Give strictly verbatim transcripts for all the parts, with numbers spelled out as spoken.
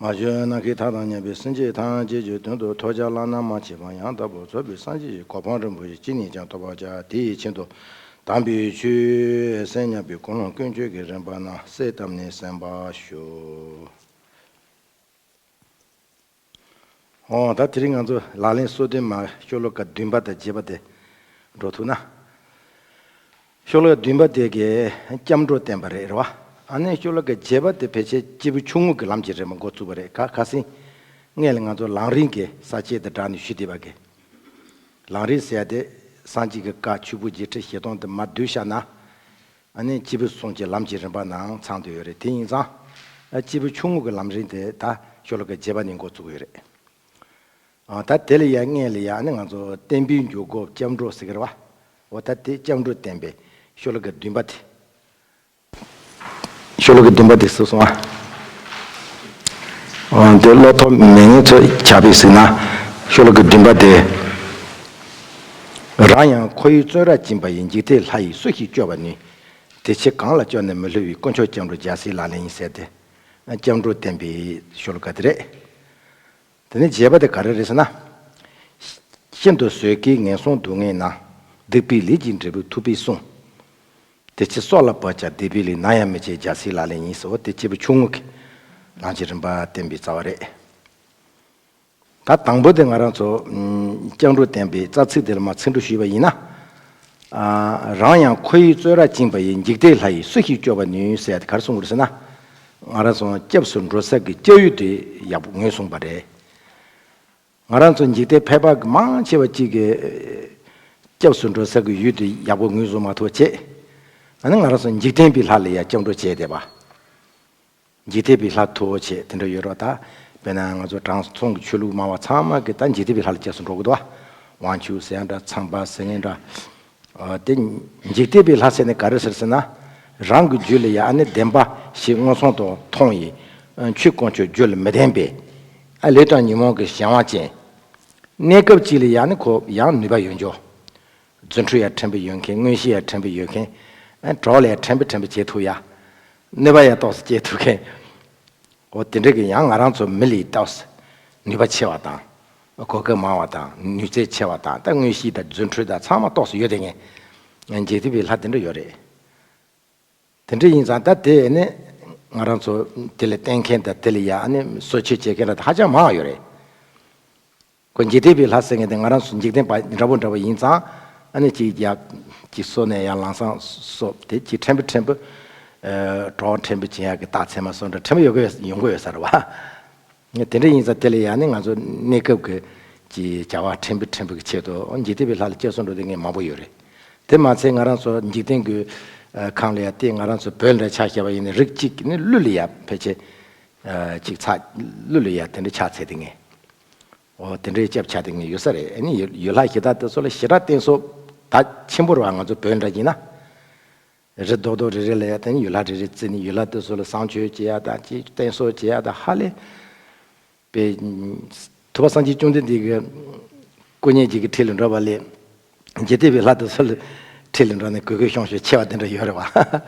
མ་བྱོན་ནམ་མཁའི་མཐའ་དང་མཉམ་པའི་སེམས་ཅན་ཐམས་ཅད་ཀྱི་དོན་དུ་ཐོས་བྱ་བླ་ན་མ་མཆིས་པ་ཡང་དག་པར་རྫོགས་པའི་སངས་རྒྱས་ཀྱི་གོ་འཕང་རིན་པོ་ཆེ་ཅི་ནས་ཀྱང་ཐོབ་པར་བྱ། དེ་ཡི་ཆེད་དུ་དམ་པའི་ཆོས་སེམས་མཉམ་པའི་ཀུན་སློང་ཀུན་སྤྱོད་ཀྱི་རིམ་པ་རྣམས་གསལ་བཏབ་ནས་གསན་པར་ཞུ། འོ་ད་དེ་རིང་ང་ཚོ་ལག་ལེན་སོ་བདུན་མ་ཤོ་ལོ་ཀ་བདུན་པ་དང་བརྒྱད་པ་དེ་འགྲོ་ཐུབ་ན། ཤོ་ལོ་ཀ་བདུན་པ་དེ་གའི་སྐྱབས་འགྲོ་བསྟན་པ་རེད། རེད་བ། ཨ་ནི་ཤོ་ལོ་ཀ་བརྒྱད་པ་དེ་ཕལ་ཆེར་སྐྱེས་བུ་ཆུང་ངུ་གི་ལམ་གྱི་རིམ་པ་འགོ་བཙུགས་པ་རེད། ཁ་ཁ་སང་སྔོན་ལ་ང་ཚོ་ལམ་རིམ་གྱི་ས་བཅད་དང་སྦྲགས་ནས་ཞུས་བསྡད་པ་གི། ལམ་རིམ་ཟེར་ཡ་དེ་སངས་རྒྱས་ཀྱི་བཀའ་ཆོས་ཕུང་བརྒྱད་ཁྲི་བཞི་སྟོང་དེ་མར་བསྡུས་བཞག་ན། ཨ་ནི་སྐྱེས་བུ་གསུམ་གྱི་ལམ་གྱི་རིམ་པ་ནང་ཚང་དུ་ཡོད་རེད། དེ་ཡིན་ཙང་། ཨ་སྐྱེས་བུ་ཆུང་ངུ་གི་ལམ་རིམ་དེ་ད་ཤོ་ལོ་ཀ་བརྒྱད་པ་ནས་འགོ་བཙུགས་ཡོད་རེད། ཨ་ད་དེ་ལ་ཡ་སྔོན་ལ་ཡ་ཨ་ནི་ང་ཚོ་བསྟན་པའི་འཇུག་སྒོ་སྐྱབས་འགྲོ་ཟེར་གི་རེད་བ། འོ་ད་དེ་སྐྱབས་འགྲོ་བསྟན་པའི་ཤོ་ལོ་ཀ་བདུན་པ་དེ། ཤོ་ལོ་ཀ་བདུན་པ་དེ་གསུངས་སོང་ཨ། འོ་དེ་བློ་ཐོག་མེད་མཁན་ཚོས་ཁྱབ་པའི་ཟིན་ན། ཤོ་ལོ་ཀ་བདུན་པ་དེ། རང་ཡང་འཁོར་བའི་བཙོན་རར་བཅིངས་པ་ཡི། འཇིག་རྟེན་ལྷ་ཡིས་སུ་ཞིག་སྐྱོབ་པར་ནུས། དེ་ཕྱིར་གང་ལ་སྐྱབས་ནས་མི་བསླུ་བའི། དཀོན་མཆོག་སྐྱབས་འགྲོ་རྒྱལ་སྲས་ལག་ལེན་ཡིན་ཟེར་ཏེ། སྐྱབས་འགྲོ་བསྟན་པའི་ཤོ་ལོ་ཀ་དེ་རེད། དེ་ནས་བརྒྱད་པ་དེ་ག་རེ་རེད་ཟེར་ན། ཤིན་ཏུ་བཟོད་དཀའི་ངན་སོང་སྡུག་བསྔལ་ན། སྡིག་པའི་ལས་ཀྱི་འབྲས་བུ་ཐོབ་པས་གསུངས། དེ་ཕྱིར་སྲོག་ལ་བབ་ཀྱང་སྡིག་པའི་ལས། ནམ་ཡང་མི་བྱེད་རྒྱལ་སྲས་ལག་ལེན་ཡིན་ཟེར། འོ་དེ་སྐྱེས་བུ་ཆུང་ངུ་གི་ལམ་གྱི་རིམ་པ་བསྟན་པའི་རྩ་བ་རེད། ད་དང་པོ་དེ་ང་རང་ཚོ་ཨམ་སྐྱབས་འགྲོ་བསྟན་པའི་རྩ་ཚིག་དེ་ལ་མར་ཚིག་འགྲོ་ཞུས་པ་ཡིན་ན། ཨ་རང་ཡང་འཁོར་བའི་བཙོན་རར་བཅིངས་པ་ཡི། འཇིག་རྟེན་ལྷ་ཡིས་སུ་ཞིག་སྐྱོབ་པར་ནུས་ཟེར་ཡ་དེ་ག་རེ་གསུངས་པ་རེད་ཟེར་ན། ང་རང་ཚོ་སྐྱབས་སུ་འགྲོ་ས་གི་སྐྱབས་ཡུལ་དེ་ཡག་པོ་ངོས་བཟུང་པ་རེད། ང་རང་ཚོ་འཇིག་རྟེན་ཕལ་པ་གི་མང་ཆེ་བ་གཅིག་གི་སྐྱབས་སུ་འགྲོ་ས་གི་ཡུལ་དེ་ཡག་པོ་ངོས་བཟུང་མ་ཐུབ་བྱས། ཨ་ནི་ང་རང་ཚོ་འཇིག་རྟེན་པའི་ལྷ་ལ་ཡང་སྐྱབས་འགྲོ་བྱས་བསྡད་པ། འཇིག་རྟེན་པའི་ལྷ་མཐུ་བོ་ཆེ་དེ་འདྲ་ཡོད་རེད་བ། ད་དཔེར་ན་ང་ཚོ་དྲང་སྲོང་གི་ཆོས་ལུགས་སྨྲ་བ་ཚང་མ་གི་ད་འཇིག་རྟེན་པའི་ལྷ་ལ་སྐྱབས་སུ་འགྲོ་གི་འདུག་བ། དབང་ཕྱུག་ཟེར་ཡ་འདྲ། ཚངས་པ་ཟེར་མཁན་འདྲ། ཨ་དེ་འཇིག་རྟེན་པའི་ལྷ་ཟེར་ནས་ག་རེ་ཟེར་ཟེར་ན། རང་གི་རྒྱུད་ལ་ཡང་ཨ་ནི་བདེན་པ་ཞིག་མངོན་སུམ་དུ་མཐོང་ཡི། ཨ་ཆོས་དཀོན་མཆོག་རྒྱུད་ལ་མི་ལྡན་པའི། ཨ་ལས་དང་ཉོན་མོངས་ཀྱི་གཞན་དབང་ཅན། གནས་སྐབས་གཅིག་ལ་ཡང་ནི་ཁོ་ཡང་ནུས་པ་ཡོད་འགྱོ། རྫུ་འཕྲུལ་ཡང་ཕྲན་བུ་ཡོད་མཁན། མངོན་ཤེས་ཡང་ཕྲན་བུ་ཡོད་མཁན། ཨ་གྲོགས་ལ་ཡང་ཕྲན་བུ་ཕྲན་བུ་བྱེད་ཐུབ་ཡ། གནོད་པ་ཡང་ཏོག་ཙམ་བྱེད་ཐུབ་མཁན། འོ་དེ་འདྲ་གི་ཡང་ང་རང་ཚོ་མི་ལས་ཏོག་ཙམ་ནུས་པ་ཆེ་བ་དང་། གོ་སྐབས་མང་བ་དང་ནུས་རྩལ་ཆེ་བ་དང་ད་མངོན་ཤེས་དང་རྫུ་འཕྲུལ་དང་ཚང་མ་ཏོག་ཙམ་ཡོད་དེ་ངས། འཇིག་རྟེན་པའི་ལྷ་དེ་འདྲ་ཡོད་རེད། དེ་འདྲ་ཡིན་ཙང་ད་དེ་ནི་ང་རང་ཚོ་དེ་ལ་བསྟེན་མཁན་དང་དེ་ལ་ཡ་ཨ་ནི་གསོལ་མཆོད་བྱེད་མཁན་ར་ད་ཧ་ཅང་མང་བ་ཡོད་རེད། ཁོ་འཇིག་རྟེན་པའི་ལྷ་ཟེར་མཁན་དེ་ང་རང་ཚོ་འཇིག་རྟེན་པ་འདྲ་པོ་འདྲ་པོ་ཡིན་ཙང་ཨ་ནི་གཅིག་ཡ་གཅིག་གསོལ་ནས་ཡང་ལམ་སང་གསོལ་དེ་གཅིག་ཕྲན་བུ་ཕྲན་བུ། ཨ་གྲོགས་ཕྲན་བུ་བྱེད་ཡག་གི་རྟགས་མཚན་མ་སོགས་འདྲ་ཕྲན་བུ་ཡོང་གི་ཡོང་གི་ཡོད་ས་རེད་བ། དེ་འདྲ་ཡིན་ཙང་དེ་ལ་ཡང་ནི་ང་ཚོ་གནས་སྐབས་ཀྱི་ཀྱི་བྱ་བ་ཕྲན་བུ་ཕྲན་བུ་གི་ཆེད་དུ་འཇིག་རྟེན་པའི་ལྷ་ལ་སྐྱབས་སུ་འགྲོ་དེ་ངས་མང་པོ་ཡོད་རེད། དེ་མ་ཚད་ང་རང་ཚོ་འཇིག་རྟེན་གྱི་ཁམས་ལ་ཡ་དེ་ང་རང་ཚོ་བོད་འདྲ་ཆ་བཞག་པ་ཡིན་ན་རིགས་གཅིག་ནི་ཀླུ་ལ་ཡ་ཕལ་ཆེར་ཅིག་ཚ་ཀླུ་ལ་ཡ་དེ་འདྲ་ཆ་ཚད་དེ་ངས་འོ་དེ་འདྲའི་སྐྱབས་ཆ་དེ་ངས་ཡོད་ས་རེད། ཨ་ནི་ཡུལ་ཡུལ་ལྷ་གཞི་བདག་དེ་ཚོ་ལ་ཞེ་དྲག་བསྟེན་གསོལ་ད་ཆེན་པོ་རེད་བ། ང་ཚོ་བོད་འདྲ་ཡིན་ན། རི་རྡོག་རྡོག་རེ་རེ་ལ་ཡ་དེ་ནི་ཡུལ་ལྷ་རེ་རེ་བརྩིས་ནས་ཡུལ་ལྷ་དེ་ཚོ་ལ་བསང་མཆོད་བྱེད་ཡ་དང་ཅིག་བསྟེན་གསོལ་བྱེད་ཡ་དང་ཧ་ལས་པའི་ཐུབ་པ་སངས་རྒྱས་བཅོམ་ལྡན་འདས་ཀྱི་སྐུ་བརྙན་ཅིག་གི་འཁྲིས་ལ་འགྲོ་བ་ལས་འཇིག་རྟེན་པའི་ལྷ་དེ་ཚོ་ལ་འཁྲིས་ལ་འགྲོ་ནས་གུས་གུས་ཤོང་ཤོག་ཆེ་བ་དེ་འདྲ་ཡོད་རེད་བ།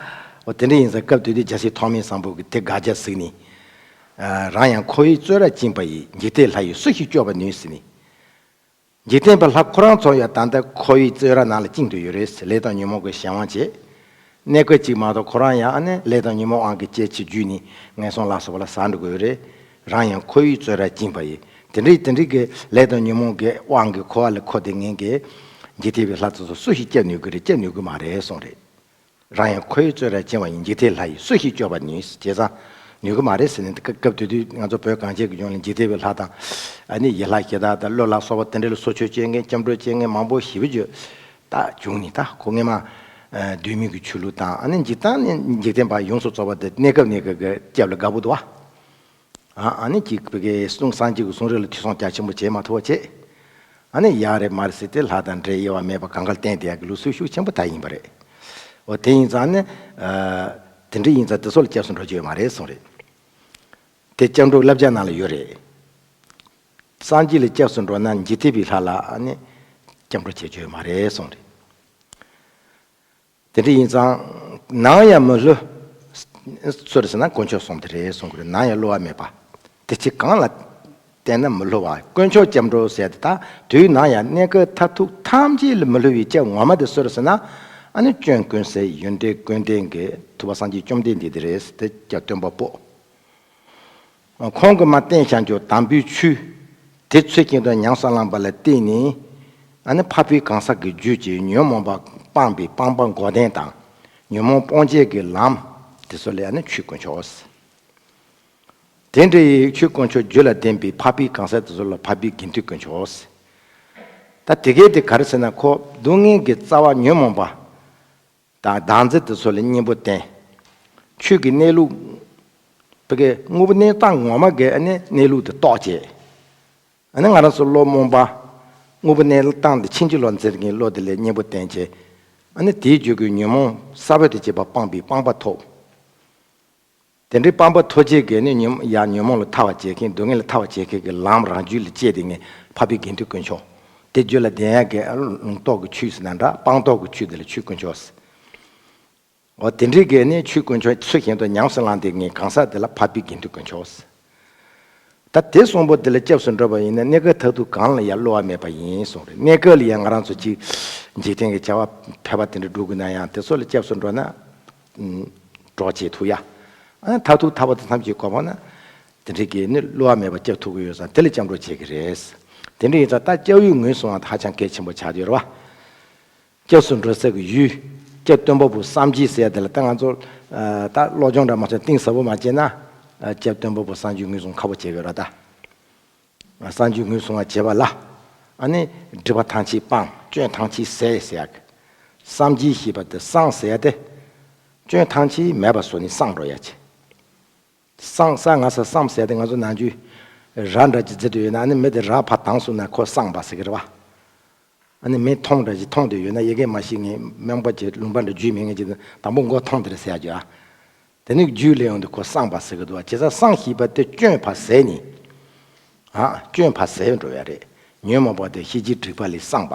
འོ་དེ་འདྲ་ཡིན་ཙང་སྐབས་དེ་དུས་རྒྱལ་སྲས་ཐོགས་མེད་བཟང་པོ་གིས་དེ་དགག་བྱ་གཟིགས་ནས། རང་ཡང་འཁོར་བའི་བཙོན་རར་བཅིངས་པ་ཡི། འཇིག་རྟེན་ལྷ་ཡིས་སུ་ཞིག་སྐྱོབ་པར་ནུས་ཟེར་ནས། འཇིག་རྟེན་པ་ལྷ་ཁོ་རང་ཚོ་ཡང་ད་ལྟ་འཁོར་བའི་བཙོན་ར་ནང་ལ་བཅིངས་བསྡད་ཡོད་རེད། ལས་དང་ཉོན་མོངས་ཀྱི་གཞན་དབང་བྱས། གནས་སྐབས་གཅིག་མ་གཏོགས་ཁོ་རང་ཡང་ཨ་ནི་ལས་དང་ཉོན་མོངས་དབང་གིས་སྐྱེ་འཆི་རྒྱུད་ནས་ངན་སོང་ལ་སོགས་པ་ལ་ཟག་འགྲོ་དགོས་ཡོད་རེད། རང་ཡང་འཁོར་བའི་བཙོན་རར་བཅིངས་པ་ཡི། དེ་འདྲའི་དེ་འདྲའི་གི་ལས་དང་ཉོན་མོངས་ཀྱི་དབང་གིས་འཁོར་བ་ལ་འཁོར་བསྡད་མཁན་གྱི་འཇིག་རྟེན་པའི་ལྷ་དེ་ཚོ་སུ་ཞིག་སྐྱབས་ནུས་ཀྱི་རེད། སྐྱབས་ནུས་ཀྱི་མ་རེད་གསུངས་རེད། རང་ཡང་འཁོར་བའི་བཙོན་རར་བཅིངས་པ་ཡི། འཇིག་རྟེན་ལྷ་ཡིས་སུ་ཞིག་སྐྱོབ་པར་ནུས། བྱས་ཙང་ནུས་ཀྱི་མ་རེད་ཟེར་ནས། སྐབས་དེ་དུས་ང་ཚོ་བོད་གངས་ཅན་གྱི་ལྗོངས་ལ་འཇིག་རྟེན་པའི་ལྷ་དང་། ཨ་ནི་ཡུལ་ལྷ་གཞི་བདག་དང་ཀླུ་ལ་སོགས་པ་དེ་འདྲ་ལ་གསོལ་མཆོད་བྱེད་མཁན་སྐྱབས་འགྲོ་བྱེད་མཁན་མང་པོ་ཞེ་པོ་ཅིག་ད་བྱུང་ནས། ད་ཁོ་སྔས་མ་གདོད་མའི་གི་ཆོས་ལུགས་དང་ཨ་ནི་འཇིག་རྟེན་ནས་འཇིག་རྟེན་པ་ཡོངས་སུ་རྫོགས་པ་དེ་གནས་སྐབས་གནས་སྐབས་ཀྱི་སྐྱབས་ལ་དགའ་པོ་འདུག་བ། ཨ་ཨ་ནི་ཅིག་བོད་ཀྱི་གསུང་སངས་རྒྱས་ཀྱི་གསུང་རབ་ལ་ཐོས་བསམ་རྒྱ་ཆེན་པོ་བྱེད་མ་ཐུབ་པ་བྱས། ཨ་ནི་ཡ་རེད་མ་རེད་ཟེར་ཏེ་ལྷ་དང་འདྲེ་དབྱེ་བ་མེད་པར་གང་ག་ལ་བསྟེན་བསྡད་ཡག་གི་ལུགས་སྲོལ་ཤུགས་ཆེན་པོ་ད་ཡིན་པ་རེད། འོ་དེ་ཡིན་ཙང་ནི། ཨ་དེ་འདྲ་ཡིན་ཙང་དེ་ཚོ་ལ་སྐྱབས་སུ་འགྲོ་རྒྱུ་ཡོད་མ་རེད་གསུངས་རེད། དེ་སྐྱབས་འགྲོ་བསླབ་བྱ་ནང་ལ་ཡོད་རེད། སངས་རྒྱས་ལ་སྐྱབས་སུ་འགྲོ་ན་འཇིག་རྟེན་པའི་ལྷ་ལ་ཨ་ནི་སྐྱབས་འགྲོ་བྱེད་རྒྱུ་ཡོད་མ་རེད་གསུངས་རེད། དེ་འདྲ་ཡིན་ཙང་ནམ་ཡང་མི་བསླུ། སུ་རེད་ཟེར་ན་དཀོན་མཆོག་གསུམ་དེ་རེད་གསུང་གི་རེད། ནམ་ཡང་བསླུ་བ་མེད་པ། དེ་ཕྱིར་གང་ལ་བརྟེན་ན་མི་བསླུ་བ། དཀོན་མཆོག་སྐྱབས་འགྲོ་ཟེར་ཏེ། ད་དུས་ནམ་ཡང་གནས་སྐབས་མཐར་ཐུག་ཐམས་ཅད་ལ་མི་བསླུ་བའི་སྐྱབས་ངོ་མ་དེ་སུ་རེད་ཟེར་ན། ཨ་ནི་སྐྱོན་ཀུན་ཟད་ཡོན་ཏན་ཀུན་ལྡན་གྱི་ཐུབ་པ་སངས་རྒྱས་བཅོམ་ལྡན་འདས་དེ་རེད། དེ་སྐྱབས་སྟོན་པ་པོ། ཁོང་གིས་མར་བསྟན་བཞག་རྒྱུ་དམ་པའི་ཆོས་དེ་ཚུལ་བཞིན་དུ་ཉམས་སུ་བླངས་པ་ལ་བརྟེན་ནས། ཨ་ནི་འཕགས་པའི་གང་ཟག་གི་རྒྱུད་ཀྱི་ཉོན་མོངས་པ་སྤངས་པའི་སྤངས་པ་འགོག་བདེན་དང་། ཉོན་མོངས་སྤོང་བྱེད་ཀྱི་ལམ་དེ་ཚོ་ལ་ཨ་ནི་ཆོས་དཀོན་མཆོག། དེ་འདྲའི་ཆོས་དཀོན་མཆོག་རྒྱུད་ལ་ལྡན་པའི་འཕགས་པའི་གང་ཟག་དེ་ཚོ་ལ་འཕགས་པའི་དགེ་འདུན་དཀོན་མཆོག། ད་དེ་གའི་དེ་ག་རེ་ཟེར་ན། ཁོ་སྡུག་བསྔལ་གྱི་རྩ་བ་ཉོན་མོངས་པ་དང་བདག་འཛིན་དེ་ཚོ་ལ་གཉེན་པོ་བསྟེན། ཆོས་ཀྱི་གནས་ལུགས། བོད་སྐད། དངོས་པོ་གནས་སྟངས་ངོ་མ་གི་ཨ་ནི་གནས་ལུགས་དེ་རྟོགས་བྱས། ཨ་ནི་ང་རང་ཚོ་བློ་རྨོངས་པ། དངོས་པོ་གནས་སྟངས་དེ་ཕྱིན་ཅི་ལོག་འཛིན་གྱི་བློ་དེ་ལ་གཉེན་པོ་བསྟེན་བྱས། ཨ་ནི་དེའི་རྒྱུད་ཀྱི་ཉོན་མོངས་ས་བོན་དང་བཅས་པ་སྤངས་པའི་སྤངས་པ་ཐོབ། དེ་འདྲའི་སྤངས་པ་ཐོབ་བྱེད་ཀྱི་ནི་ཉོན་ཡང་ཉོན་མོངས་ལ་ཐར་བར་བྱེད་མཁན། སྡུག་བསྔལ་ལ་ཐར་བར་བྱེད་མཁན་གྱི་ལམ་རང་རྒྱུད་ལ་སྐྱེས་ཏེ་ངས་འཕགས་པའི་དགེ་འདུན་དཀོན་མཆོག། དེ་རྒྱུད་ལ་ལྡན་ཡག་གི་ལུང་རྟོགས་ཀྱི་ཆོས་ཟེར་ན་འདྲ། སྤངས་རྟོགས་ཀྱི་ཆོས་དེ་ལ་ཆོས་དཀོན་མཆོག་ཟེར། འོ་དེ་འདྲའི་གི་ནི་ཆོས་དཀོན་མཆོག་ཚུལ་བཞིན་དུ་ཉམས་སུ་བླངས་ཏེ་ངས་གང་ཟག་དེ་ལ་འཕགས་པའི་དགེ་འདུན་དཀོན་མཆོག་ཟེར། ད་དེ་གསུམ་པོ་དེ་ལ་སྐྱབས་སུ་འགྲོ་བ་ཡིན་ན། གནས་སྐབས་མཐར་ཐུག་གང་ལ་ཡང་བསླུ་བ་མེད་པ་ཡིན་གསུངས་རེད། གནས་སྐབས་ལ་ཡང་ང་རང་ཚོ་གཅིག་འཇིག་རྟེན་གྱི་བྱ་བ་ཕལ་པ་དེ་འདྲ་སྒྲུབ་དགོས་ན་ཡང་། དེ་ཚོ་ལ་སྐྱབས་སུ་འགྲོ་ན་ཨ་གྲོགས་བྱེད་ཐུབ་ཡ། ཨ་མཐར་ཐུག་ཐར་པ་དང་ཐམས་ཅད་གོ་འཕང་ན་དེ་འདྲའི་གི་ནི་བསླུ་བ་མེད་པ་སྐྱབས་ཐུབ་ཀྱི་ཡོད་ཙང་། དེ་ལ་སྐྱབས་འགྲོ་བྱེད་ཀྱི་རེད། དེ་འདྲ་ཡིན་ཙང་ད་སྐྱབས་ཡུལ་ངོས་བཟུང་བ་ཧ་ཅང་གལ་ཆེན་པོ་ཆགས་ཡོད་རེད་བ། སྐྱབས་སུ་འགྲོ་ས་གི་ཡུལ། སྐྱབས་སྟོན་པ་པོ་སངས་རྒྱས་ཟེར་ཡ་དེ་ལ་ད་ང་ཚོ་ཨ་ད་བློ་སྦྱོང་འདྲ་མ་བྱས་གཏིང་ཟབ་པོ་མ་བྱས་ན། ཨ་སྐྱབས་སྟོན་པ་པོ་སངས་རྒྱས་ངོས་བཟུང་ཁག་པོ་བྱེད་ཀྱི་ཡོད་རེད་ད། ཨ་སངས་རྒྱས་ངོས་བཟུང་བ་བྱེད་པ་ལ། ཨ་ནི་སྒྲིབ་པ་ཐམས་ཅད་སྤངས། སྐྱོན་ཐམས་ཅད་ཟད་ཟེར་ཡ་གི། སངས་རྒྱས་ཞེས་པ་དེ་སངས་ཟེར་ཡ་དེ། སྐྱོན་ཐམས་ཅད་མེད་པ་བཟོ་ནས་སངས་འགྲོ་ཡ་ཅིག། སངས་ས་ང་ས་སངས་ཟེར་ཏེ་ང་ཚོ་ནམ་རྒྱུན་ར་འདྲ་ཅིག་བརྫིས་ཏེ་ཡོད་ན། ཨ་ནི་མི་དེ་ར་ཕར་བཏང་སོང་ན་ཁོ་སངས་པ་ཟེར་གི་རེད་བ། ཨ་ནི་མི་མཐོང་འདྲ་ཅིག་མཐོང་དེ་ཡོད་ན། ཡི་གེ་མ་ཤེས་མཁན་རྨོངས་པ་ཅིག་ལུང་པ་འདྲ་བརྒྱུད་མེད་མཁན་ཅིག་དང་པོ་མགོ་མཐོང་དེ་རེད་ཟེར་ཡ་རྒྱུ་ཨ། དེ་ནི་རྒྱུད་ལ་ཡོང་དུས་ཁོ་སངས་པ་ཟེར་གི་འདུག་བ། བྱས་ཙང་སངས་ཞེས་པ་དེ་སྐྱོན་ཕར་ཟད་ནས། ཨ་སྐྱོན་ཕར་ཟད་འགྲོ་ཡ་རེད། ཉོན་མོངས་པ་དེ་ཤེས་བྱའི་སྒྲིབ་པ་ལས་སངས་པ།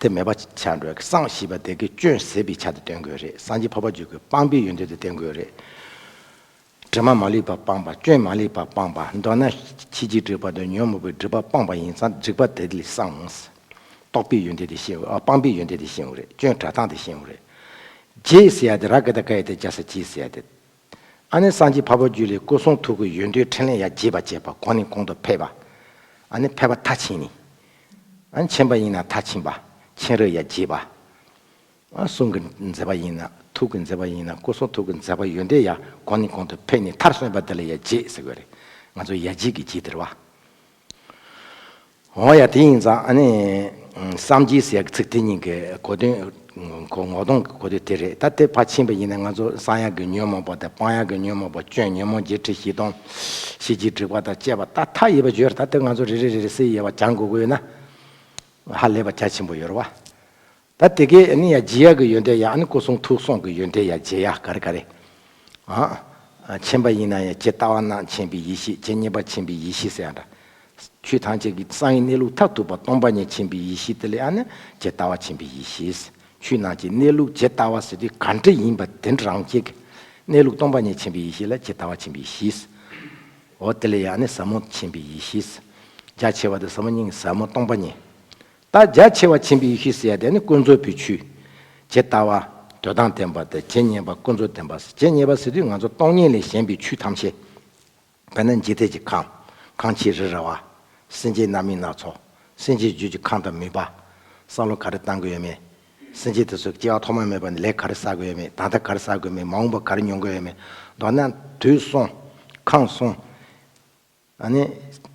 དེ་མེད་པ་ཆགས་འགྲོ་ཡ་གི། སངས་ཞེས་པ་དེ་གི་སྐྱོན་ཟད་པའི་ཆ་དེ་སྟོན་དགོས་རེད། སངས་རྒྱས་འཕགས་པ་རྒྱུད་ཀྱི་སྤངས་པའི་ཡོན་ཏན་དེ་སྟོན་དགོས་རེད། དྲི་མ་མ་ལུས་པ་སྤངས་པ། སྐྱོན་མ་ལུས་པ་སྤངས་པ། མདོར་ན་ཤེས་བྱའི་སྒྲིབ་པ་དང་ཉོན་མོངས་པའི་སྒྲིབ་པ་སྤངས་པ་ཡིན་ཙང་སྒྲིབ་པ་དེ་ལས་སངས། རྟོགས་པའི་ཡོན་ཏན་དེ་ཤེས་དགོས། ཨ་སྤངས་པའི་ཡོན་ཏན་དེ་ཤེས་དགོས་རེད། སྐྱོན་བྲལ་སྟངས་དེ་ཤེས་དགོས་རེད། རྗེས་ཟེར་ཡ་དེ། ར་ག་བཏགས་རྒ་ཡ་བཏགས་རྗེས་ས་རྗེས་ཟེར་ཡ་དེ། ཨ་ནི་སངས་རྒྱས་འཕགས་པ་རྒྱུད་ལས་སྐུ་གསུང་ཐུགས་ཀྱི་ཡོན་ཏན་ཕྲིན་ལས་ཡར་རྒྱས་པ་བྱེད་པ། གོང་ནས་གོང་དུ་འཕེལ་བ། ཨ་ནི་འཕེལ་བ་མཐར་ཕྱིན་ནས། ཨ་ནི་མཁྱེན་པ་ཡིན་ན་མཐར་ཕྱིན་པ། མཁྱེན་རབ་ཡར་རྒྱས་པ། ཨ་གསུང་གི་མཛད་པ་ཡིན་ན། ཐུགས་ཀྱི་མཛད་པ་ཡིན་ན། སྐུ་གསུང་ཐུགས་ཀྱི་མཛད་པ་ཡོན་ཏན་ཡར་གོང་ནས་གོང་དུ་འཕེལ་ནས་མཐར་སོན་པ་དེ་ལ་ཡར་རྗེས་ཟེར་དགོས་རེད། ང་ཚོ་ཡར་རྒྱས་ཀྱི་རྗེས་དེ་རེད་བ། འོ་ཡ། དེ་ཡིན་ཙང་ཨ་ནི་སངས་རྒྱས་ཟེར་ཡག་གི་ཚིག་དེ་གཉིས་ཀྱི་གོ་དོན། གོ་ངོ་གདོང་གི་གོ་དོན་དེ་རེད། ད་དེ་ཕར་ཕྱིན་པ་ཡིན་ན་ང་ཚོ་སངས་ཡག་གི་ཉོན་མོངས་པ་དང་སྤང་ཡག་གི་ཉོན་མོངས་པ། སྐྱོན་ཉོན་མོངས་བརྒྱད་ཁྲི་བཞི་སྟོང་། ཤེས་བྱའི་སྒྲིབ་པ་དང་བཅས་པ་ད་མཐའ་ཡས་པ་ཡོད་རེད། ད་དེ་ང་ཚོ་རེ་རེ་རེ་རེ་བསྲེས་ཡས་པ་སྦྱང་དགོས་ཀྱི་ཡོད་ན། ཧ་ལས་པ་རྒྱ་ཆེན་པོ་ཡོད་རེད་བ། ད་དེ་གའི་ཨ་ནི་ཡར་རྒྱས་ཡག་གི་ཡོན་ཏན་ཡང་། ཨ་ནི་སྐུ་གསུང་ཐུགས་གསུང་གི་ཡོན་ཏན་ཡར་རྒྱས་ཡག་ག་རེ་ག་རེ། ཨ་མཁྱེན་པ་ཡིན་ན་ཡང་ཇི་ལྟ་བ་ན་མཁྱེན་པའི་ཡེ་ཤེས། ཇི་སྙེད་པ་མཁྱེན་པའི་ཡེ་ཤེས་ཟེར་ཡ་འདྲ། ཆོས་ཐམས་ཅད་ཀྱི་གསང་བའི་གནས་ལུགས་མཐར་ཐུག་པ་སྟོང་པ་ཉིད་མཁྱེན་པའི་ཡེ་ཤེས་དེ་ལ་ཨ་ནི་ཇི་ལྟ་བ་མཁྱེན་པའི་ཡེ་ཤེས། ཆོས་རྣམས་ཀྱི་གནས་ལུགས་ཇི་ལྟ་བ་ཟེར་དུས་ག་འདྲ་ཡིན་པ་དེ་འདྲ་རང་བཞིན་གྱི་གནས་ལུགས་སྟོང་པ་ཉིད་མཁྱེན་པའི་ཡེ་ཤེས་ལ་ཇི་ལྟ་བ་མཁྱེན་པའི་ཡེ་ཤེས། འོ་དེ་ལ་ཡང་ཨ་ནི་ཟབ་མོ་མཁྱེན་པའི་ཡེ་ཤེས། རྒྱ་ཆེ་བ་དེ་ཟབ་མོ་སྙིང་ཟབ་མོ་སྟོང་པ་ཉིད། ད་རྒྱ་ཆེ་བ་མཁྱེན་པའི་ཡེ་ཤེས་ཟེར་ཡ་དེ་ནི་ཀུན་རྫོབ་པའི་ཆོས། ཇི་ལྟ་བ་དོན་དམ་བདེན་པ་དང་། ཇི་སྙེད་པ་ཀུན་རྫོབ་བདེན་པ་ཟེར། ཇི་སྙེད་པ་ཟེར་དུས་ང་ཚོ་སྟོང་ཉིད་ལས་གཞན་པའི་ཆོས་ཐམས་ཅད། དཔེར་ན་འཇིག་རྟེན་གྱི་ཁམས། ཁམས་ཆེ་རི་ར་བ། སེམས་ཅན་རྣམ་སྨིན་སྣ་ཚོགས། སེམས་ཅན་རྒྱུད་ཀྱི་ཁམས་དང་མོས་པ། བསམ་བློ་ག་རེ་བཏང་གི་ཡོད་མེད། སེམས་ཅན་དེ་ཚོ་སྐྱེ་བ་ཐོག་མ་མེད་པ་ནས་ལས་ག་རེ་བསགས་དགོས་ཡོད་མེད། ད་ལྟ་ག་རེ་བསགས་དགོས་མེད། མ་འོངས་པ་ག་རེ་མྱོང་དགོས་ཡོད་མེད། མདོར་ན་དུས་གསུམ། ཁམས་གསུམ། ཨ་ནི་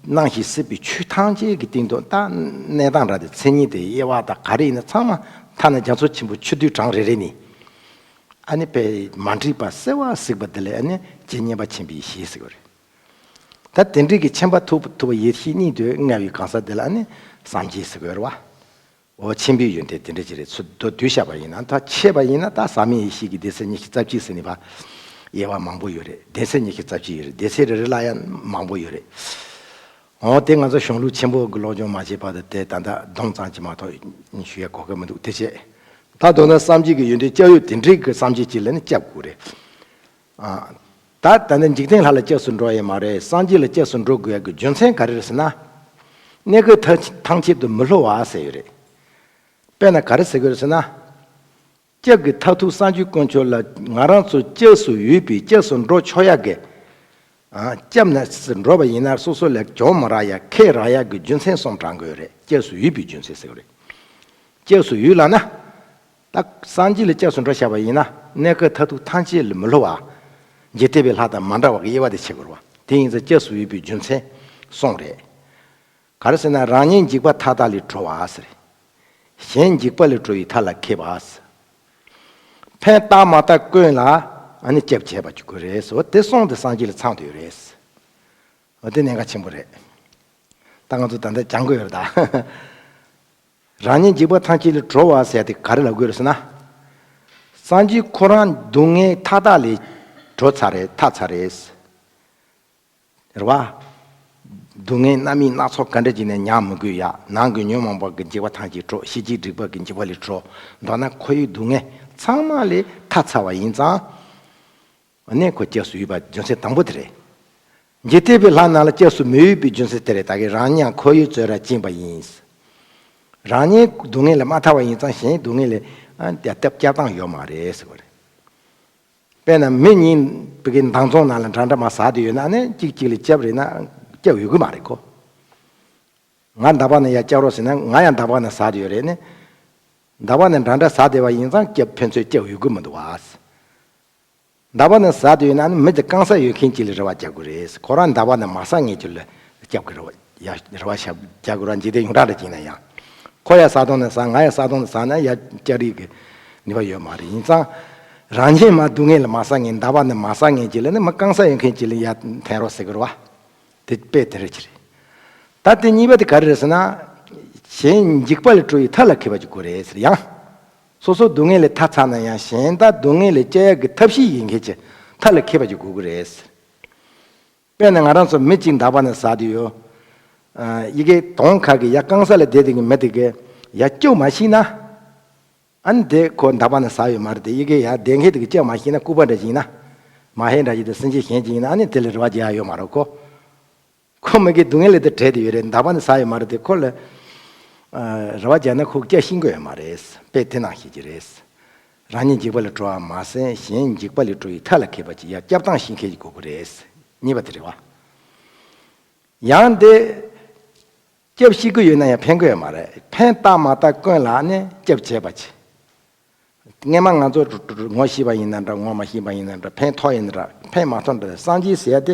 སྣང་ཞིང་སྲིད་པའི་ཆོས་ཐམས་ཅད་ཀྱི་སྟེང་དུ་ད་གནས་སྟངས་འདྲ་དེ། མཚན་ཉིད་དེ། དབྱེ་བ་དང་ག་རེ་ཡིན་ན་ཚང་མ་ཐ་ན་རྒྱ་མཚོ་ཆེན་པོའི་ཆུ་རྡུལ་གྲངས་རེ་རེ་ནས། ཨ་ནི་དཔེ་མ་འདྲེས་པ་གསལ་བར་གཟིགས་པ་དེ་ལ་ཨ་ནི་ཇི་སྙེད་པ་མཁྱེན་པའི་ཡེ་ཤེས་ཟེར་བ་རེད། ད་དེ་འདྲའི་གི་མཁྱེན་པ་ཐུབ་ཐུབ་པ་ཡེ་ཤེས་གཉིས་དུ་མངའ་བའི་གང་ཟག་དེ་ལ་ཨ་ནི་སངས་རྒྱས་ཟེར་བ་རེད་བ། འོ་མཁྱེན་པའི་ཡོན་ཏན་དེ་འདྲ་ཅིག་རེད། ཚུར་མདོར་བསྡུས་བཞག་པ་ཡིན་ན། ད་ཆེ་བ་ཡིན་ན་ད་ཟབ་མོའི་ཡེ་ཤེས་ཀྱི་སྡེ་ཚན་ཉི་ཤུ་རྩ་གཅིག་ཟེར་ནས་ཕར་དབྱེ་བ་མང་པོ་ཡོད་རེད། སྡེ་ཚན་ཉི་ཤུ་རྩ་གཅིག་ཡོད་རེད། སྡེ་ཚན་རེ་རེ་ལ་ཡང་མང་པོ་ཡོད་རེད། འོ་དེ་ང་ཚོ་གཞུང་ལུགས་ཆེན་པོ་གི་སློབ་སྦྱོང་མ་བྱས་བར་དུ་དེ་ད་ལྟ་སྡོམ་ཙམ་གྱིས་མ་གཏོགས་ཞུ་ཡ་གོ་སྐབས་མི་འདུག་དེ་བྱས་ད་མདོར་ན་སངས་རྒྱས་ཀྱི་ཡོན་ཏན་སྐྱབས་ཡུལ་དེ་འདྲའི་གི་སངས་རྒྱས་ཅིག་ལ་ནི་སྐྱབས་དགོས་རེད། ཨ། ད་ད་ནི་འཇིག་རྟེན་ལྷ་ལ་སྐྱབས་སུ་འགྲོ་ཡི་མ་རེད། སངས་རྒྱས་ལ་སྐྱབས་སུ་འགྲོ་དགོས་ཡ་གི་རྒྱུ་མཚན་ག་རེ་རེད་ཟེར་ན། གནས་སྐབས་ཐ་ཐམས་ཅད་དུ་མི་བསླུ་བ་ཟེར་ཡོད་རེད། དཔེར་ན་ག་རེ་ཟེར་དགོས་རེད་ཟེར་ན། སྐྱབས་ཀྱི་མཐར་ཐུག་སངས་རྒྱས་དཀོན་མཆོག་ལ་ང་རང་ཚོ་སྐྱབས་སུ་ཡོད་པའི་སྐྱབས་སུ་འགྲོ་ཆོག་ཡ་གི། ཨ། སྐྱབས་ན་སུ་འགྲོ་བ་ཡིན་ན་སོ་སོ་ལ་གྱོང་མ་རག་ཡ་ཁེ་རག་ཡ་གི་རྒྱུ་མཚན་གསུམ་དྲངས་དགོས་རེད། སྐྱབས་སུ་ཡོད་པའི་རྒྱུ་མཚན་ཟེར་གི་རེད། སྐྱབས་སུ་ཡོད་ལབ་ན། ད་སངས་རྒྱས་ལ་སྐྱབས་སུ་འགྲོ་བྱ་བ་ཡིན་ན་གནས་སྐབས་མཐར་ཐུག་ཐམས་ཅད་ལ་མི་བསླུ་བ། འཇིག་རྟེན་པའི་ལྷ་དང་མ་འདྲ་བ་གི་དབྱེ་བ་དེ་ཕྱེ་དགོས་རེད་བ། དེ་ཡིན་ཙང་སྐྱབས་སུ་ཡོད་པའི་རྒྱུ་མཚན་གསུམ་རེད། ག་རེ་ཟེར་ན་རང་ཉིད་འཇིགས་པ་མཐའ་དག་ལས་གྲོལ་བ་ཟེར། གཞན་འཇིགས་པ་ལས་གྲོལ་བའི་མཐའ་ལ་མཁས་པ་ཟེར། ཕན་བཏགས་མ་བཏགས་ཀུན་ལ་ཨ་ནི་སྐྱབས་བྱེད་པ་ཅིག་དགོས་རེད་ཟེར། དེ་གསུམ་དེ་སངས་རྒྱས་ལ་ཚང་བསྡད་ཡོད་རེད། འོ་དེ་གནད་འགག་ཆེན་པོ་རེད། ད་ང་ཚོ་ད་ལྟ་སྦྱང་དགོས་ཡོད་རེད་ད། རང་ཉིད་འཇིགས་པ་ཐམས་ཅད་ལས་གྲོལ་བ་ཟེར་དེ་ག་རེ་ལབ་དགོས་རེད་ཟེར་ན། སངས་རྒྱས་ཁོ་རང་སྡུག་བསྔལ་མཐའ་དག་ལས་གྲོལ་ཚར་རེད། ཐར་ཚར་རེད། རེད་བ། སྡུག་བསྔལ་རྣམ་གཡེང་སྣ་ཚོགས་ག་འདྲ་ཅིག་ནས་མྱངས་མི་དགོས་ཡ། ནང་གི་ཉོན་མོངས་པ་གི་འཇིགས་པ་ཐམས་ཅད་གྲོལ། ཤེས་བྱའི་སྒྲིབ་པ་གི་འཇིགས་པ་ལས་གྲོལ། མདོར་ན་འཁོར་བའི་སྡུག་བསྔལ་ཚང་མ་ལས་ཐར་ཚར་བ་ཡིན་ཙང་། ཨ་ནི་ཁོ་སྐྱབས་སུ་ཡོད་པ་རྒྱུ་མཚན་དང་པོ་དེ་རེད། འཇིག་རྟེན་པའི་ལྷ་རྣམས་ལ་སྐྱབས་སུ་མི་ཡོད་པའི་རྒྱུ་མཚན་དེ་རེད། ད་གིན་རང་ཉིད་འཁོར་བའི་བཙོན་རར་བཅིངས་པ་ཡིན། རང་ཉིད་སྡུག་བསྔལ་ལས་མ་ཐར་བ་ཡིན་ཙང་གཞན་སྡུག་བསྔལ་ལས་ཨ་ནི་སྐྱབས་སྐྱབས་སྟངས་ཡོད་མ་རེད་ཟེར་བ་རེད། དཔེར་ན་མི་གཉིས་བོད་ཀྱི་མདང་ཚོང་ནང་ལ་འདྲ་འདྲ་མར་ཟགས་བསྡད་ཡོད་ན་ནི་གཅིག་གཅིག་ལ་སྐྱབས་རེད་ན་སྐྱབས་ཡོད་གི་མ་རེད་ཁོ། ང་འདབ་པ་ནས་ཡར་སྐྱབས་རོགས་ཟེར་ན་ང་ཡང་འདབ་པ་ནས་ཟགས་བསྡད་ཡོད་རེད་ནི། འདབ་པ་ནས་འདྲ་འདྲ་ཟགས་བསྡད་པ་ཡིན་ཙང་སྐྱབས་ཕན་ཚུན་སྐྱབས་ཡོད་གི་མི་འདུག་བ། འདབ་པ་ནས་ཟགས་བསྡད་ཡོད་ན་ནི་མི་དེ་རྐང་ས་ཡོད་མཁན་གཅིག་ལ་རེ་བ་རྒྱག་དགོས་རེད། ཁོ་རང་འདབ་པ་ནས་མ་ཟགས་མཁན་གཅིག་ལ་སྐྱབས་ཀྱི་རེ་བ་ཡ་རེ་བ་ཞབས་རྒྱག་དགོས་ར། འཇིག་རྟེན་ཡོངས་གྲགས་རེ་བྱས་ན་ཡང་། ཁོ་ཡ་ས་དོང་ནས་ཟགས་ང་ཡ་ས་དོང་ནས་ཟགས་ན་ཡ་སྐྱབས་རེས་ཀྱི་ནུས་པ་ཡོད་མ་རེད། ཡིན་ཙང་། རང་ཉིད་མ་སྡུག་བསྔལ་ལ་མ་ཟགས་མཁན་འདབ་པ་ནས་མ་ཟགས་མཁན་གཅིག་ལ་ནི་མི་རྐང་ས་ཡོད་མཁན་གཅིག་ལ་ཡ་འཐེན་རོགས་ཟེར་གི་རེད་བ། དེ་དཔེ་དེ་རེད་ཅི་རེད། ད་དེ་གཉིས་པ་དེ་ག་རེ་རེད་ཟེར་ན། གཞན་འཇིགས་པ་ལས་གྲོལ་བའི་ཐབས་ལ་མཁས་པ་ཅིག་དགོས་རེད་ཟེར་ཡང་། སོ་སོ་སྡུག་བསྔལ་ལས་ཐར་ཚར་ན་ཡང་གཞན་དག་སྡུག་བསྔལ་ལས་སྐྱོབ་ཡག་གི་ཐབས་ཤེས་ཡིན་མཁན་གྱི་ཐབས་ལ་མཁས་པ་ཅིག་དགོས་ཀྱི་རེད་ཟེར། དཔེར་ན་ང་རང་ཚོ་མི་གཅིག་འདབ་པ་ནས་ཟགས་དུས་ཡོད། ཨ། ཡ་གི་དོང་ཁ་གི་ཡ་རྐང་ས་ལ་བསྡད་དེ་གི་མི་དེ་གི་ཡ་སྐྱོབ་མ་ཤེས་ན། ཨ་ནི་དེ་ཁོ་འདབ་པ་ནས་ཟགས་ཡོད་མ་རེད་དེ། ཡ་གི་ཡ་བསྡད་མཁན་དེ་གི་སྐྱོབ་མ་ཤེས་ན་ལྐུགས་པ་འདྲ་ཞིག་ཡིན་ན། མ་ཧེ་འདྲ་ཞིག་དེ་སེམས་ཅན་གཞན་ཅིག་ཡིན་ན་ཨ་ནི་དེ་ལ་རེ་བ་རྒྱག་ཡ་ཡོད་མ་རེད་ཁོ། ཁོ་མི་གི་སྡུག་བསྔལ་ལས་དེ་བྲལ་དེ་ཡོད་རེད། འདབ་པ་ནས་ཟགས་ཡོད་མ་རེད་དེ་ཁོ་ལ། ཨ། རེ་བ་རྒྱག་ན་ཁོ་སྐྱོབ་ཤེས་ཀྱི་ཡོད་མ་རེད། དཔེ་དེ་ནང་བཤད་ཀྱི་རེད། རང་ཉིད་འཇིགས་པ་ལས་གྲོལ་བ་མ་ཟད་གཞན་འཇིགས་པ་ལས་གྲོལ་བའི་ཐབས་ལ་མཁས་པ་ཅིག་ཡ་སྐྱོབ་སྟངས་ཤེས་མཁན་ཅིག་དགོས་ཀྱི་རེད། གཉིས་པ་དེ་རེད་བ། ཡང་དེ། སྐྱོབ་ཤེས་ཀྱི་ཡོད་ན་ཡང་ཕན་གྱི་ཡོད་མ་རེད། ཕན་བཏགས་མ་བཏགས་ཀུན་ལ་ནི་སྐྱོབ་བྱེད་པ་ཅིག་སྔས་མ་ང་ཚོ་ངོ་ཤེས་པ་ཡིན་ན་འདྲ། ངོ་མ་ཤེས་པ་ཡིན་ན་འདྲ། ཕན་ཐོགས་ཡིན་ན་འདྲ། ཕན་མ་ཐོགས་འདྲ། སངས་རྒྱས་ཟེར་ཡ་དེ་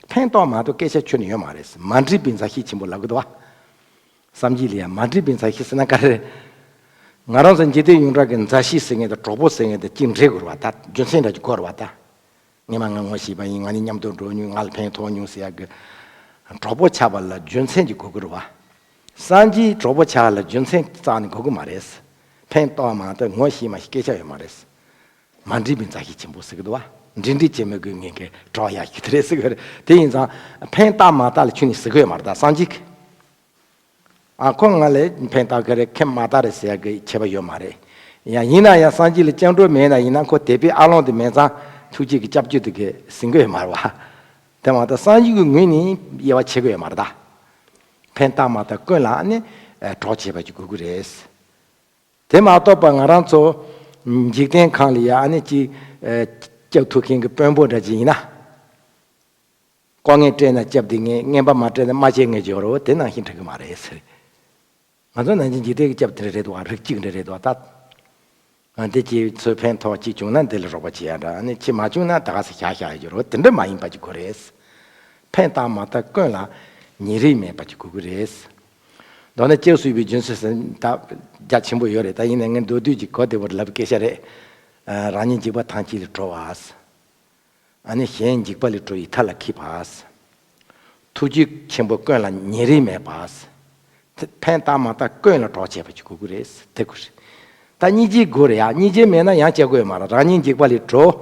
ཕན་ཐོགས་མ་ཐོགས་སྐད་ཆ་ཁྱོན་ནས་ཡོད་མ་རེད། མ་འདྲིས་པའི་མཛའ་བཤེས་ཆེན་པོ་ལབ་གི་འདུག་བ། སངས་རྒྱས་ལ་ཡང་མ་འདྲིས་པའི་མཛའ་བཤེས་ཟེར་ན་ག་རེ་རེད། ང་རང་ཚོ་འཇིག་རྟེན་ཡོངས་གྲགས་ཀྱི་མཛའ་བཤེས་ཟེར་མཁན་དང་གྲོགས་པོ་ཟེར་མཁན་དེ་གཅིག་འདྲེས་དགོས་རེད་བ། ད་རྒྱུ་མཚན་འདྲ་ཅིག་དགོས་རེད་བ་ད། སྔས་མ་ང་ངོ་ཤེས་པ་ཡིན། ང་ནི་མཉམ་དུ་འགྲོ་མྱོང་། ང་ལ་ཕན་ཐོགས་མྱོང་ཟེར་ཡག་གི་གྲོགས་པོ་ཆགས་པ་ལ་རྒྱུ་མཚན་ཅིག་དགོས་ཀྱི་རེད་བ། སངས་རྒྱས་གྲོགས་པོ་ཆགས་ལ་རྒྱུ་མཚན་རྩ་ནས་དགོས་ཀྱི་མ་རེད། ཕན་ཐོགས་མ་ཐོགས་ངོ་ཤེས་མ་ཤེས་སྐད་ཆ་ཡོད་མ་རེད། མ་འདྲིས་པའི་མཛའ་བཤེས་ཆེན་པོ་ཟེར་གི་འདུག་བ། འདྲིས་འདྲིས་བྱེད་མི་དགོས་ངེས་ཀྱི་གྲོགས་ཡག་ཤོས་དེ་རེད་ཟེར་གི་རེད། དེ་ཡིན་ཙང་ཕན་བཏགས་མ་བཏགས་ལ་ཁྱོན་ནས་ཟེར་གི་ཡོད་མ་རེད། ད་སངས་རྒྱས་ཀྱིས། ཨ། ཁོ་ང་ལ་ཕན་བཏགས་ཀྱི་རེད། ཁོས་མ་བཏགས་རེད་ཟེར་ཡག་གི་ཁྱད་པར་ཡོད་མ་རེད། ཡང་ཡིན་ན་ཡང་སངས་རྒྱས་ལ་སྐྱབས་འགྲོ་མེད་ན་ཡིན་ན་ཁོ་དད་པའི་ཨ་ལོང་དེ་མེད་ཙང་ཐུགས་རྗེ་གི་སྐྱབས་བཅོལ་དེ་གི་ཟིན་གི་ཡོད་མ་རེད་བ། དེ་མ་གཏོགས་སངས་རྒྱས་ཀྱི་ངོས་ནས་དབྱེ་བ་ཕྱེ་གི་ཡོད་མ་རེད་ད། ཕན་བཏགས་མ་བཏགས་ཀུན་ལ་ནི་གྲོགས་བྱེད་པ་ཅིག་དགོས་ཀྱི་རེད། དེ་མ་གཏོགས་པ་ང་རང་ཚོ་འཇིག་རྟེན་ཁམས་ལ་ཡ་ཨ་ནི་ཅིག་སྐྱབས་ཐུབ་མཁན་གྱི་དཔོན་པོ་འདྲ་ཅིག་ཡིན་ན། དཀའ་ངལ་སྤྲད་ན་སྐྱབས་དེ་ངས། རྔན་པ་མ་སྤྲད་ན་མ་བྱེད་ངས་བརྗོད་རོགས། དེ་ནང་བཞིན་འགྲིག་གི་མ་རེད་ཟེར། ང་ཚོ་ནང་བཞིན་འཇིག་རྟེན་གྱི་སྐྱབས་དེ་འདྲ་རེད་འདུག་བ། རིགས་གཅིག་འདྲ་རེད་འདུག་བ་ད། ཨ། འདི་གཅིག་ཚོས་ཕན་ཐོགས་གཅིག་བྱུང་ན་འདི་ལ་རོགས་པ་བྱེད་ཡ་འདྲ། ཨ་ནི་གཅིག་མ་བྱུང་ན་ད་ག་ས་བཞག་བཞག་ཡ་རྒྱུ་རོ། དེ་འདྲ་མ་ཡིན་པ་ཅིག་དགོས་རེད། ཕན་བཏགས་མ་བཏགས་ཀུན་ལ་ཉེ་རིང་མེད་པ་ཅིག་དགོས་ཀྱི་རེད། མདོར་ན་སྐྱབས་སུ་ཡོད་པའི་རྒྱུ་མཚན་ཟེར་ད་རྒྱ་ཆེན་པོ་ཡོད་རེད། ད་ཡིན་ན་ངས་མདོར་བསྡུས་ཀྱི་གོ་བདེ་བོར་ལབ་སྐད་ཆ་རེད། ཨ། རང་ཉིད་འཇིགས་པ་ཐམས་ཅད་ལས་གྲོལ་བ། ཨ་ནི་གཞན་འཇིགས་པ་ལས་གྲོལ་བའི་ཐབས་ལ་མཁས་པ། ཐུགས་རྗེ་ཆེན་པོ་ཀུན་ལ་ཉེ་རིང་མེད་པ། ཕན་བཏགས་མ་བཏགས་ཀུན་ལ་གྲོགས་བྱེད་པ་ཅིག་དགོས་ཀྱི་རེད། དེ་དགོས་རེད། ད་སྙིང་རྗེ་དགོས་རེད་ཡ། སྙིང་རྗེ་མེད་ན་ཡང་སྐྱོབ་ཀྱི་ཡོད་མ་རེད། རང་ཉིད་འཇིགས་པ་ལས་གྲོལ།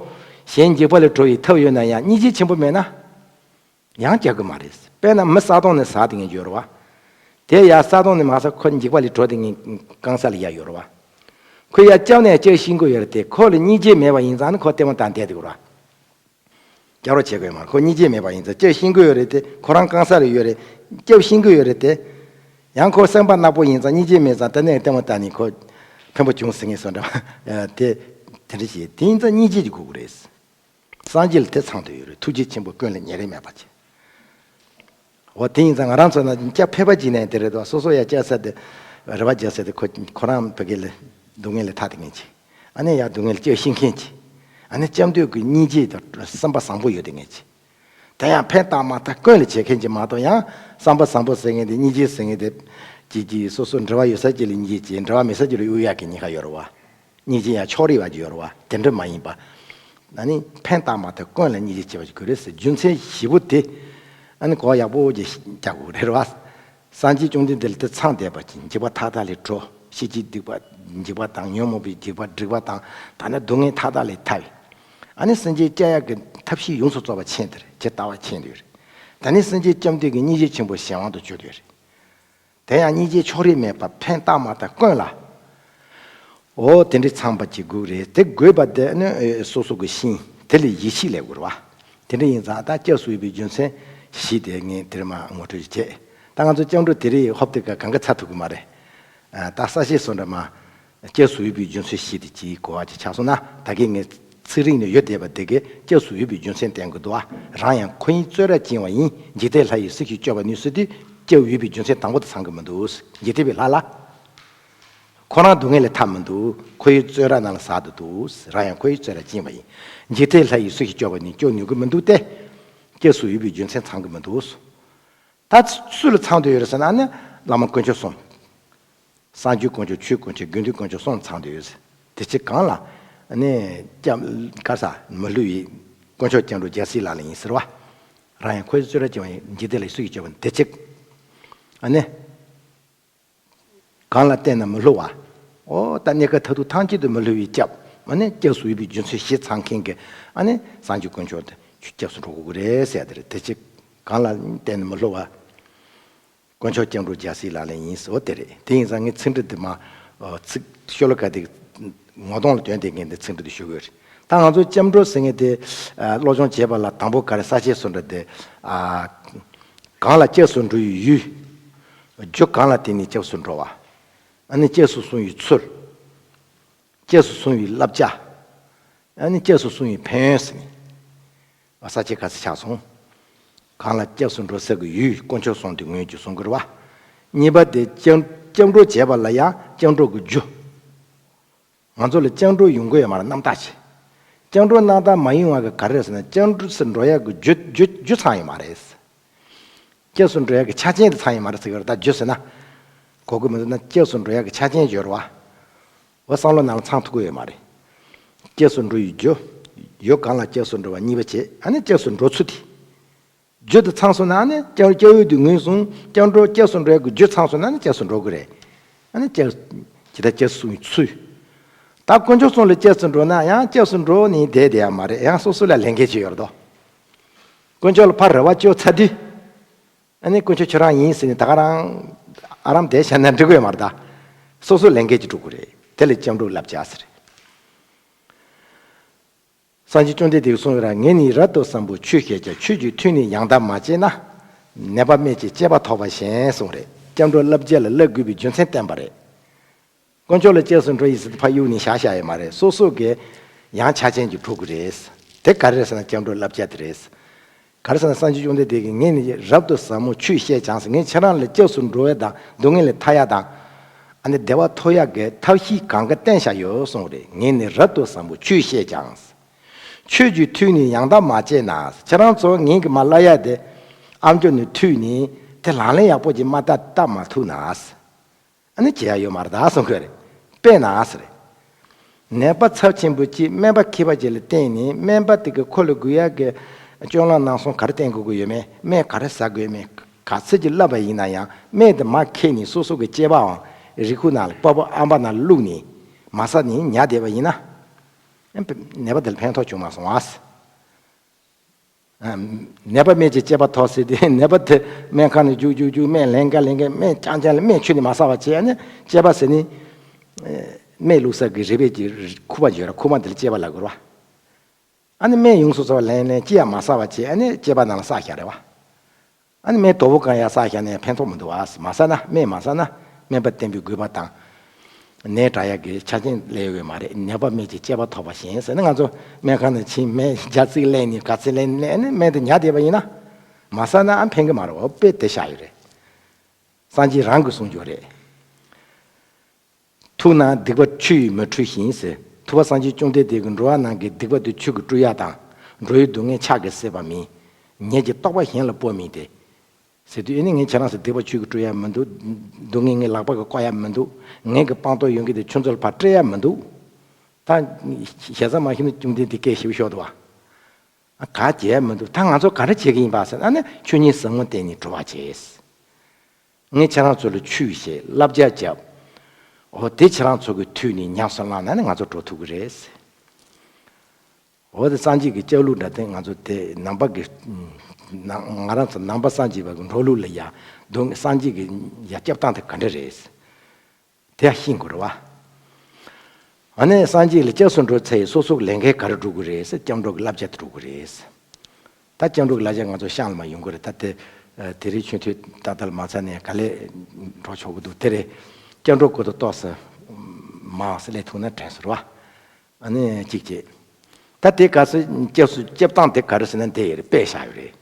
གཞན་འཇིགས་པ་ལས་གྲོལ་བའི་ཐབས་ཡོད་ན་ཡང་སྙིང་རྗེ་ཆེན་པོ་མེད་ན། ཡང་སྐྱོབ་ཀྱི་མ་རེད། དཔེར་ན་མི་ས་དོང་ནས་ཟགས་དེ་ངས་བརྗོད་རེད་བ། དེ་ཡ་ས་དོང་ནས་མ་ཟགས་ཁོ་འཇིགས་པ་ལས་གྲོལ་དེ་ངས་རྐང་ས་ལ་ཡ་ཡོད་རེད་བ། ཁོ་ཡ་སྐྱབས་ནས་སྐྱོབ་ཤེས་ཀྱི་ཡོད་རེད་དེ། ཁོ་ལ་སྙིང་རྗེ་མེད་པ་ཡིན་ཙང་ནི་ཁོ་ལྟད་མོ་ལྟ་བསྡད་དེ་དགོས་རེད་བ། སྐྱབས་རོགས་བྱེད་དགོས་མ་རེད། ཁོ་སྙིང་རྗེ་མེད་པ་ཡིན་ཙང་སྐྱབས་ཤེས་ཀྱི་ཡོད་རེད་དེ། ཁོ་རང་གང་ས་རེ་ཡོད་རེད། སྐྱབས་ཤེས་ཀྱི་ཡོད་རེད་དེ། ཡང་ཁོ་སེམས་པ་ནག་པོ་ཡིན་ཙང་སྙིང་རྗེ་མེད་ཙང་དེ་ནས་ལྟད་མོ་ལྟ་ནས་ཁོ་ཕན་པོ་བྱུང་ཟེར་ངེས་སོ་འདྲ་བ། དེ་དེ་འདྲ་བྱེད། དེ་ཡིན་ཙང་སྙིང་རྗེ་ཅིག་དགོས་ཀྱི་རེད། སངས་རྒྱས་ལ་དེ་ཚང་དུ་ཡོད་རེད། ཐུགས་རྗེ་ཆེན་པོ་ཀུན་ལས་ཉེ་རིང་མེད་པ་ཅིག་འོ་དེ་ཡིན་ཙང་ང་རང་ཚོ་ན་སྐྱབས་ཕལ་པ་ཅིག་ནས་དེ་རེད་དོ། སོ་སོ་ཡ་སྐྱབས་ས་དེ་རེ་བ་རྒྱག་ས་དེ་ཁོ་ཁོ་རང་ཕ་གི་ལ་སྡུག་བསྔལ་ལས་ཐར་དེ་མཁན་ཅིག་ཨ་ནི་ཡ་སྡུག་བསྔལ་སྐྱབས་ཤེས་མཁན་ཅིག་ཨ་ནི་སྐྱབས་འདོད་ཀྱི་སྙིང་རྗེ་དང་བསམ་པ་བཟང་པོ་ཡོད་དེ་མཁན་ཅིག་དེ་ཡང་ཕན་བཏགས་མ་བཏགས་ཀུན་ལ་བྱེད་མཁན་ཅིག་མ་གཏོགས། ཡང་བསམ་པ་བཟང་པོ་ཟེར་མཁན་དེ་སྙིང་རྗེ་ཟེར་མཁན་དེ་ཅིག་ཅིག་སོ་སོ་འབྲེལ་བ་ཡོད་ས་ཅིག་ལ་སྙིང་རྗེ་བྱེད། འབྲེལ་བ་མེད་ས་ཅིག་ལ་གཡུག་ཡག་གི་ཉེན་ཁ་ཡོད་རེད་བ། སྙིང་རྗེ་ཡང་ཕྱོགས་རིས་པ་ཅིག་ཡོད་རེད་བ། དེ་འདྲ་མ་ཡིན་པ། ཨ་ནི་ཕན་བཏགས་མ་བཏགས་ཀུན་ལ་སྙིང་རྗེ་བྱེད་པ་ཅིག་དགོས་རེད་ཟེར། རྒྱུ་མཚན་བཞི་པོ་དེ་ཨ་ནི་གོ་བ་ཡག་པོ་ཅིག་རྒྱག་དགོས་རེད་བ། སངས་རྒྱས་བཅོམ་ལྡན་འདས་ལ་དེ་ཚང་བསྡད་པ་ཅིག་འཇིགས་པ་མཐའ་དག་ལས་གྲོལ། ཤེས་བྱའི་སྡིག་པ་འཇིགས་པ་དང་། ཉོན་མོངས་པའི་འཇིགས་པ་སྒྲིབ་པ་དང་། ད་ནི་སྡུག་བསྔལ་མཐའ་དག་ལས་ཐར་བའི་ཨ་ནི་སེམས་ཅན་སྐྱོབ་ཡག་གི་ཐབས་ཤེས་ཡོངས་སུ་རྫོགས་པ་མཁྱེན་ཏེ་རེད། ཇི་ལྟ་བ་མཁྱེན་ཏེ་ཡོད་རེད། ད་ནི་སེམས་ཅན་སྐྱོབ་འདོད་ཀྱི་སྙིང་རྗེ་ཆེན་པོ་གཞན་དབང་དུ་གྱུར་ཏེ་ཡོད་རེད། དེ་ཡང་སྙིང་རྗེ་ཕྱོགས་རིས་མེད་པ་ཕན་བཏགས་མ་བཏགས་ཀུན་ལ། འོ་དེ་འདྲའི་ཚང་པ་ཅིག་དགོས་རེད། དེ་དགོས་པ་དེ་ནི་སོ་སོ་གི་ཤེས་དེ་ལ་ཡིད་ཆེས་སླེབས་དགོས་རེད་བ། དེ་འདྲ་ཡིན་ཙང་ད་སྐྱབས་སུ་ཡོད་པའི་རྒྱུ་མཚན་བཞི་དེ་ངས་དེར་མ་ངོ་སྤྲོད་ཅིག་བྱས། ད་ང་ཚོ་སྐྱབས་འགྲོ་དེ་རིང་ཧོབ་སྟེ་ག་གང་ག་ཚར་ཐུབ་ཀྱི་མ་རེད། ད་ས་བཤད་སོ་འདྲ་མ། སྐྱབས་སུ་ཡོད་པའི་རྒྱུ་མཚན་བཞི་དེ་ཅིག་གོ་བ་ཅིག་ཆགས་སོང་ན། ད་གིན་ངས་ཚིག་རིང་ནས་ཡོད་བསྡད་པ་དེ་གས་སྐྱབས་སུ་ཡོད་པའི་རྒྱུ་མཚན་བསྟན་གྱི་འདུག་བ། རང་ཡང་ཁོ་ཡི་བཙོན་རར་བཅིངས་པ་ཡིན། འཇིག་རྟེན་ལྷ་ཡིས་སུ་ཞིག་སྐྱོབ་པར་ནུས་ཟེར་དུས་སྐྱབས་ཡོད་པའི་རྒྱུ་མཚན་དང་པོ་དེ་ཚང་གི་མི་འདུག་འཇིག་རྟེན་པའི་ལྷ་ལ། ཁོ་རང་སྡུག་བསྔལ་ལས་ཐར་མི་འདུག་ཁོ་ཡི་བཙོན་ར་ནང་ལ་ཟག་ཏུ་འདུག་རང་ཡང་ཁོ་ཡི་བཙོན་རར་བཅིངས་པ་ཡིན། འཇིག་རྟེན་ལྷ་ཡིས་སུ་ཞིག་སྐྱོབ་པར་ནུས། སྐྱོབ་ནུས་ཀྱི་མི་འདུག་སྟེ། སྐྱབས་སུ་ཡོད་པའི་རྒྱུ་མཚན་ཚང་གི་མི་འདུག་ད་སུ་ལ་ཚང་དུ་ཡོད་རེད་ཟེར་ན་ནི་བླ་མ་དཀོན་མཆོག་གསུམ། སངས་རྒྱས་དཀོན་མཆོག་ཆོས་དཀོན་མཆོག་དགེ་འདུན་དཀོན་མཆོག་གསུམ་ལ་ཚང་དུ་ཡོད་ཟེར། དེ་ཕྱིར་གང་ལ་ནི་སྐྱབས་ག་ས་མི་བསླུ་བའི་དཀོན་མཆོག་སྐྱབས་འགྲོ་རྒྱལ་སྲས་ལག་ལེན་ཡིན་ཟེར་བ། རང་ཡང་ཁོ་ཡི་བཙོན་རར་བཅིངས་པ་ཡིན། འཇིག་རྟེན་ལྷ་ཡིས་སུ་ཞིག་སྐྱོབ་པར་ནུས། དེ་ཕྱིར་ཨ་ནི། གང་ལ་བརྟེན་ནས་མི་བསླུ་བ། ཨོ་ད་གནས་སྐབས་མཐར་ཐུག་ཐམས་ཅད་དུ་མི་བསླུ་བའི་སྐྱབས། ཨ་ནི་སྐྱབས་སུ་ཡོད་པའི་རྒྱུ་མཚན་བཞི་ཚང་མཁན་གྱི་ཨ་ནི་སངས་རྒྱས་དཀོན་མཆོག་དེ་ཁྱོད་སྐྱབས་སུ་འགྲོ་དགོས་ཀྱི་རེད་ཟེར་ཡ་དེ་རེད། དེ་ཕྱིར་གང་ལ་བརྟེན་ནས་མི་བསླུ་བ། དཀོན་མཆོག་སྐྱབས་འགྲོ་རྒྱལ་སྲས་ལག་ལེན་ཡིན་ཟེར་བ་དེ་རེད། དེ་ཡིན་ཙང་ངས་ཚིག་འབྲུ་འདི་མ་ཚིག་ཤོ་ལོ་ཀ་དེ་ངོ་གདོང་ལ་སྟོན་བསྡད་མཁན་དེ་ཚིག་འབྲུ་དེ་ཞུ་དགོས་རེད། ད་ང་ཚོ་སྐྱབས་འགྲོ་ཟེར་མཁན་དེ་སློབ་སྦྱོང་བྱེད་པ་ལ་དང་པོ་ག་རེ་ས་བཅད་སུ་འགྲོ་དེ། གང་ལ་སྐྱབས་སུ་འགྲོ་བའི་ཡུལ། རྒྱུ་གང་ལ་བརྟེན་ནས་སྐྱབས་སུ་འགྲོ་བ། ཨ་ནི་སྐྱབས་སུ་སོང་བའི་ཚུལ། སྐྱབས་སུ་སོང་བའི་བསླབ་བྱ། ཨ་ནི་སྐྱབས་སུ་སོང་བའི་ཕན་ཡོན་ཟེར་ནས། ས་བཅད་ག་ཚོད་ཆགས་སོང་། གང་ལ་སྐྱབས་སུ་འགྲོ་ས་གི་ཡུལ་དཀོན་མཆོག་གསུམ་དེ་ངོས་ཀྱིས་གསུང་གི་རེད་བ། གཉིས་པ་དེ་སྐྱབས་སྐྱབས་འགྲོ་བྱེད་པ་ལ་ཡང་སྐྱབས་འགྲོ་གི་རྒྱུ། ང་ཚོ་ལ་སྐྱབས་འགྲོ་ཡོང་གི་ཡོད་མ་རེད། རྣམ་དག་བྱེད། སྐྱབས་འགྲོ་རྣམ་དག་མ་ཡོང་བ་གི་ག་རེ་རེད་ཟེར་ན། སྐྱབས་འགྲོ་སུ་འགྲོ་ཡག་གི་རྒྱུ་རྒྱུ་རྒྱུ་ཚང་ཡོད་མ་རེད། སྐྱབས་སུ་འགྲོ་ཡག་གི་ཆ་རྐྱེན་དེ་ཚང་ཡོད་མ་རེད་ཟེར་གི་རེད། ད་རྒྱུ་ཟེར་ན། གོ་གི་མི་འདུག་ན། སྐྱབས་སུ་འགྲོ་ཡག་གི་ཆ་རྐྱེན་ཡོད་རེད་བ། འོ་བསམ་བློ་ནང་ལ་ཚང་ཐུབ་ཀྱི་ཡོད་མ་རེད། སྐྱབས་སུ་འགྲོ་ཡི་རྒྱུ། ཡུལ་གང་ལ་སྐྱབས་སུ་འགྲོ་བ་གཉིས་པ་བྱེད། ཨ་ནི་སྐྱབས་སུ་འགྲོ་ཚུལ་དེ། རྒྱུ་དེ་ཚང་སོང་ན་ཨ་ནི་སྐྱབས་སྐྱབས་ཡུལ་དེ་ངོས་བཟུང་། སྐྱབས་འགྲོ་སྐྱབས་སུ་འགྲོ་ཡག་གི་རྒྱུ་ཚང་སོང་ན་ཨ་ནི་སྐྱབས་སུ་འགྲོ་གི་རེད། ཨ་ནི་སྐྱབས་ཇི་ལྟར་སྐྱབས་སུ་སོང་བའི་ཚུལ། ད་དཀོན་མཆོག་གསུམ་ལ་སྐྱབས་སུ་འགྲོ་ན་ཡང་སྐྱབས་སུ་འགྲོ་ནས་བསྡད་བསྡད་ཡག་མ་རེད། ཡང་སོ་སོ་ལ་ལས་འགན་ཅིག་ཡོད་རེད་དོ། དཀོན་མཆོག་ལ་ཕར་རེ་བ་བཅོལ་ཚར་དུས། ཨ་ནི་དཀོན་མཆོག་ཁྱོད་རང་ཡིན་ཟེར་ནས་ད་ག་རང་ཨ་རམ་བསྡད་བཞག་ན་འགྲིག་གི་ཡོད་མ་རེད་ད། སོ་སོ་ལས་འགན་ཅིག་སྒྲུབ་དགོས་རེད། དེ་ལ་སྐྱབས་འགྲོ་བསླབ་བྱ་ཟེར། སངས་རྒྱས་བཅོམ་ལྡན་འདས་ཀྱིས་གསུངས་ཡོད་ར། ངས་ནི་རབ་ཏུ་བཟང་པོའི་ཆོས་བཤད་ཀྱང་། ཆོས་ཀྱི་ཐུགས་ནི་ཡང་དག་མ་བྱས་ན། ནད་པ་སྨན་གྱིས་སྐྱེད་པ་ཐོབ་པ་བཞིན་གསུངས་རེད། སྐྱབས་འགྲོ་བསླབ་བྱ་ལ་བསླབ་དགོས་པའི་རྒྱུ་མཚན་བསྟན་པ་རེད། དཀོན་མཆོག་ལ་སྐྱབས་སུ་འགྲོ་ཡི་ཟེར་ཏེ་ཕར་གཡུག་ནས་བཞག་བཞག་ཡོད་མ་རེད། སོ་སོ་གིས་ཡང་ཆ་རྐྱེན་ཅིག་སྒྲུབ་དགོས་རེད། དེ་ག་རེ་རེད་ཟེར་ན་སྐྱབས་འགྲོ་བསླབ་བྱ་དེ་རེད། ག་རེ་ཟེར་ན་སངས་རྒྱས་བཅོམ་ལྡན་འདས་ཀྱིས་ངས་ནི་རབ་ཏུ་ཟབ་མོ་ཆོས་བཤད་ཀྱང་ཟེར། ངས་ཁྱེད་རང་ལ་སྐྱབས་སུ་འགྲོ་བ་དང་སྡུག་བསྔལ་ལས་ཐར་ཡ་དང་། ཨ་ནི་བདེ་བ་ཐོབ་ཡ་གི་ཐབས་ཤེས་གང་ག་བསྟན་བཞག་ཡོད་གསུངས་རེད། ངས་ནི་རབ་ཏུ་བཟང་པོ་ཆོས་བཤད་ཀྱང་། ཆོས་ཀྱི་ཐུགས་ནི་ཡང་དག་མ་བྱས་ན། ཁྱེད་རང་ཚོ་ངས་གི་མ་བསླབ་ཡ་དེ་ཨ་མཆོག་ནི་ཐུགས་ནི་དེ་ལག་ལེན་ཡག་པོ་ཅིག་མ་བཏབ་བཏབ་མ་ཐུབ་ན། ཨ་ནི་བྱེད་ཡ་ཡོད་མ་རེད་ད་གསུང་གི་རེད། དཔེར་ན་ཟེར། ནད་པ་ཚབས་ཆེན་པོ་གཅིག་སྨན་པ་མཁས་པ་ཅིག་ལ་བསྟེན་ནས་སྨན་པ་དེ་གིས་ཁོ་ལ་དགོས་ཡ་གི་སྤྱོད་ལམ་རྣམ་གསུམ་ག་རེ་བསྟེན་དགོས་ཀྱི་ཡོད་མེད། སྨན་ག་རེ་ཟ་དགོས་མེད། ག་ཚོད་ཅིག་བསླབ་པ་ཡིན་ན་ཡང་སྨན་དེ་མར་ཁྱེར་ནས་སོ་སོ་གི་སྐྱེས་པའམ་རིགས་ཁུངས་ནང་ལ་པགས་པ་ཨམ་པ་ནང་བླུགས་ནས་མ་ཟ་ནས་ཉལ་བསྡད་པ་ཡིན་ན། ནད་པ་དེ་ལ་ཕན་ཐོགས་བྱུང་མ་སོང་ཨ། ནད་པ་སྨན་གྱིས་སྐྱེད་པ་ཐོབ་ཟེར་ཏེ་ནད་པ་དེ་སྨན་ཁང་ནས་རྒྱུགས་རྒྱུགས་རྒྱུགས། སྨན་ལེན་ག་ལེན་ག་སྨན་རྐྱང་རྐྱང་ལ་སྨན་ཁྱོན་ནས་མ་ཟ་བ་བྱས་ནས་སྐྱེས་པ་ཟེར་ནས། སྨན་བླུགས་ས་གི་རིལ་བུ་གི་ཁུག་མ་ཡོད་ར། ཁུག་མ་དེ་ལ་སྐྱེས་པ་ལབ་དགོས་ར། ཨ་ནི་སྨན་ཡོངས་སུ་རྫོགས་པ་ལེན་ལེན་ཅི་ཡང་མ་བསགས་པ་བྱས། ཨ་ནི་སྐྱེས་པ་རྣམས་ལ་བསགས་བཞག་རེད་བ། ཨ་ནི་སྨན་དོ་པོ་གང་ཡང་བསགས་བཞག་ནས་ཕན་ཐོགས་མི་འདུག་བ། མ་བསགས་ན། སྨན་མ་བསགས་ན་སྨན་པ་བསྟེན་པའི་དགོས་པ་དང་། ནད་དྲག་ཡག་གི་ཆ་རྐྱེན་སླེབས་ཡོད་མ་རེད། ནད་པ་སྨན་གྱིས་སྐྱེས་པ་ཐོབ་པ་བཞིན་ཟེར་ནས། ང་ཚོ་སྨན་ཁང་ནས་ཕྱིན། སྨན་བརྒྱ་ཚིག་ལེན་ནས། ག་ཚིག་ལེན་ནས། ཨ་ནི་སྨན་དེ་ཉར་བསྡད་པ་ཡིན་ན། མ་བསགས་ན་ཨ་ཕན་གི་མ་རེད་བ། དཔེ་དེ་བཞག་ཡོད་རེད། སངས་རྒྱས་རང་གིས་གསུངས་ཡོད་རེད། ཐུགས་ནང་སྡིག་པ་ཆུ་ཡིས་མི་འཁྲུ་བཞིན་ཟེར། ཐུབ་པ་སངས་རྒྱས་བཅོམ་ལྡན་འདས་ཀྱིས་འགྲོ་བ་རྣམས་ཀྱི་སྡིག་པ་དེ་ཆུ་གིས་བཀྲུ་ཡ་དང་། འགྲོ་བའི་སྡུག་བསྔལ་ཕྱག་གིས་བསལ་བ་མིན། ཉིད་ཀྱིས་རྟོགས་པ་གཞན་ལ་སྤོ་མིན་ཏེ། ཟེར་དུས། ཨེ་ནི་ངས་ཁྱེད་རང་ཚོའི་སྡིག་པ་ཆུ་གིས་བཀྲུ་ཡ་མི་འདུག། སྡུག་བསྔལ་ངའི་ལག་པ་གིས་བཀོག་ཡ་མི་འདུག། ངའི་གི་སྤངས་རྟོགས་ཡོན་ཏན་དེ་ཆུ་མཚོ་ལ་ཕར་སྤྲད་ཡ་མི་འདུག། ད་ཞེ་ས་མ་ཤེས་ན་བཅོམ་ལྡན་འདས་སྐད་ཞེ་པོ་ཤོར་འདུག་བ། ཨ། ག་བྱེད་ཡ་མི་འདུག། ད་ང་ཚོ་ག་འདྲ་བྱེད་ཀྱི་ཡིན་པ་ཟེར། ཨ་ནི་ཆོས་ཉིད་ཟབ་མོ་བསྟན་ནས་གྲོལ་བར་བྱེད། ངས་ཁྱེད་རང་ཚོ་ལ་ཆོས་བཤད། བསླབ་བྱ་བརྒྱབ། འོ་དེ་ཁྱེད་རང་ཚོ་གིས་ཐོས་ནས་ཉམས་སུ་བླངས་ན་ནི་ང་ཚོ་གྲོལ་ཐུབ་ཀྱི་རེད། འོ་དེ་སངས་རྒྱས་ཀྱི་སྐྱབས་ལུགས་འདྲ་དེ་ང་ཚོ་དེ་ནང་པ་གི། ང་རང་ཚོ་ནང་པ་སངས་རྒྱས་པ་གི་འགྲོ་ལུགས་ལ་ཡ། སྡུག། སངས་རྒྱས་ཀྱི་ཡ་སྐྱབས་སྟངས་དེ་ག་འདྲ་རེད། དེ་ཡང་ཤེས་དགོས་རེད་བ། ཨ་ནི་སངས་རྒྱས་ལ་སྐྱབས་སུ་འགྲོ་ཚར་ཡི་སོ་སོ་གི་ལས་འགན་ག་རེ་སྒྲུབ་དགོས་རེད་ཟེར། སྐྱབས་འགྲོ་གི་བསླབ་བྱ་དེ་སྒྲུབ་དགོས་རེད། ད་སྐྱབས་འགྲོ་གི་བསླབ་བྱ་ང་ཚོ་ཤང་ལ་མ་ཡོང་གི་རེད། ད་དེ་དེ་རིང་ཆུ་ཚོད་ཏག་ཏག་ལ་མ་ཚར་ནས་ག་ལེ་འགྲོ་ཆོག་གི་འདུག། དེ་རེད། སྐྱབས་འགྲོ་གོ་ཏོ་ཏོག་སེ་མང་སེ་ལས་ཐུག་ན་དྲན་སོང་རེད་བ། ཨ་ནི་གཅིག་བྱས། ད་དེ་ག་སེ་སྐྱབས་སུ། སྐྱབས་སྟངས་དེ་ག་རེ་ཟེར་ན་དེ་ཡོད་རེད། དཔེ་བཞག་ཡོད་རེད།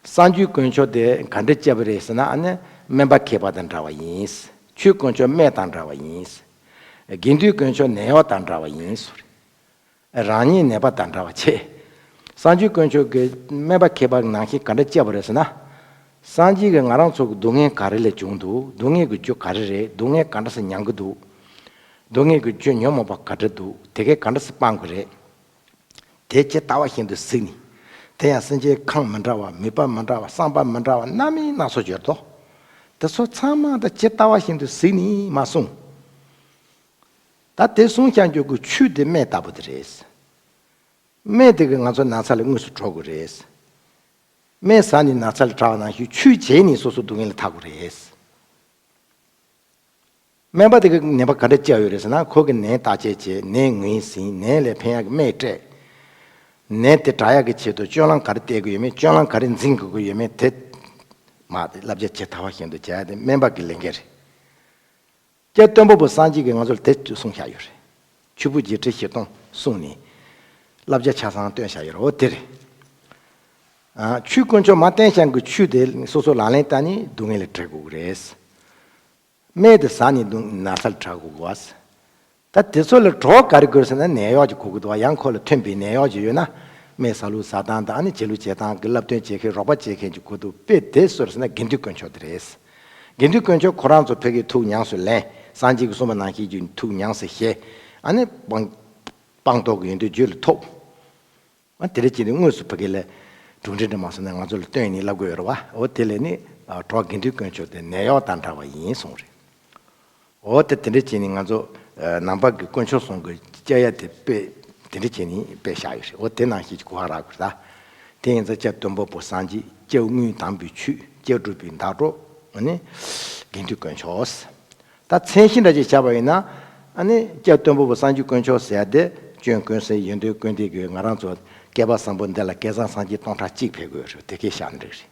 སངས་རྒྱས་དཀོན་མཆོག་དེ་ག་འདྲ་སྐྱབས་རེད་ཟེར་ན། ཨ་ནི་སྨན་པ་མཁས་པ་དང་འདྲ་བ་ཡིན། ཆོས་དཀོན་མཆོག་སྨན་དང་འདྲ་བ་ཡིན། དགེ་འདུན་དཀོན་མཆོག་ནད་གཡོག་དང་འདྲ་བ་ཡིན་ཟེར། རང་ཉིད་ནད་པ་དང་འདྲ་བ་བྱེད། སངས་རྒྱས་དཀོན་མཆོག་གིས་སྨན་པ་མཁས་པ་ནང་བཞིན་ག་འདྲ་སྐྱབས་པ་རེད་ཟེར་ན། སངས་རྒྱས་ཀྱིས་ང་རང་ཚོ་གི་སྡུག་བསྔལ་ག་རེ་ལས་བྱུང་འདུག། སྡུག་བསྔལ་གྱི་རྒྱུ་ག་རེ་རེད། སྡུག་བསྔལ་ག་འདྲ་སེ་མྱང་གི་འདུག། སྡུག་བསྔལ་གྱི་རྒྱུ་ཉོན་མོངས་པ་ག་འདྲ་འདུག། དེ་གས་ག་འདྲ་སེ་སྤང་དགོས་རེད། དེ་ཇི་ལྟ་བ་བཞིན་དུ་གཟིགས་ནས། དེ་ཡང་སེམས་ཅན་ཁམས་མི་འདྲ་བ། མོས་པ་མི་འདྲ་བ། བསམ་པ་མི་འདྲ་བ། རྣམ་སྨིན་སྣ་ཚོགས་ཡོད་དོ། དེ་ཚོ་ཚང་མ་ད་ཇི་ལྟ་བ་བཞིན་དུ་གཟིགས་ནས་མར་གསུངས། ད་དེ་གསུངས་བཞག་རྒྱུ་གི་ཆོས་དེ་སྨན་ལྟ་བུ་དེ་རེད། སྨན་དེ་གིས་ང་ཚོ་ན་ཚ་ལས་དངོས་སུ་གྲོལ་དགོས་རེད། སྨན་ཟ་ནས་ན་ཚ་ལས་དྲག་པ་ནང་བཞིན་ཆོས་བྱས་ནས་སོ་སོ་སྡུག་བསྔལ་ལས་ཐར་དགོས་རེད། སྨན་པ་དེ་གིས་ནད་པ་ག་འདྲ་སྐྱེལ་ཡོད་རེད་ཟེར་ན། ཁོ་གིས་ནད་བརྟག་དཔྱད་བྱས། ནད་ངོས་ཟིན། ནད་ལ་ཕན་ཡག་གི་སྨན་སྤྲད། ནད་དེ་དྲག་ཡག་གི་ཆེད་དུ་སྤྱོད་ལམ་ག་རེ་བསྟེན་དགོས་ཡོད་མེད། སྤྱོད་ལམ་ག་རེ་འཛིན་དགོས་ཀྱི་ཡོད་མེད། དེ་མ་དེ་བསླབ་བྱ་ཇི་ལྟ་བ་བཞིན་དུ་བྱས་ཏེ་སྨན་པ་གི་ལས་འགན་རེད། སྐྱབས་སྟོན་པ་པོ་སངས་རྒྱས་ཀྱིས་ང་ཚོ་ལ་དེ་གསུངས་བཞག་ཡོད་རེད། ཆུ་བུར་བརྒྱད་ཁྲི་བཞི་སྟོང་གསུངས་ནས་བསླབ་བྱ་ཆ་ཚང་སྟོན་བཞག་ཡོད་རེད། འོ་དེ་རེད། ཨ། ཆོས་དཀོན་མཆོག་མར་བསྟན་བཞག་གི་ཆོས་དེ་སོ་སོ་ལག་ལེན་བསྟར་ནས་སྡུག་བསྔལ་ལས་བྲལ་དགོས་ཀྱི་རེད། སྨན་དེ་ཟ་ནས་སྡུག་ན་ཚ་ལས་དྲག་དགོས་ཀྱི་རེད། ད་དེ་ཚོ་ལ་གྲོགས་ག་རེ་དགོས་ཟེར་ན། ནད་གཡོག་ཅིག་དགོས་ཀྱི་འདུག་བ། ཡང་ཁོ་ལ་མཐུན་པའི་ནད་གཡོག་ཅིག་ཡོད་ན། སྨན་ཟ་ལུགས་ཟ་སྟངས་དང་། ཨ་ནི་བྱེད་ལུགས་བྱེད་སྟངས་ཀྱི་བསླབ་སྟོན་བྱེད་མཁན། རོགས་པ་བྱེད་མཁན་ཅིག་དགོས་འདུག། དཔེ་དེ་སུ་རེད་ཟེར་ན་དགེ་འདུན་དཀོན་མཆོག་དེ་རེད། དགེ་འདུན་དཀོན་མཆོག་ཁོ་རང་ཚོ་ཕ་གིའི་ཐུགས་ཉམས་སུ་ལེན། སངས་རྒྱས་ཀྱིས་གསུངས་པ་ནང་བཞིན་གྱི་ཐུགས་ཉམས་སུ་བཞེས། ཨ་ནི་སྤང་སྤངས་རྟོགས་ཀྱི་ཡོན་ཏན་རྒྱུད་ལ་ཐོབ། ཨ། དེ་འདྲ་བྱས་ནས་དངོས་སུ་ཕ་གི་ལ་གྲུབ་འབྲས་འདྲ་མ་སོང་ན་ང་ཚོ་ལ་སྟོན་ནས་བསླབ་དགོས་ཡོད་རེད་བ། འོ་དེ་ལས་ནི། ཨ། གྲོགས་དགེ་འདུན་དཀོན་མཆོག་དེ་ནད་གཡོག་དང་འདྲ་བ་ཡིན་གསུངས་རེད། འོ་དེ་དེ་འདྲ་བྱས་ནས་ང་ཚོ། ཨ། ནང་པ་གི་དཀོན་མཆོག་གསུམ་གྱི་སྐྱབས་ཡ་དེ་དཔེ་དེ་འདྲ་བྱས་ནས་དཔེ་བཞག་ཡོད་རེད། འོ་དེ་ནང་བཞིན་གྱི་གོ་བ་རག་དགོས་རེད་ད། དེ་ཡིན་ཙང་སྐྱབས་སྟོན་པ་པོ་སངས་རྒྱས། སྐྱབས་དངོས་དམ་པའི་ཆོས། སྐྱབས་སྒྲུབ་པའི་བདག་གྲོགས། ཨ་ནི་དགེ་འདུན་དཀོན་མཆོག། ད་མཚན་གཞི་འདྲ་ཅིག་བྱས་པ་ཡིན་ན། ཨ་ནི་སྐྱབས་སྟོན་པ་པོ་སངས་རྒྱས་དཀོན་མཆོག་ཟེར་ཡ་དེ་སྐྱོན་ཀུན་ཟད། ཡོན་ཏན་ཀུན་ལྡན་གྱི་ང་རང་ཚོ་བསྐལ་པ་བཟང་པོ་འདི་ལ་བསྐལ་བཟང་སངས་རྒྱས་སྟོང་ཕྲག་གཅིག་ཕེབས་དགོས་རེད། དེ་གའི་ཞག་འགྲིག་རེད།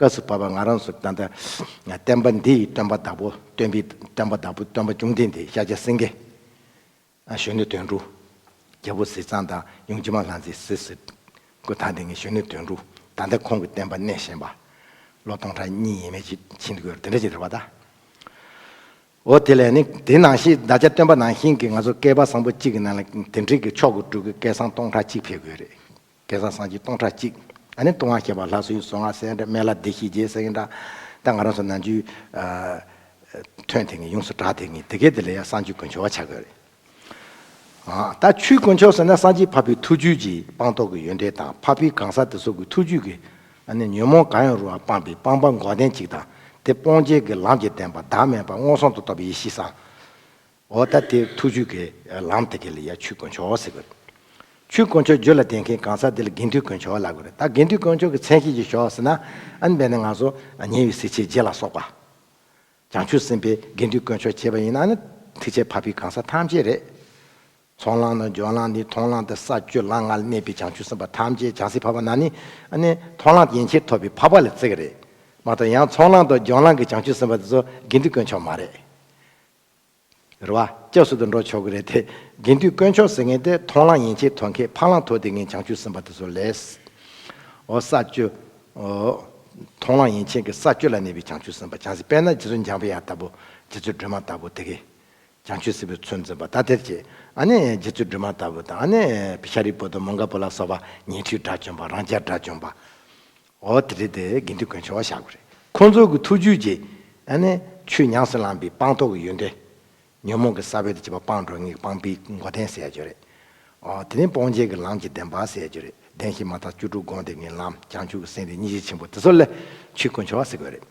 སྐབས་སུ་བབ་པ་ང་རང་ཚོ་ད་ལྟ་བསྟན་པ་འདི་ཡི་སྟོན་པ་བདག་པོ། སྟོན་པའི་སྟོན་པ་བདག་པོ་སྟོན་པ་བཅོམ་ལྡན་འདས་ཤཱཀྱ་སེང་གེ། ཨ། གཞོན་ནུ་དོན་གྲུབ། རྒྱལ་པོ་ཟས་གཙང་དང་ཡུམ་སྐྱིད་མ་ལྷ་མཛེས་ཟེར་ཟེར། སྐུ་ཐང་དེ་ངའི་གཞོན་ནུ་དོན་གྲུབ། ད་ལྟ་ཁོང་གི་བསྟན་པ་གནས་བཞིན་པ། ལོ་སྟོང་ཕྲག་གཉིས་ཡས་མས་ཅིག་ཕྱིན་དགོས་རེད། དེ་འདྲ་ཅིག་རེད་པ་ད། འོ་དེ་ལས་ནི་དེ་ནང་བཞིན་བདག་ཅག་སྟོན་པ་ནང་བཞིན་གྱི་ང་ཚོ་བསྐལ་པ་བཟང་པོ་གཅིག་གི་ནང་ལ་དེ་འདྲའི་གི་མཆོག་གི་སྤྲུལ་སྐུ་བསྐལ་བཟང་སྟོང་ཕྲག་གཅིག་ཕེབས་དགོས་རེད། བསྐལ་བཟང་སངས་རྒྱས་སྟོང་ཕྲག་གཅིག། ཨ་ནི་ལྟུང་བ་བཤགས་པ། ལྷ་བསུའི་གསང་སྔགས་ཟེར་འདྲ། སྨན་བླ་བདེ་གཤེགས་རྒྱལ་ཟེར་འདྲ། ད་ང་རང་ཚོ་ནམ་རྒྱུན། ཨ། ཐོན་དེ་ངས་ཡོངས་སུ་གྲགས་དེ་ངས་དེ་གས་དེ་ལ་ཡང་སངས་རྒྱས་དཀོན་མཆོག་ཆགས་དགོས་རེད། ཨ། ད་ཆོས་དཀོན་མཆོག་ཟེར་ན་སངས་རྒྱས་འཕགས་པའི་ཐུགས་རྒྱུད་ཀྱི་སྤངས་རྟོགས་ཀྱི་ཡོན་ཏན་དང་། འཕགས་པའི་གང་ཟག་དེ་ཚོ་གི་ཐུགས་རྒྱུད་ཀྱི། ཨ་ནི་ཉོན་མོངས་གང་ཡང་རུང་བ་སྤངས་པའི་སྤངས་པ་འགོག་བདེན་གཅིག་དང་། དེ་སྤོང་བྱེད་ཀྱི་ལམ་གྱི་བདེན་པ། བདག་མེད་པ་མངོན་སུམ་དུ་རྟོགས་པའི་ཡེ་ཤེས་གསང་། འོ་ད་དེ་ཐུགས་རྒྱུད་ཀྱི་ལམ་དེ་ག་ལ་ཡ་ཆོས་དཀོན་མཆོག་ཟེར་དགོས་རེད། ཆོས་དཀོན་མཆོག་རྒྱུད་ལ་ལྡན་མཁན་གང་ཟག་དེ་ལ་དགེ་འདུན་དཀོན་མཆོག་ལབ་དགོས་རེད། ད་དགེ་འདུན་དཀོན་མཆོག་གི་མཚན་གཞི་ཅིག་ཞོག་ཟེར་ན། ཨ་ནི་དཔེར་ན་ང་ཚོ་ཉེ་བའི་སྲས་ཆེན་བརྒྱད་ལ་སོགས་པ། བྱང་ཆུབ་སེམས་དཔའི་དགེ་འདུན་དཀོན་མཆོག་བྱས་པ་ཡིན་ན་ནི་ཐུགས་རྗེ་འཕགས་པའི་གང་ཟག་ཐམས་ཅད་རེད། ཚོགས་ལམ་དང་སྦྱོར་ལམ་ནི་མཐོང་ལམ་དང་ས་བཅུ་ལམ་ལྔ་ལ་གནས་པའི་བྱང་ཆུབ་སེམས་དཔའ་ཐམས་ཅད་བྱང་སེམས་འཕགས་པ་ན་ནི་ཨ་ནི་མཐོང་ལམ་ཡན་ཆད་ཐོབ་པའི་འཕགས་པ་ལ་བརྩི་གི་རེད། མ་གཏོགས་ཡང་ཚོགས་ལམ་དང་སྦྱོར་ལམ་གྱི་བྱང་ཆུབ་སེམས་དཔའ་དེ་ཚོ་དགེ་འདུན་དཀོན་མཆོག་མ་རེད། རེད་བ། སྐྱབས་སུ་དུ་འགྲོ་ཆོག་གི་རེད་དེ། དགེ་འདུན་དཀོན་མཆོག་ཟེར་མཁན་དེ་མཐོང་ལམ་ཡན་ཆད་ཐོབ་མཁན་འཕགས་ལམ་ཐོབ་བསྡད་མཁན་བྱང་ཆུབ་སེམས་དཔའ་དེ་ཚོ་ལས། འོ་ས་བཅུ། འོ། མཐོང་ལམ་ཡན་ཆད་ཀྱི་ས་བཅུ་ལ་གནས་པའི་བྱང་ཆུབ་སེམས་དཔའ་བྱང་སེམས་དཔེར་ན་རྗེ་བཙུན་འཇམ་པའི་དབྱངས་ལྟ་བུ་རྗེ་བཙུན་སྒྲོལ་མ་ལྟ་བུ་དེ་གས། བྱང་ཆུབ་སེམས་དཔའི་ཚུལ་འཛིན་པ་ད་དེར་བྱེད། ཨ་ནི་རྗེ་བཙུན་སྒྲོལ་མ་ལྟ་བུ་དང་ཨ་ནི་ཤཱ་རིའི་བུ་དང་མོའུ་འགལ་བུ་ལ་སོགས་པ་ཉན་ཐོས་དགྲ་བཅོམ་པ་རང་རྒྱལ་དགྲ་བཅོམ་པ། འོ་དེ་རེད་དེ་དགེ་འདུན་དཀོན་མཆོག་བཤད་དགོས་རེད། ཁོང་ཚོ་གི་ཐུགས་རྒྱུད་ཀྱི་ཨ་ནི་ཆོས་ཉམས་སུ་བླངས་པའི་སྤངས་རྟོགས་ཀྱི་ཡོན་ཏན། ཉོན་མོངས་ཀྱི་ས་བོན་དུ་གྱུར་པ་སྤངས་འགྲོ་ངེས་ཀྱི་སྤངས་པའི་མགོ་རྟིང་ཟེར་ཡ་ཅིག་རེད། འོ་དེ་ནས་སྤོང་བྱེད་ཀྱི་ལམ་གྱི་བདེན་པ་ཟེར་ཡ་ཅིག་རེད། བདེན་བཞི་མ་དག་བཅུ་དྲུག་སྒོམ་བསྡད་མཁན་ལམ་བྱང་ཆུབ་ཀྱི་སེམས་དེ་སྙིང་རྗེ་ཆེན་པོ་དེ་ཚོ་ལ་ཆོས་དཀོན་མཆོག་ཟེར་དགོས་རེད།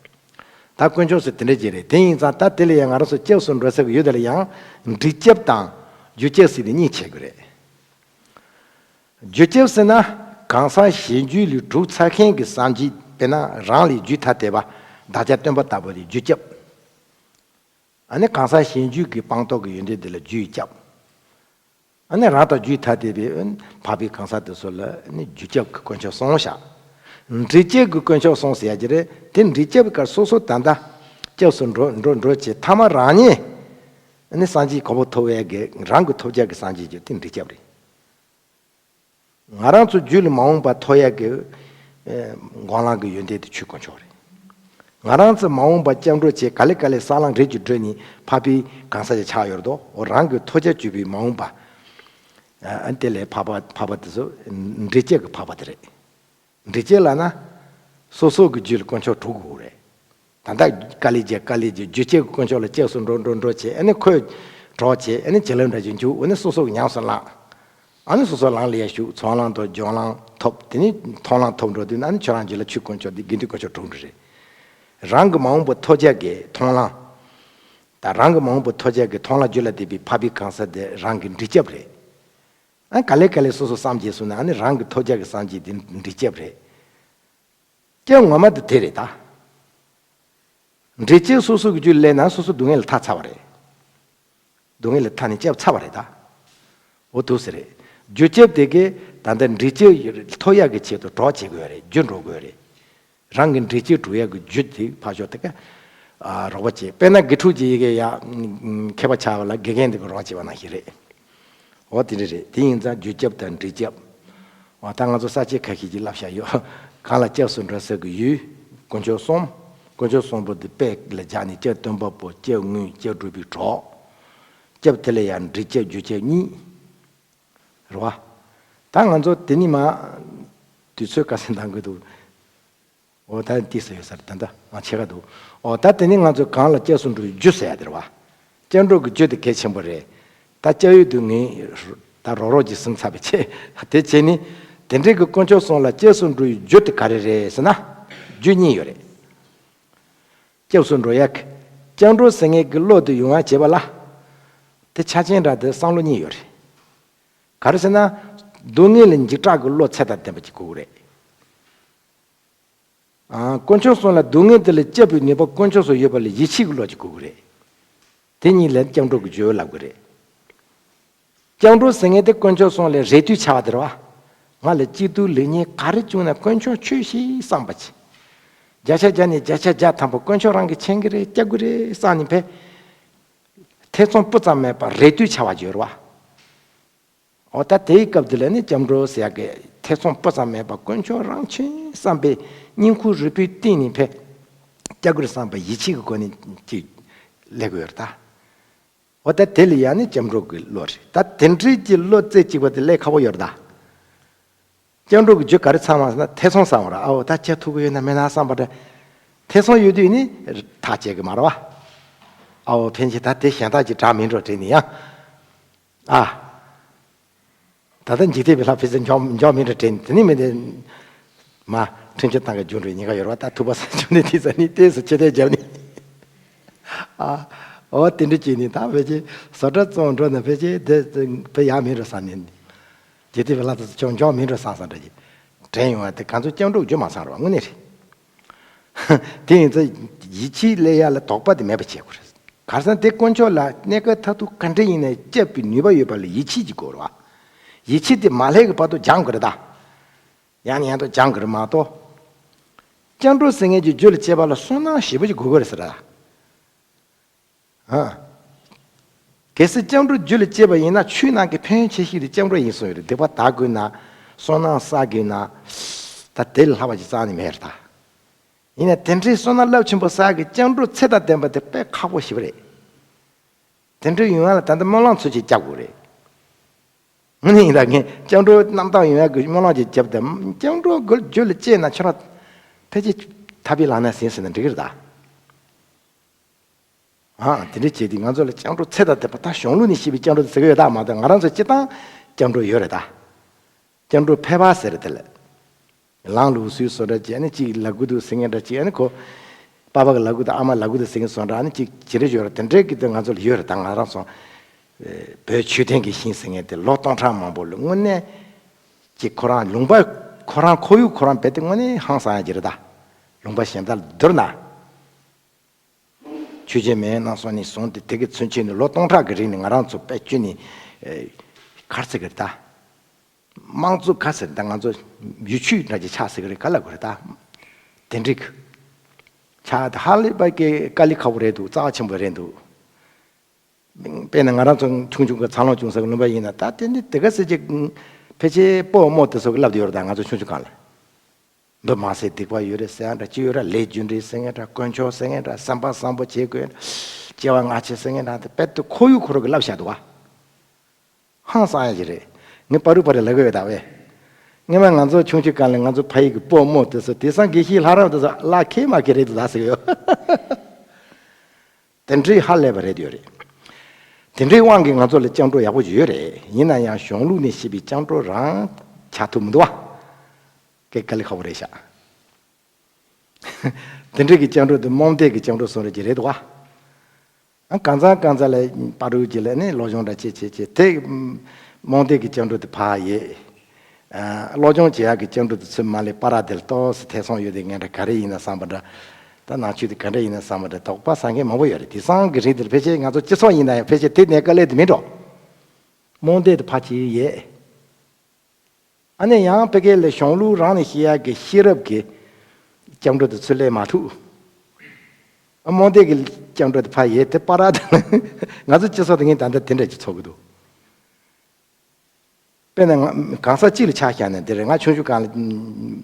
ད་དཀོན་མཆོག་ཟེར་དེ་འདྲ་ཅིག་རེད། དེ་ཡིན་ཙང་ད་དེ་ལ་ཡང་ང་རང་ཚོ་སྐྱབས་སུ་འགྲོ་ས་གི་ཡུལ་དེ་ལ་ཡང་། འབྲས་སྐྱབས་དང་རྒྱུ་སྐྱབས་ཟེར་ནས་གཉིས་ཕྱེ་དགོས་རེད། རྒྱུ་སྐྱབས་ཟེར་ན། གང་ཟག་གཞན་རྒྱུད་ལས་གྲུབ་ཚར་མཁན་གྱི་སངས་རྒྱས་དཔེར་ན་རང་ལས་རྒྱུད་ཐ་དད་པ་བདག་ཅག་སྟོན་པ་ལྟ་བུ་དེ་རྒྱུ་སྐྱབས། ཨ་ནི་གང་ཟག་གཞན་རྒྱུད་ཀྱི་སྤངས་རྟོགས་ཀྱི་ཡོན་ཏན་དེ་ལ་རྒྱུའི་སྐྱབས། ཨ་ནི་རང་དང་རྒྱུད་ཐ་དད་པའི་འཕགས་པའི་གང་ཟག་དེ་ཚོ་ལ་ནི་རྒྱུ་སྐྱབས་ཀྱི་དཀོན་མཆོག་གསུམ་བཞག་འབྲས་སྐྱབས་ཀྱི་དཀོན་མཆོག་གསུམ་ཟེར་ཡ་ཅིག་རེད། དེ་འབྲས་སྐྱབས་ཀྱི་སྐབས་སོ་སོ་ད་ལྟ་སྐྱབས་སུ་འགྲོ་འགྲོ་འགྲོ་བྱེད་ཐ་མ་རང་ཉིད་ནི་སངས་རྒྱས་གོ་འཕང་ཐོབ་ཡ་གི་རང་གི་ཐོབ་བྱ་གི་སངས་རྒྱས་ཀྱི་དེ་འབྲས་སྐྱབས་རེད། ང་རང་ཚོ་རྒྱུད་ལ་མ་འོངས་པ་ཐོབ་ཡ་གི་ཨེ་སྒོམ་ལམ་གྱི་ཡོན་ཏན་དེ་ཆོས་དཀོན་མཆོག་རེད། ང་རང་ཚོ་མ་འོངས་པ་སྐྱབས་འགྲོ་བྱེད་ག་ལེ་ག་ལེ་ས་ལམ་རིམ་གྱིས་བགྲོད་ནས་འཕགས་པའི་གང་ཟག་ཅིག་ཆགས་ཡོད་དོ། འོ་རང་གི་ཐོབ་བྱ་བཅུ་པའི་མ་འོངས་པ། ཨ་དེ་ལས་འཕགས་པ་འཕགས་པ་དེ་ཚོ་འབྲས་སྐྱབས་ཀྱི་འཕགས་པ་དེ་རེད། འབྲས་སྐྱབས་ལབ་ན། སོ་སོ་གི་རྒྱུད་ལ་དཀོན་མཆོག་དྲུག་དགོས་རེད། ད་ལྟ་དཀའ་ལས་བརྒྱབ་དཀའ་ལས་བརྒྱབ་རྒྱུ་སྐྱབས་ཀྱི་དཀོན་མཆོག་ལ་སྐྱབས་སུ་འགྲོ་འགྲོ་འགྲོ་བྱས་ཨ་ནི་ཁོས་གྲོགས་བྱས་ཨ་ནི་བྱིན་རླབས་འདྲ་ཞིག་འཇུག་ཨ་ནི་སོ་སོ་གི་ཉམས་སུ་བླངས། ཨ་ནི་སོ་སོ་ལམ་ལ་ཡར་ཞུགས་ཚོགས་ལམ་དང་སྦྱོར་ལམ་ཐོབ་དེ་ནས་མཐོང་ལམ་ཐོབ་འགྲོ་དུས་ཨ་ནི་ཁྱོད་རང་རྒྱུད་ལ་ཆོས་དཀོན་མཆོག་འདི་དགེ་འདུན་དཀོན་མཆོག་དྲུག་འདྲ་རེད། རང་གི་མ་འོངས་པ་ཐོབ་བྱ་གི་མཐོང་ལམ། ད་རང་གི་མ་འོངས་པ་ཐོབ་བྱ་གི་མཐོང་ལམ་རྒྱུད་ལ་ལྡན་པའི་འཕགས་པའི་གང་ཟག་དེ་རང་གི་འབྲས་སྐྱབས་རེད། ཨ་ག་ལེ་ག་ལེ་སོ་སོ་བསམ་བྱས་སོང་ན་ཨ་ནི་རང་གི་ཐོབ་བྱ་གི་སངས་རྒྱས་དེ་འབྲས་སྐྱབས་རེད། སྐྱབས་ངོ་མ་དེ་དེ་རེད་ད། འབྲས་སྐྱབས་སོ་སོ་གི་རྒྱུད་ལས་ན་སོ་སོ་སྡུག་བསྔལ་ལས་ཐར་ཚར་བ་རེད། སྡུག་བསྔལ་ལས་ཐར་ནས་སྐྱབས་ཚར་བ་རེད་ད། འོ་འདུག་སེ་རེད། རྒྱུ་སྐྱབས་དེ་གས་ད་ལྟ་འབྲས་སྐྱབས་ཐོབ་ཡག་གི་ཆེད་དུ་གྲོགས་བྱེད་དགོས་རེད། རྒྱུ་འགྲོ་དགོས་རེད། རང་གི་འབྲས་སྐྱབས་སྒྲུབ་ཡག་གི་རྒྱུ་དེ་ཕར་ཞོག་དེ་ག་ཨ་རོགས་པ་བྱེད། དཔེར་ན་དགེ་ཕྲུག་ཅིག་ཡི་གེ་ཡ་མཁས་པ་ཆགས་པ་ལ་དགེ་རྒན་དེ་ག་རོགས་བྱེད་པ་ནང་བཞིན་རེད། འོ་དེ་འདྲ་རེད། དེ་ཡིན་ཙང་རྒྱུ་སྐྱབས་དང་འབྲས་སྐྱབས། འོ་ད་ང་ཚོ་ས་བཅད་ཁ་ཤས་ཅིག་བསླབ་བཞག་ཡོད། གང་ལ་སྐྱབས་སུ་འགྲོ་ས་གི་ཡུལ། དཀོན་མཆོག་གསུམ། དཀོན་མཆོག་གསུམ་པོ་དེ་དཔེ་ལ་སྦྱར་ནས་སྐྱབས་སྟོན་པ་པོ་སྐྱབས་དངོས་སྐྱབས་སྒྲུབ་པའི་གྲོགས། སྐྱབས་དེ་ལ་ཡང་འབྲས་སྐྱབས་རྒྱུ་སྐྱབས་གཉིས། རེད་བ། ད་ང་ཚོ་དེ་ནི་མ། དུས་ཚོད་ག་ཚོད་འདང་གི་འདུག་འོ་ད་ཏིས་ཡོད་སར་ད་ལྟ་ང་ཕྱེད་ཀ་འདུག་འོ་ད་དེ་ནི་ང་ཚོས་གང་ལ་སྐྱབས་སུ་འགྲོ་བའི་རྒྱུ་ཟེར་ཡ་དེ་རེད་བ། སྐྱབས་འགྲོ་གི་རྒྱུ་དེ་གལ་ཆེན་པོ་རེད། ད་སྐྱབས་ཡུལ་དུ་ངས་ད་རོགས་རོགས་ཀྱིས་ཟིན་ཚར་བའི་ཆེད་དེ་བྱས་ནི། དེ་འདྲའི་གི་དཀོན་མཆོག་གསུམ་ལ་སྐྱབས་སུ་འགྲོ་བའི་རྒྱུ་དེ་ག་རེ་རེད་ཟེར་ན། རྒྱུ་གཉིས་ཡོད་རེད། སྐྱབས་སུ་འགྲོ་ཡག་གི། སྐྱབས་འགྲོ་ཟེར་མཁན་གྱི་བློ་དེ་ཡོང་བ་བྱེད་པ་ལ། དེ་ཆ་ཅན་འདྲ་དེ་བསམ་བློ་གཉིས་ཡོད་རེད། ག་རེ་ཟེར་ན། སྡུག་བསྔལ་ལ་འཇིགས་སྐྲག་གི་བློ་ཚད་དང་ལྡན་པ་ཅིག་དགོས་ཀྱི་རེད། ཨ། དཀོན་མཆོག་གསུམ་ལ་སྡུག་བསྔལ་དེ་ལས་སྐྱོབ་པའི་ནུས་པ་དཀོན་མཆོག་གསུམ་ཡོད་པ་ལ་ཡིད་ཆེས་ཀྱི་བློ་ཅིག་དགོས་ཀྱི་རེད། དེ་གཉིས་ལ་སྐྱབས་འགྲོ་གི་རྒྱུ་ལབ་ཀྱི་རེད། སྐྱབས་འགྲོ་ཟེར་མཁན་དེ་དཀོན་མཆོག་གསུམ་ལ་རེ་ལྟོས་བྱ་བ་དེ་རེད་བ། ང་ལ་སྐྱིད་སྡུག་ལེགས་ཉེས་ག་རེ་བྱུང་ན་དཀོན་མཆོག་ཁྱོད་ཤེས་བསམ་པ་ཅིག་བརྒྱ་ཆ་བརྒྱ་ནས་བརྒྱ་ཆ་བརྒྱ་ཐམ་པ་དཀོན་མཆོག་རང་གིས་མཁྱེན་གྱི་རེད། སྐྱབས་ཀྱི་རེད་བསམ་ནས་ཕེབས། ཐེ་ཚོམ་སྤུ་ཙམ་མེད་པར་རེ་ལྟོས་བྱ་བ་ཅིག་ཡོད་རེད་བ། འོ་ད་དེའི་སྐབས་དེ་ལ་ནི་སྐྱབས་འགྲོ་ཟེར་ཡག་གི་ཐེ་ཚོམ་སྤུ་ཙམ་མེད་པར་དཀོན་མཆོག་རང་མཁྱེན་བསམ་པའི་སྙིང་ཁུང་རུས་པའི་གཏིང་ནས་ཕེབས། སྐྱབས་ཀྱི་རེད་བསམ་པའི་ཡིད་ཆེས་ཀྱི་སྒོ་ནས་ཅིག་སླེབས་ཀྱི་ཡོད་རེད་ད། འོ་ད་དེ་ལ་ཡང་ནི་སྐྱབས་འགྲོ་གི་བློ་རེད། ད་དེ་འདྲའི་གི་བློ་རྩེ་གཅིག་པ་དེ་སླེབས་ཁག་པོ་ཡོད་རེད་ད། སྐྱབས་འགྲོ་གི་རྒྱུ་ག་རེ་ཚང་བ་ཟེར་ན་ཐེ་ཚོམ་ཟ་འོང་ར། ཨའོ་ད་ཁྱེད་ཐུག་གི་ཡོད་ན་མེད་ན་བསམ་པ་འདྲ། ཐེ་ཚོམ་ཡོད་དུས་ནི་ཐག་བཅད་གི་མ་རེད་བ། ཨའོ་ཕན་ཆད་ད་དེ་གཞན་དག་ཅིག་དྲག་མིན་འགྲོ་དྲན་ནི་ཡང་། ཨ། ད་ལྟ་འཇིག་རྟེན་པའི་ལྷ་ཕལ་ཆེར་འཇོག་འཇོག་མིན་འགྲོ་དྲན་དེ་ནི་མི་དེ། མ། ཁྲིམས་གཅོད་བཏང་གི་རྒྱུ་འགྲོ་ཉེན་ཁ་ཡོད་རེད་བ། ད་ཐུག་པ་ས་བྱུང་ནས་དེ་ཟ་ནི་ཏོག་ཙམ་ཆེ་ཐལ་རྒྱབ་ནི། ཨ། འོ་དེ་འདྲ་བྱས་ནས་ད་ཕལ་ཆེར་བཟོ་གྲྭ་བཙོང་འགྲོ་ན་ཕལ་ཆེར་དེ་དེ་ཡག་མིན་འགྲོ་བསམ་ནས། དེ་དེ་བས་ལྷག་ཏུ་ཅུང་འཇོག་མིན་འགྲོ་བསམ་བསམ་འདྲ་ཅིག་དྲན་ཡོང་བ་དེ་གང་ཚོད་སྐྱབས་འགྲོ་རྒྱུ་མ་ཚང་རེད་བ་དངོས་གནས་རེད། དེ་ཡིན་ཙང་ཡིད་ཆེས་སླེབས་ཡ་ལ་དོགས་པ་དེ་མེད་པ་བྱེད་དགོས་རེད། གར་སོང་དེ་དཀོན་མཆོག་ལ་གནས་སྐབས་མཐར་ཐུག་ག་འདྲ་ཡིན་ནའི་སྐྱབས་པའི་ནུས་པ་ཡོད་པ་ལ་ཡིད་ཆེས་ཀྱི་དགོས་རེད་བ། ཡིད་ཆེས་དེ་མ་སླེབས་ཀྱི་བར་དུ་སྦྱང་དགོས་རེད་ད། ཡང་ནས་ཡང་དུ་སྦྱང་དགོས་རེད་མ་གཏོགས། སྐྱབས་འགྲོ་ཟེར་མཁན་གྱི་རྒྱུད་ལ་སྐྱེས་པ་ལ་བསོད་ནམས་ཞེ་པོ་ཅིག་དགོས་ཀྱི་རེད་ཟེར་ར། ཨ། གལ་སྲིད་སྐྱབས་འགྲོ་རྒྱུད་ལ་སྐྱེས་པ་ཡིན་ན་ཆོས་ནང་གི་ཕན་ཡོན་ཆེ་ཤོས་དེ་སྐྱབས་འགྲོ་ཡིན་གསུངས་ཡོད་རེད། སྡིག་པ་དག་དགོས་ན། བསོད་ནམས་བསགས་དགོས་ན། ད་དེ་ལས་ལྷག་པ་ཅིག་རྩ་ནས་མེད་རེད་ད། ཡིན་ན་དེ་འདྲའི་བསོད་ནམས་རླབས་ཆེན་པོ་བསགས་ཀྱི་སྐྱབས་འགྲོ་ཚེ་དང་ལྡན་པ་དེ་དཔེ་ཁག་པོ་ཞེ་པོ་རེད། དེ་འདྲའི་ཡོང་ཡ་ལ་ད་ལྟ་སྨོན་ལམ་ཚུལ་གྱིས་སྐྱབས་དགོས་རེད། དངོས་གནས་ཡིན་ད་ངས་སྐྱབས་འགྲོ་རྣམ་དག་ཡོང་ཡ་གི་སྨོན་ལམ་གྱིས་སྐྱབས་དང་སྐྱབས་འགྲོ་གི་རྒྱུད་ལ་སྐྱེས་ན་ཁྱོད་རང་ཕལ་ཆེར་ཐར་པའི་ལམ་སྣ་ཟིན་ཟིན་ན་འགྲིག་གི་རེད་ད། ཨ། དེ་འདྲ་བྱས་ཏེ་ང་ཚོ་ལ་སྐྱབས་འགྲོ་ཚེ་དང་ལྡན་པ་ད་གཞུང་ལུགས་ནས་བཤད་པའི་སྐྱབས་འགྲོ་དེ་ཟེར་གི་ཡོད་ད་མ་གཏོགས་ང་རང་ཚོ་སྤྱིར་བཏང་སྐྱབས་འགྲོ་ཡོད་རེད་ད། སྐྱབས་འགྲོ་ཕལ་པ་ཟེར་དེ་ལ། ལང་ལུགས་སྲོལ་བཟོ་འདྲ་བྱས་ནས་གཅིག་ལབ་གི་འདུག་ཟེར་མཁན་འདྲ་གཅིག་ཨ་ནི་ཁོ། པ་ཕ་གི་ལབ་གི་འདུག་ཨ་མ་ལབ་གི་འདུག་ཟེར་མཁན་བཟོ་འདྲ་ཨ་ནི་གཅིག་ཇི་འདྲ་ཡོད་རེད་དེ་འདྲའི་གི་དེ་ང་ཚོ་ལ་ཡོད་རེད་ད། ང་རང་ཚོ། བོད་ཆོས་ལྡན་གྱི་ཞིང་ཟེར་མཁན་དེ་ལོ་སྟོང་ཕྲག་མང་པོ་ལ་དངོས་གནས། ཀྱི་ཁོ་རང་ལུང་པ་ཁོ་རང་ཁོར་ཡུག་ཁོ་རང་རྦད་དེ་དངོས་གནས་ཧང་སང་ཡ་ཅིག་རེད་ད། ལུང་པ་གཞན་དག་ལ་བསྡུར་ན། ཆོས་རྒྱལ་མེས་དབོན་རྣམ་གསུམ་ནས་བཟུང་སྟེ་དེ་གི་ཚུན་ཆད་ནས་ལོ་སྟོང་ཕྲག་གི་རིང་ནས་ང་རང་ཚོ་དཔེ་ཁྱོན་ནས་ཨེ། ག་རེ་ཟེར་གི་རེད་ད། དམངས་གཙོ་ག་ཟེར་ད་ང་ཚོ་ཡུལ་ཆོས་འདྲ་ཅིག་ཆགས་ཟེར་གི་རེད་ག་ལབ་དགོས་རེད་ད། དེ་འགྲིག་ཆགས་དེ་ཧ་ལས་པ་ཀའི་དཀའ་ལས་ཁག་པོ་རེད་འདུག་རྩ་བ་ཆེན་པོ་རེད་འདུག་དཔེར་ན་ང་རང་ཚོ་ཆུང་ཆུང་གི་འཚར་ལོངས་བྱུང་ས་གི་ལུང་པ་ཡིན་ན་ད་དེ་འདི་དེ་ག་ཟེར་གྱི་ཕལ་ཆེར་སྤོ་རྨོ་དེ་ཚོ་གི་ལབ་དེ་ཡོད་རེད་ད་ང་ཚོ་ཆུང་ཆུང་སྒང་ལ། འདི་མ་ཟད་སྡིག་པ་ཡོད་རེད་ཟེར་ཡ་འདྲ་ཅི་ཡོད་ར་ལས་རྒྱུ་འབྲས་ཟེར་མཁན་འདྲ་དཀོན་མཆོག་ཟེར་མཁན་འདྲ་བསམ་པ་བཟང་པོ་བྱེད་དགོས་སྐྱེ་བ་སྔ་ཕྱི་ཟེར་མཁན་འདྲ་དེ་དཔེ་དེ་ཁོར་ཡུག་ཁོ་རང་གི་ལབ་བཞག་འདུག་བ། ཧང་སང་ཡ་ཞིག་རེད། ངས་པ་རུ་པ་རེ་ལབ་གི་ཡོད་ད་བས། སྔོན་མ་ང་ཚོ་ཆུང་ཆུང་སྒང་ལ་ང་ཚོ་ཕ་ཡུལ་གྱི་སྤོ་རྨོ་དེ་ཚོ་དེང་སང་དགེ་བཤེས་ལྷ་རམས་དེ་ཚོ་བླ་ཁེ་མ་ཁེ་རེད་འདུག་ད་ཟེར་གི་ཡོད། དེ་འདྲའི་ཧ་ལས་པ་རེད་ཡོད་རེད། དེ་འདྲའི་དབང་གིས་ང་ཚོ་ལ་སྐྱབས་འགྲོ་ཡག་པོ་ཡོད་རེད། ཡིན་ན་ཡང་གཞུང་ལུགས་ནས་བཤད་པའི་སྐྱབས་འགྲོ་རང་ཆགས་ཐུབ་མི་འདུག་བ། སྐད་དཀའ་ལས་ཁག་པོ་རེད་ཤག་དེ་འདྲའི་གི་སྐྱབས་འགྲོ་དེ་རྨོངས་དད་ཀྱི་སྐྱབས་འགྲོ་སོང་རེད་ཀྱི་རེད་འདུག་བ། གང་ཚང་གང་ཚང་ལ་པ་རུ་གྱི་ལ་ནི་སློབ་སྦྱོང་འདྲ་བྱེད་བྱེད་བྱེད་དེ། རྨོངས་དད་ཀྱི་སྐྱབས་འགྲོ་དེ་ཕར་ཡོད། སློབ་སྦྱོང་བྱེད་ཡག་གི་སྐྱབས་འགྲོ་དེ་ཚུར་མ་སླེབས་པ་ར་དེ་ལ་ཏོག་ཙམ་ཐེ་ཚོམ་ཡོད་དེ་ངན་འདྲ་ག་རེ་ཡིན་ན་བསམ་པ་འདྲ། ད་ནང་ཆོས་དེ་ག་འདྲ་ཡིན་ན་བསམ་པ་འདྲ་དོགས་པ་ཟ་མཁན་མང་པོ་ཡོད་རེད། དེང་སང་གི་རིང་དེ་ལ་ཕལ་ཆེར་ང་ཚོ་སྤྱི་ཚོགས་ཡིན་ན་ཡང་ཕལ་ཆེར་དེ་གནས་དཀའ་ལས་དེ་མིན་འགྲོ། རྨོངས་དད་དེ་ཕར་བྱེད་ཡས། ཨ་ནི་ཡང་ཕ་གི་ལ་གཞུང་ལུགས་རང་ནས་བཤད་ཡག་གི་ཤེས་རབ་ཀྱི་སྐྱབས་འགྲོ་དེ་ཚུར་སླེབས་མ་ཐུབ། ཨ་རྨོངས་དད་ཀྱི་སྐྱབས་འགྲོ་དེ་ཕར་ཡོད་དེ་པ་ར་དེ་ང་ཚོ་སྤྱི་ཚོགས་དེ་ངས་ད་ལྟ་དེ་འདྲ་ཅིག་ཚོར་གི་འདུག་དཔེར་ན་ང་གང་ཟག་གཅིག་ལ་ཆ་བཞག་ན་དེ་རེད། ང་ཆུང་ཆུང་སྒང་ལ་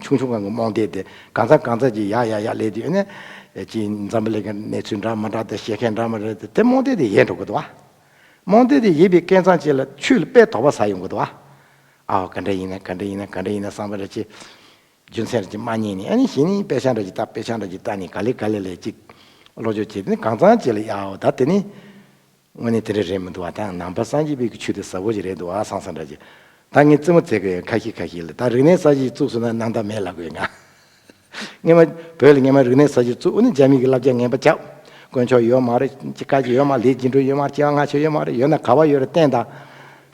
ཆུང་ཆུང་སྒང་གི་རྨོངས་དད་དེ་གང་ཟག་གང་ཟག་ཅིག་ཡག་ཡག་ཡག་སླེབས་དུས་ཨ་ནི་ཅིག་འཛམ་བུ་གླིང་གི་གནས་ཚུལ་འདྲ་མི་འདྲ་དེ་བཤད་མཁན་འདྲ་མི་འདྲ་དེ་དེ་རྨོངས་དད་དེ་ཡལ་འགྲོ་གི་འདུག་བ། རྨོངས་དད་དེ་ཡལ་བའི་སྐད་གཙང་ཅིག་ལ་ཆོས་ལ་དཔེ་དོགས་པ་ཟ་ཡོང་གི་འདུག་བ། ཨའོ་ག་འདྲ་ཡིན་ན་ག་འདྲ་ཡིན་ན་ག་འདྲ་ཡིན་ན་བསམ་པ་རེ་ཅིག་རྒྱུ་མཚན་རེ་ཅིག་མ་རྙེད་ནས་ཨ་ནི་གཞི་ནས་དཔེ་ཆ་འདྲ་ཅིག་ལྟ་དཔེ་ཆ་འདྲ་ཅིག་ལྟ་ནས་ག་ལེ་ག་ལེ་ལས་ཅིག་བློ་སྦྱོང་བྱས་དེ་ནི་གང་ཚང་ཅིག་ལ་ཡའོ་ད་དེ་ནི་དངོས་གནས་དེ་འདྲ་རེད་མི་འདུག་བ། ད་ནང་པ་སངས་རྒྱས་པའི་གི་ཆོས་དེ་ཟབ་པོ་ཅིག་རེད་འདུག་བ་བསམ་བསམ་འདྲ་ཅིག་ད་ངས་རྩེད་མོ་རྩེ་གི་ཡོད། ཁ་ཤས་ཁ་ཤས་ལ་ད་རིག་གནས་གསར་བརྗེ་བཙུགས་སོང་ན་རྣམ་དག་མེད་ལབ་དགོས་ང་། སྔོན་མ་བོད་ལ་སྔོན་མ་རིག་གནས་གསར་བརྗེ་བཙུགས་ཨ་ནི་རྒྱ་མི་གི་བསླབ་བྱ་ངན་པ་རྒྱབ། དཀོན་མཆོག་ཡོད་མ་རེད། ཅི་དཀའ་སྤྱད་ཡོད་མ་རེད། ལས་རྒྱུ་འབྲས་ཡོད་མ་རེད། སྐྱེ་བ་སྔ་ཕྱི་ཡོད་མ་རེད། ཡོད་ན་ག་བ་ཡོད་རེད་བསྟན་དང་།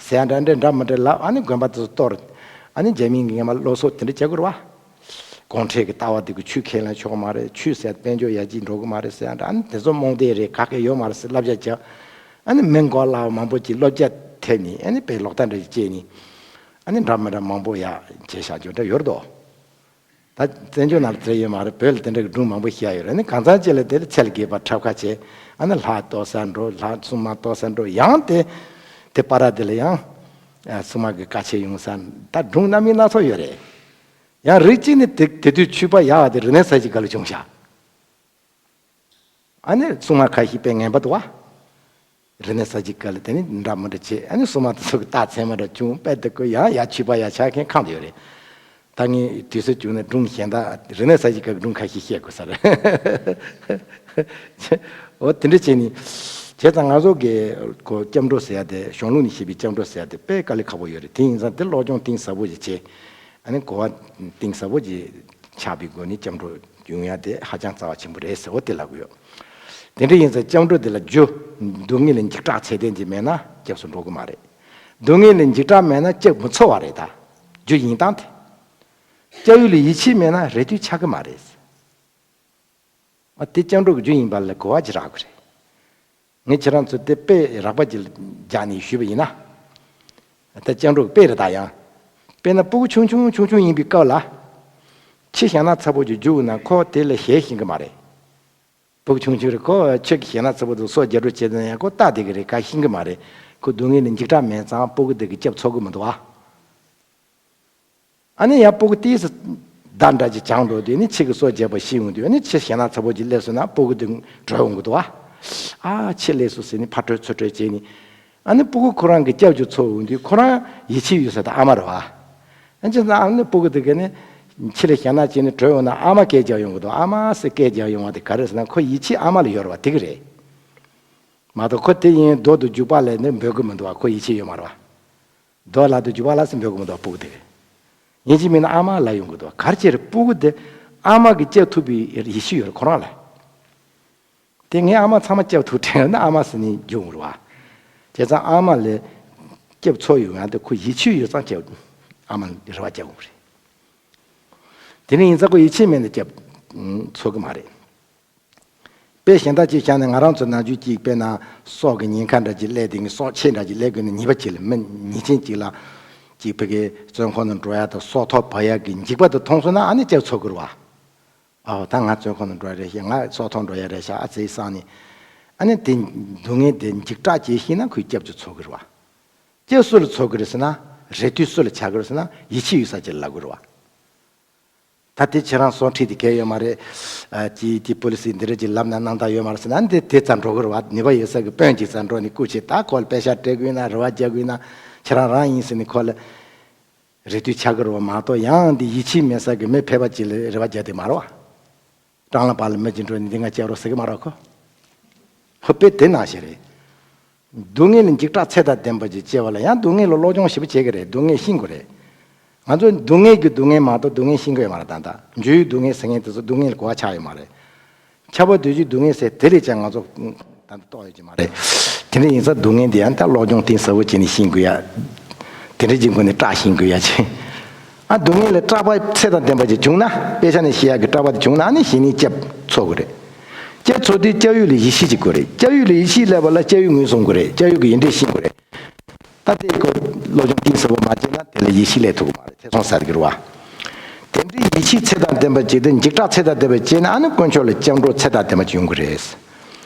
ཟེར་ཡ་འདྲ་འདྲ་འདྲ་མི་འདྲ་ལབ་ཨ་ནི་དགོན་པ་དེ་ཚོ་གཏོར། ཨ་ནི་རྒྱ་མི་གི་སྔོན་མ་སློབ་གསོ་དེ་འདྲ་བྱེད་དགོས་རེད་བ། གུང་ཁྲན་གྱི་ལྟ་བ་དེ་གི་ཆོས་ཁས་ལེན་ཆོག་མ་རེད། ཆོས་ཟེར་དཔལ་འབྱོར་ཡར་རྒྱས་འགྲོ་གི་མ་རེད་ཟེར་ཡ་འདྲ་ཨ་ནི་དེ་ཚོ་རྨོངས་དད་རེད་ག་གེ་ཡོད་མ་རེད་ཟེར་བསླབ་བྱ་བྱ། ཨ་ནི་མི་མགོ་ལག་མང་པོ་ཅིག་བློ་རྒྱ་ཐེབས་ནས་ཨ་ནི་དཔེ་ལོག་ལྟ་འདྲ་ཅིག་བྱས་ནས། ཨ་ནི་འདྲ་མི་འདྲ་མང་པོ་ཡ་བྱས་བཞག་རྒྱུ་འདྲ་ཡོད་རེད་དོ། ད་བཙན་བྱོལ་ནང་ལ་དེ་ཡོད་མ་རེད། བོད་ལ་དེ་འདྲ་གི་སྒྲུང་མང་པོ་བཤད་ཡོད་རེད། ཨ་ནི་གང་ཚང་ཅིག་ལ་དེ་ལ་ཚད་ལ་བརྒལ་བ་འཁྲབ་ཁ་བྱས། ཨ་ནི་ལྷ་གཏོར་ས་འགྲོ། ལྷ་སྲུང་མ་གཏོར་ས་འགྲོ། ཡང་དེ་དེ་པ་ར་དེ་ལ་ཡང་སྲུང་མ་གི་བཀའ་ཆད་ཡོང་ས་ད་སྒྲུང་སྣ་མིན་སྣ་ཚོགས་ཡོད་རེད། ཡང་རིགས་གཅིག་ནི་དེ་དེ་དུས་ཆོས་པ་ཡག་བ་དེ་རིག་གནས་གསར་བརྗེ་སྐབས་ལ་བྱུང་ཤག་ཨ་ནི་སྲུང་མ་ཁ་ཤས་དཔེ་ངན་པ་འདུག་བ། རིག་གནས་གསར་བརྗེ་སྐབས་ལ་དེ་ནི་འདྲ་མི་འདྲ་བྱས་ཨ་ནི་སྲུང་མ་དེ་ཚོ་གི་རྟགས་མཚན་མ་འདྲ་བྱུང་དཔེ་དེ་ཀོ་ཡང་ཡ་ཆོས་པ་ཡ་ཆགས་མཁན་གང་དུ་ཡོད་རེད། ད་ངས་དུས་ཚོད་བྱུང་ན་སྒྲུང་གཞན་དག་རིག་གནས་གསར་བརྗེ་སྐབས་ཀྱི་སྒྲུང་ཁ་ཤས་བཤད་དགོས་ས་རེད། འོ་དེ་འདྲ་བྱས་ནས་བྱས་ཙང་ང་ཚོ་གི་ཁོ་སྐྱབས་འགྲོ་ཟེར་ཡ་དེ་གཞུང་ལུགས་ནས་བཤད་པའི་སྐྱབས་འགྲོ་ཟེར་ཡ་དེ་དཔེ་དཀའ་ལས་ཁག་པོ་ཡོད་རེད། དེ་ཡིན་ཙང་དེ་སློབ་སྦྱོང་གཏིང་ཟབ་པོ་ཞིག་བྱས། ཨ་ནི་གོ་བ་གཏིང་ཟབ་པོ་ཅིག་ཆགས་པའི་སྒོ་ནས་སྐྱབས་འགྲོ་ཡོང་ཡ་དེ་ཧ་ཅང་རྩ་བ་ཆེན་པོ་རེད་ཟེར་བ་དེ་ལབ་ཀྱི་ཡོད། དེ་འདྲ་ཡིན་ཙང་སྐྱབས་འགྲོ་དེ་ལ་རྒྱུ་སྡུག་བསྔལ་ལ་འཇིགས་སྐྲག་ཚད་ལྡན་ཅིག་མེད་ན་སྐྱབས་སུ་འགྲོ་གི་མ་རེད། སྡུག་བསྔལ་ལ་འཇིགས་སྐྲག་མེད་ན་སྐྱབས་མི་འཚོལ་བ་རེད་ད། རྒྱུ་ཡིན་སྟངས་དེ། སྐྱབས་ཡུལ་ལ་ཡིད་ཆེས་མེད་ན་རེ་ལྟོས་ཆགས་ཀྱི་མ་རེད། ཨ་དེ་སྐྱབས་འགྲོ་གི་རྒྱུ་ཡིན་པ་ལ་གོ་བ་ཅིག་རག་གི་རེད། ངས་ཁྱེད་རང་ཚོ་དེ་དཔེ་རགས་པ་ཅིག་རྒྱག་ནས་ཞུས་པ་ཡིན་ན། ད་སྐྱབས་འགྲོ་གི་དཔེ་རེད་ད་ཡང་། དཔེར་ན་སྤུ་གུ་ཆུང་ཆུང་ཆུང་ཆུང་ཡིན་པའི་སྐབས་ལ། ཁྱི་ཞེ་ན་ཚ་པོ་ཅིག་རྒྱུགས་ན་ཁོ་དེ་ལ་ཞེད་ཤེས་ཀྱི་མ་རེད། སྤུ་གུ་ཆུང་ཆུང་རེད། ཁོ་ཁྱི་གི་ཞེ་ན་ཚ་པོ་དེ་སྲོག་རྒྱག་རོགས་བྱེད་ན་ཡང་ཁོ་ལྟ་བསྡད་ཀྱི་རེད། ག་ཤེས་ཀྱི་མ་རེད། ཁོ་སྡུག་བསྔལ་ལ་འཇིགས་སྐྲག་མེད་ཙང་སྤུ་གུ་དེ་གི་སྐྱབས་འཚོལ་གི་མི་འདུག་ཨ། ཨ་ནི་ཡང་སྤུ་གུ་ཏིས་སུ་བདག་འདྲ་ཅིག་བྱང་འགྲོ་དུས་ནི་ཁྱི་གི་སྲོག་བཅད་པ་ཤི་ཡོང་དུས་ནི་ཁྱི་ཞེ་ན་ཚ་པོ་ཅིག་སླེབས་སོང་ན་སྤུ་གུ་དེ་བྲོས་འོང་གི་འདུག་ཨ། ཨ་ཁྱི་སླེབས་སོང་ཟེར་ནི་ཕར་བྲོས་ཚུར་བྲོས་བྱས་ནི། ཨ་ནི་སྤུ་གུ་ཁོ་རང་གི་སྐྱབས་ཀྱི་འཚོལ་འོང་དུས་ཁོ་རང་ཡིད་ཆེས་ཡོད་ས་དེ་ཨ་མ་རེད་བ། ཨ་ཅེ་ན་ཨ་ནི་སྤུ་གུ་དེ་ག་ནི་ཁྱི་ལ་ཞེད་སྣང་བྱས་ནི་བྲོས་འོང་ན་ཨ་མ་སྐད་རྒྱག་ཡོང་གི་འདུག་ཨ་མ་ཟེར་སྐད་རྒྱག་ཡོང་བ་དེ་ག་རེ་ཟེར་ན་ཁོ་ཡིད་ཆེས་ཨ་མ་ལ་ཡོད་རེད་བ། དེ་གི་རེད། མ་གཏོགས་ཁོ་དེ་ཡིན་རྡོ་དུ་རྒྱུག་པ་ལས་ནི་འབོད་གི་མི་འདུག་བ། ཁོ་ཡིད་ཆེས་ཡོད་མ་རེད་བ། རྡོ་ལ་དུ་རྒྱུག་པ་ལ་སེ་འབོད་གི་མི་འདུག་བ་སྤུ་གུ་དེ་གི། ཡིན་གཅིག་མིན་ན་ཨ་མ་ལ་ཡོང་གི་འདུག་བ། ག་རེ་བྱས་རེད། སྤུ་གུ་དེ་ཨ་མ་གི་སྐྱབས་ཐུབ་པའི་ཡིད་ཆེས་ཡོད་རེད་ཁོ་རང་ལ། དེ་ངས་ཨ་མ་ཚང་མ་སྐྱབས་ཐུབ་དྲན་ན་ཨ་མ་ཟེར་ནས་རྒྱུག་འོང་རེད་བ། བྱས་ཙང་ཨ་མ་ལས་སྐྱབས་འཚོལ་ཡོང་ཡང་དེ་ཁོ་ཡིད་ཆེས་ཡོད་ཙང་སྐྱབས་ཨ་མ་ལ་རེ་བ་རྒྱག་འོང་རེད། དེ་ནས་ཡིན་ཙང་ཁོ་ཡིད་ཆེས་མེད་ན་སྐྱབས་འཚོལ་གི་མ་རེད། དཔེ་གཞན་དག་ཅིག་བཞག་ན་ང་རང་ཚོ་ནམ་རྒྱུན་གཅིག་དཔེར་ན་སྲོག་གི་ཉེན་ཁ་འདྲ་ཅིག་སླེབས་དེ་ངས་སྲོག་ཆད་འདྲ་ཅིག་སླེབས་དགོས་ན་ཉེས་པ་ཅིག་ལ་མི་ཉེས་ཅན་ཅིག་ལ་ཅིག་ཕ་གིའི་བཙོན་ཁང་ནང་འགྲོ་ཡ་དང་སྲོག་ཐོག་བབས་ཡ་གི་འཇིགས་པ་དེ་མཐོང་སོང་ན་ཨ་ནི་སྐྱབས་འཚོལ་དགོས་རེད་བ། ཨའོ་ད་ང་བཙོན་ཁང་ནང་འགྲོ་ཡ་རེད་ཤག་ང་སྲོག་ཐོག་འགྲོ་ཡ་རེད་ཤག་ཨ་ཙི་བསམ་ནས། ཨ་ནི་དེ་སྡུག་བསྔལ་དེ་འཇིགས་སྐྲག་སྐྱེས་ཤེས་ན་ཁོས་སྐྱབས་ཅིག་འཚོལ་དགོས་རེད་བ། སྐྱབས་སུ་ལ་འཚོལ་དགོས་རེད་ཟེར་ན་རེ་ལྟོས་སུ་ལ་བྱ་དགོས་རེད་ཟེར་ན་ཡིད་ཆེས་ཡོད་ས་ཅིག་ལ་ལབ་དགོས་རེད་བ། ད་དེ་ཁྱེད་རང་སོང་ཁྲིད་དེ་གལ་ཡོད་མ་རེད། ཨ་ཅི་དེ་པོ་ལི་སི་འདི་འདྲ་ཅིག་ལབ་ན་རྣམ་དག་ཡོད་མ་རེད་ཟེར་ན་འདི་དེ་ཙམ་འགྲོ་གི་རེད་བ། ནུས་པ་ཡོད་ས་གི་དཔོན་ཅིག་ཙམ་འགྲོ་ནས་སྐུ་མཁྱེན་ད་ཁོ་ལ་པེ་ཤག་སྤྲད་དགོས་ན་རེ་བ་རྒྱག་དགོས་ན་ཁྱེད་རང་རང་ཡིན་ཟེར་ནས་ཁོ་ལ་རེ་ལྟོས་ཆགས་གི་རེད་བ་མ་གཏོགས་ཡང་འདི་ཡིད་ཆེས་མེད་ས་གི་མི་ཕལ་པ་ཅིག་ལ་རེ་བ་རྒྱག་དེ་མ་རེད་བ། སྤྲང་ལ་པ་ལ་མི་ཅིག་འགྲོ་ནས་འདི་ང་སྐྱབས་རོགས་ཟེར་གི་མ་རེད་ཁོ། ཧོ་དཔེ་དེ་ནང་བཞིན་རེད། སྡུག་བསྔལ་ལ་འཇིགས་སྐྲག་ཚད་དང་ལྡན་པ་ཅིག་སྐྱེ་བ་ལ་ཡང་སྡུག་བསྔལ་ལ་སློབ་སྦྱོང་ཞིབ་པོ་བྱེད་ཀྱི་རེད། སྡུག་བསྔལ་ཤེས་དགོས་རེད། ང་ཚོ་སྡུག་བསྔལ་གྱི་སྡུག་བསྔལ་མ་གཏོགས་སྡུག་བསྔལ་ཤེས་ཀྱི་ཡོད་མ་རེད། ད་ལྟ་འཇུ་ཡི་སྡུག་བསྔལ་ཟེར་མཁན་དེ་ཚོ་སྡུག་བསྔལ་གོ་བ་ཆགས་ཡོད་མ་རེད། ཁྱབ་པ་འདོད་ཀྱི་སྡུག་བསྔལ་ཟེར་དེ་ལས་ཀྱང་ང་ཚོ་ད་ལྟ་རྟོགས་ཡོད་ཀྱི་མ་རེད། དེ་འདྲ་ཡིན་ཙང་སྡུག་བསྔལ་འདི་ཡང་ད་སློབ་སྦྱོང་གཏིང་ཟབ་པོ་བྱས་ནས་ཤེས་དགོས་ཡ། དེ་འདྲ་ཅིག་སྒོ་ནས་སྐྲག་ཤེས་དགོས་ཡ་ཆེ། ཨ་སྡུག་བསྔལ་ལ་སྐྲག་པ་ཚད་དང་ལྡན་པ་ཅིག་བྱུང་ན་དཔེ་ཆ་ནས་ཤེས་ཡ་གི་སྐྲག་པ་དེ་བྱུང་ན་ཨ་ནི་གཞི་ནས་སྐྱབས་འཚོལ་དགོས་རེད། སྐྱབས་འཚོལ་དུས་སྐྱབས་ཡུལ་ལ་ཡིད་ཆེས་ཅིག་དགོས་རེད། སྐྱབས་ཡུལ་ལ་ཡིད་ཆེས་སླེབས་པ་ལ་སྐྱབས་ཡུལ་ངོས་བཟུང་དགོས་རེད། སྐྱབས་ཡུལ་གྱི་ཡིན་འདྲེས་ཤེས་དགོས་རེད། ད་དེ་ཁོ་སློབ་སྦྱོང་གཏིང་ཟབ་པོ་མ་བྱས་ན་དེ་ལ་ཡིད་ཆེས་སླེབས་ཐུབ་ཀྱི་མ་རེད། ཐེ་ཚོམ་ཟ་གི་རེད་བ། དེ་འདྲའི་ཡིད་ཆེས་ཚད་དང་ལྡན་པ་ཅིག་དང་འཇིགས་སྐྲག་ཚད་དང་ལྡན་པ་བྱས་ན་ཨ་ནི་དཀོན་མཆོག་ལ་སྐྱབས་འགྲོ་ཚད་དང་ལྡན་པ་ཅིག་ཡོང་གི་རེད།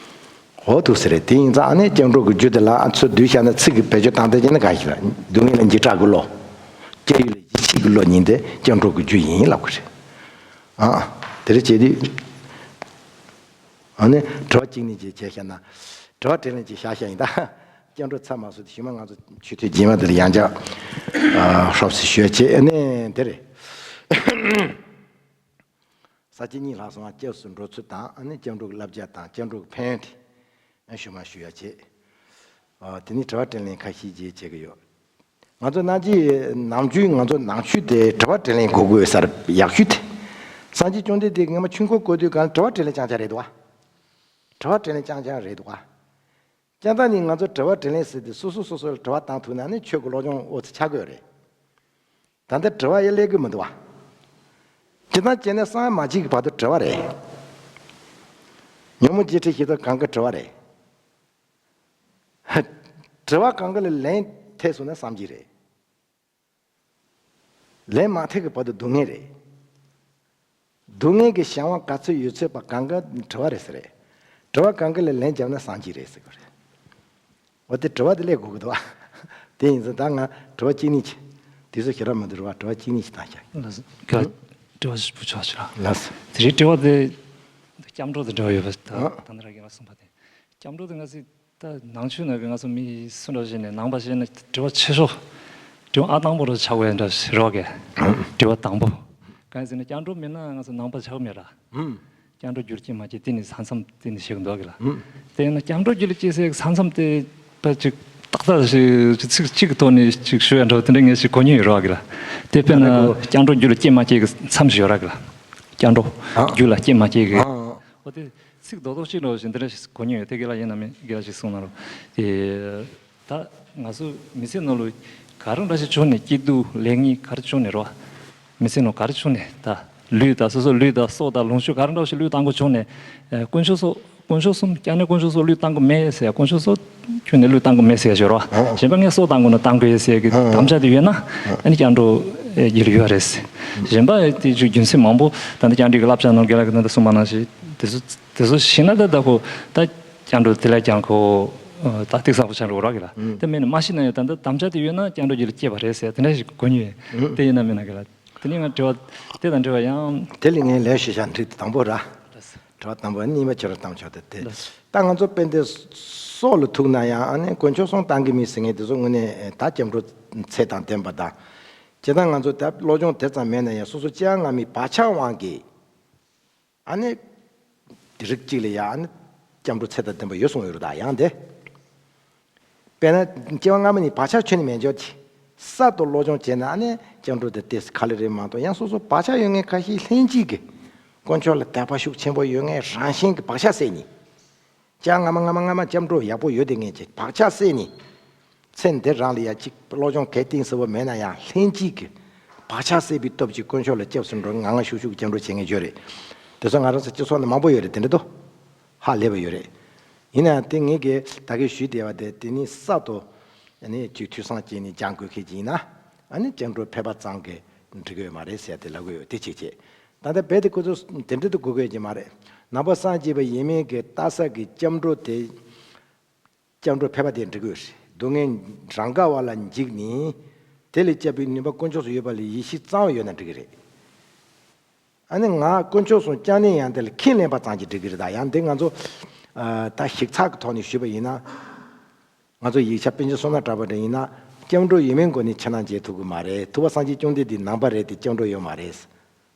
འོ་འདུག་ཟེར་རེད། དེ་ཡིན་ཙང་ཨ་ནི་སྐྱབས་འགྲོ་གི་རྒྱུ་དེ་ལ་ཨ་ཚུར་བསྡུས་བཞག་ན་ཚིག་གི་བེད་སྤྱོད་བཏང་སྟངས་བྱས་ན་གང་ཞིག་ལ་སྡུག་བསྔལ་ལ་འཇིགས་སྐྲག་གི་བློ། སྐྱབས་ཡུལ་ལ་ཡིད་ཆེས་ཀྱི་བློ་གཉིས་དེ་སྐྱབས་འགྲོ་གི་རྒྱུ་ཡིན་ལབ་གི་རེད། ཨ། དེ་འདྲ་བྱས་དུས། ཨ་ནི་དྲི་བ་གཅིག་ནས་བྱས་བྱས་བཤད་ན། དྲི་བ་དྲིས་ལན་གཅིག་བཞག་བཞག་ཡིན་ད། སྐྱབས་འགྲོ་ཚར་མ་སོང་དུས་ཞུ་མ་ང་ཚོ་ཆུ་ཚོད་རྗེས་མ་དེ་ལ་ཡང་བསྐྱར་ཧྲོབ་སེ་ཞུ་ཡ་བྱེད་ཨ་ནི་དེ་རེད། ས་བཅད་གཉིས་ལྷག་སོང་བ། སྐྱབས་སུ་འགྲོ་ཚུལ་དང་ཨ་ནི་སྐྱབས་འགྲོ་གི་བསླབ་བྱ་དང་སྐྱབས་འགྲོ་གི་ཕན་ཡོན་དེ་ཞུ་མ་ཞུ་ཡ་བྱེད། ཨ་དེ་ནས་དྲི་བ་དྲིས་ལན་ཁ་ཤས་ཅིག་བྱེད་ཀྱི་ཡོད། ང་ཚོ་ནང་གི་ནམ་རྒྱུན་ང་ཚོ་ནང་ཆོས་དེ་དྲི་བ་དྲིས་ལན་གོ་དགོས་ས་རེད། ཡག་ཤོས་དེ། སངས་རྒྱས་བཅོམ་ལྡན་འདས་ཀྱིས་སྔ་མ་ཆོས་འཁོར་བསྐོར་དུས་གང་དྲི་བ་དྲིས་ལན་རྐྱང་རྐྱང་རེད་འདུག་བ། དྲི་བ་དྲིས་ལན་རྐྱང་རྐྱང་རེད་འདུག་བ། སྤྱིར་བཏང་ནི་ང་ཚོ་དྲི་བ་དྲིས་ལན་ཟེར་དུས་སོ་སོ་སོ་སོ་ལ་དྲི་བ་བཏང་ཐུབ་ན་ནི་ཆོས་ཀྱི་སློབ་སྦྱོང་ཨོ་ཙི་ཆགས་ཀྱི་ཡོད་རེད། ད་ལྟ་དྲི་བ་ཡང་སླེབས་ཀྱི་མི་འདུག་བ། སྤྱིར་བཏང་བྱས་ན་བསམ་ཡས་མ་བྱས་ཀྱི་བར་དུ་དྲི་བ་རེད། ཉོན་མོངས་བཅས་ཁྲིད་བྱེད་སྟངས་གང་ག་དྲི་བ་རེད། དྲི་བ་གང་ག་ལ་ལན་ཐེབས་སོང་ན་བསམ་གྱི་རེད། ལན་མ་ཐེབས་ཀྱི་བར་དུ་སྡུག་བསྔལ་རེད། སྡུག་བསྔལ་གྱི་བྱ་བ་ག་ཚོད་ཡོད་ཚད་པ་གང་ག་དྲི་བ་རེད་ཟེར་རེད། དྲི་བ་གང་ག་ལ་ལན་བརྒྱབ་ན་བསམ་གྱི་རེད་ཟེར་གི་རེད། འོ་དེ་དྲི་བ་དེ་སླེབས་དགོས་ཀྱི་འདུག་བ། དེ་ཡིན་ཙང་ད་ང་དྲི་བ་གཅིག་གཉིས་ཀྱི། དུས་ཚོད་ཞེ་དྲག་མི་འདུག་རེད་བ། དྲི་བ་གཅིག་གཉིས་ཀྱི་བཏང་བཞག་ལགས་སོ། ཁྱོད་དྲི་བ་ཞིག་ཕུལ་ཆོག་ཆོག་ལགས་སོ། དེ་རིང་དྲི་བ་དེ་སྐྱབས་འགྲོ་དང་འབྲེལ་བ་ཡོད་པ་ད་ཨ། ད་ནི་ར་རྒན་ལགས་གསུངས་པ་དེ། སྐྱབས་འགྲོ་དེ་ང་ཚོས་ད་ནང་ཆོས་ནང་གི་ང་ཚོ་མི་སུ་འདྲ་བྱས་ནས་ནང་པ་བྱས་ནས་དྲི་བ་ཆེ་ཤོས། དྲི་བ་ཨ་དང་པོ་ར་ཆགས་པའི་འདྲ་ཞིག་རོགས་གས། དྲི་བ་དང་པོ། གང་ཡིན་ཟེར་ན་སྐྱབས་འགྲོ་མེད་ན་ང་ཚོ་ནང་པ་ཆགས་མེད་ར། སྐྱབས་འགྲོ་རྒྱུད་ལ་སྐྱེས་མ་སྐྱེས་དེ་ནི་ས་མཚམས་དེ་ནི་བཤད་གི་འདུག་གི་ལ། དེ་ཡིན་ན་སྐྱབས་འགྲོ་རྒྱུད་ལ་སྐྱེས་སའི་ས་མཚམས་དེ་ད་ཅིག་ཏག་ཏག་ཞིག་ཅིག་ཚིག་གཅིག་གི་ཐོག་ནས་ཅིག་ཞུ་ཡ་འདྲ་བོ་དེ་འདྲ་ངས་ཞིག་གོ་མྱོང་ཡོད་ར་གི་ལ། དེ་དཔེར་ན་སྐྱབས་འགྲོ་རྒྱུད་ལ་སྐྱེས་མ་སྐྱེས་ཀྱི་མཚམས་ཞིག་ཡོད་ར་གི་ལ། སྐྱབས་འགྲོ་ཨ། རྒྱུད་ལ་སྐྱེས་མ་སྐྱེས་ཀྱི། ཨ། འོ་དེ་ཚིག་རྡོག་རྡོག་ཅིག་འདྲ་བོ་ཞིག་འདི་འདྲ་ཞིག་གོ་མྱོང་ཡོད། དེ་དགེ་ལགས་ཡིན་ནམ་མིན་དགེ་ལགས་ཞིག་གསུངས་གནང་རོགས། དེ་ད་ང་ཚོ་མི་ཚེ་ནང་ལ་ག་རེ་འདྲ་ཞིག་བྱུང་ནས་སྐྱིད་སྡུག་ལེགས་ཉེས་ག་རེ་བྱུང་ནས་རོ། མི་ཚེ་ནང་ག་རེ་བྱུང་ནས་ད་ལུས་དང་སོ་སོ་ལུས་དང་སྲོག་དང་ལོངས་སྤྱོད་ག་རེ་འདྲ་ཞིག་བློས་བཏང་དགོས་བྱུང་ནས་དཀོན་མཆོག་སོགས་ དཀོན་མཆོག་གསུམ། སྐྱབས་གནས་དཀོན་མཆོག་སོགས་བློས་བཏང་གི་མེད་ཟེར། དཀོན་མཆོག་སོགས་ཁྱོན་ནས་བློས་བཏང་གི་མེད་ཟེར་ཞོར་བ། ཨོ། གཞན་པ་ངས་སྲོག་བཏང་དགོས་ན་བཏང་དགོས་ཟེར་གི་ཨོ། དམ་བཅའ་དེ་ཡོད་ན། ཨོ། ཨ་ནི་སྐྱབས་འགྲོ་ཡིད་ལ་ཡོད་རེད་ཟེར། གཞན་པ་དེ་ཚོ་རྒྱུ་མཚན་མང་པོ། ད་ལྟ་སྐྱབས་འགྲོ་གི་བསླབ་བྱ་ནང་རྒན་ལགས་ཀྱིས་ད་ལྟ་གསུངས་པ་ནང་བཞིན་དེ་ཚོ་དེ་ཚོ་ཤེས་ན་ད་ད་ཁོ་ད་སྐྱབས་འགྲོ་དེ་ལས་ཀྱང་ཁོ་ད་གཏིང་ཟབ་པོ་ཆགས་འགྲོ་རོགས་གི་ལ། དེ་མེད་ན་མ་ཤེས་ན་ཡང་ད་ལྟ་དམ་བཅའ་དེ་ཡོད་ན་སྐྱབས་འགྲོ་ཡིད་ལ་སྐྱེས་པ་རེད་ཟེར་དེ་འདྲ་ཞིག་གོ་མྱོང་ཡོད། དེ་ཡིན་ན་མིན་ན་རྒན་ལགས། དེ་ནས་ང་དྲི་བ་དེ་དང་འབྲེལ་བ་ཡང་། དེ་ལ་ངས་ལན་ཞུ་བྱ་འགྲིག་དང་པོ་ར། དྲི་བ་དང་པོ་གཉིས་པ་ཁྱོད་རང་བཏང་ཆོག་དེ་དེ། ད་ང་ཚོ་དཔེ་འདི་སྲོག་ལ་ཐུག་ན་ཡང་ཨ་ནི་དཀོན་མཆོག་གསུམ་བཏང་གི་མེད་ཟེར་མཁན་དེ་ཚོ་དངོས་གནས་ད་སྐྱབས་འགྲོ་ཚད་དང་ལྡན་པ་དང་། སྤྱིར་བཏང་ང་ཚོ་ད་བློ་སྦྱོང་དེ་ཙམ་མེད་ན་ཡང་སོ་སོ་སྐྱེ་བ་སྔ་མའི་བག་ཆགས་དབང་གིས། ཨ་ནི། རིགས་གཅིག་ལ་ཡང་ཨ་ནི་སྐྱབས་འགྲོ་ཚད་དང་ལྡན་པ་ཡོད་གསུངས་ཡོད་རེད་ད་ཡང་དེ། དཔེར་ན་སྐྱེ་བ་སྔ་མ་ནས་བག་ཆགས་ཁྱོན་ནས་མེད་འཇོག་གི། གསར་དུ་བློ་སྦྱོང་བྱས་ན་ཨ་ནི་སྐྱབས་འགྲོ་དེ་ཏོག་ཙམ་ག་ལེར་རེད་མ་གཏོགས་ཡང་སོ་སོ་བག་ཆགས་ཡོད་མཁན་ཁ་ཤས་ལྷན་སྐྱེས་ཀྱི་དཀོན་མཆོག་ལ་དད་པ་ཤུགས་ཆེན་པོ་ཡོད་མཁན་རང་བཞིན་གྱི་བག་ཆགས་སད་ནས། སྐྱེ་བ་སྔ་མ་སྔ་མ་སྔ་མ་སྐྱབས་འགྲོ་ཡག་པོ་ཡོད་དེ་མཁན་གྱི་བག་ཆགས་སད་ནས། ཚེ་འདི་རང་ལ་ཡང་གཅིག་བློ་སྦྱོང་གལ་གཏིང་ཟབ་པོ་མེད་ན་ཡང་ལྷན་སྐྱེས་ཀྱི་བག་ཆགས་སད་པའི་སྟོབས་ཀྱིས་དཀོན་མཆོག་ལ་སྐྱབས་སུ་འགྲོ་ངང་ངམ་ཤུགས་ཤུགས་སྐྱབས་འགྲོ་བྱེད་མཁན་ཡོད་རེད། དེ་ཚོ་ང་རང་ཚོ་སྤྱི་ཚོགས་ནང་མང་པོ་ཡོད་རེད་དེ་འདྲ་དོ། ཧ་ལས་པ་ཡོད་རེད། ཡིན་ན་ཡང་དེ་ངེད་ཀྱིས་ད་གིན་ཞུས་བསྡད་པ་དེ་དེ་ནི་གསར་དུ་ཨ་ནི་ཅིག་ཐོས་བསམ་བྱས་ནས་སྦྱང་དགོས་ཁེལ་གྱི་ཡིན་ན། ཨ་ནི་སྐྱབས་འགྲོ་ཕལ་པ་ཙམ་གྱིས་འགྲིག་གི་ཡོད་མ་རེད་ཟེར་དེ་ལབ་གི་ཡོད་དེ་གཅིག་བྱས། ད་ལྟ་རྦད་དེ་ཁོ་ཚོ་དེ་འདྲ་དུ་གོ་དགོས་ཀྱི་མ་རེད། ནང་པ་སངས་རྒྱས་པ་ཡིན་མིན་གྱི་ལྟ་ས་གི་སྐྱབས་འགྲོ་དེ། སྐྱབས་འགྲོ་ཕལ་པ་དེ་འགྲིག་གི་ཡོད་རེད། སྡུག་བསྔལ་རང་ག་བ་ལ་འཇིགས་ནས། དེ་ལས་སྐྱབས་པའི་ནུས་པ་དཀོན་མཆོག་སུ་ཡོད་པ་ལ་ཡིད་ཆེས་གཙང་བ་ཡོད་ན་འགྲིག་གི་རེད། ཨ་ནི་ང་དཀོན་མཆོག་གསུམ་སྐྱབས་གནས་ཡང་དག་ལ་ཁས་ལེན་པ་ཙམ་གྱིས་འགྲིག་གི་རེད་ད་ཡང་དེ་ང་ཚོ། ཨ། ད་ཞིབ་ཚགས་ཀྱི་ཐོག་ནས་ཞུས་པ་ཡིན་ན། ང་ཚོ་ཡིག་ཆ་པཎ་ཆེན་བསོད་ནམས་གྲགས་པ་འདྲ་ཡིན་ན། སྐྱབས་འགྲོ་ཡོད་མེད་སྒོ་ནས་ཕྱི་ནང་འབྱེད་ཐུབ་ཀྱི་མ་རེད། ཐུབ་པ་སངས་རྒྱས་བཅོམ་ལྡན་འདས་ནང་པ་རེད་དེ་སྐྱབས་འགྲོ་ཡོད་མ་རེད།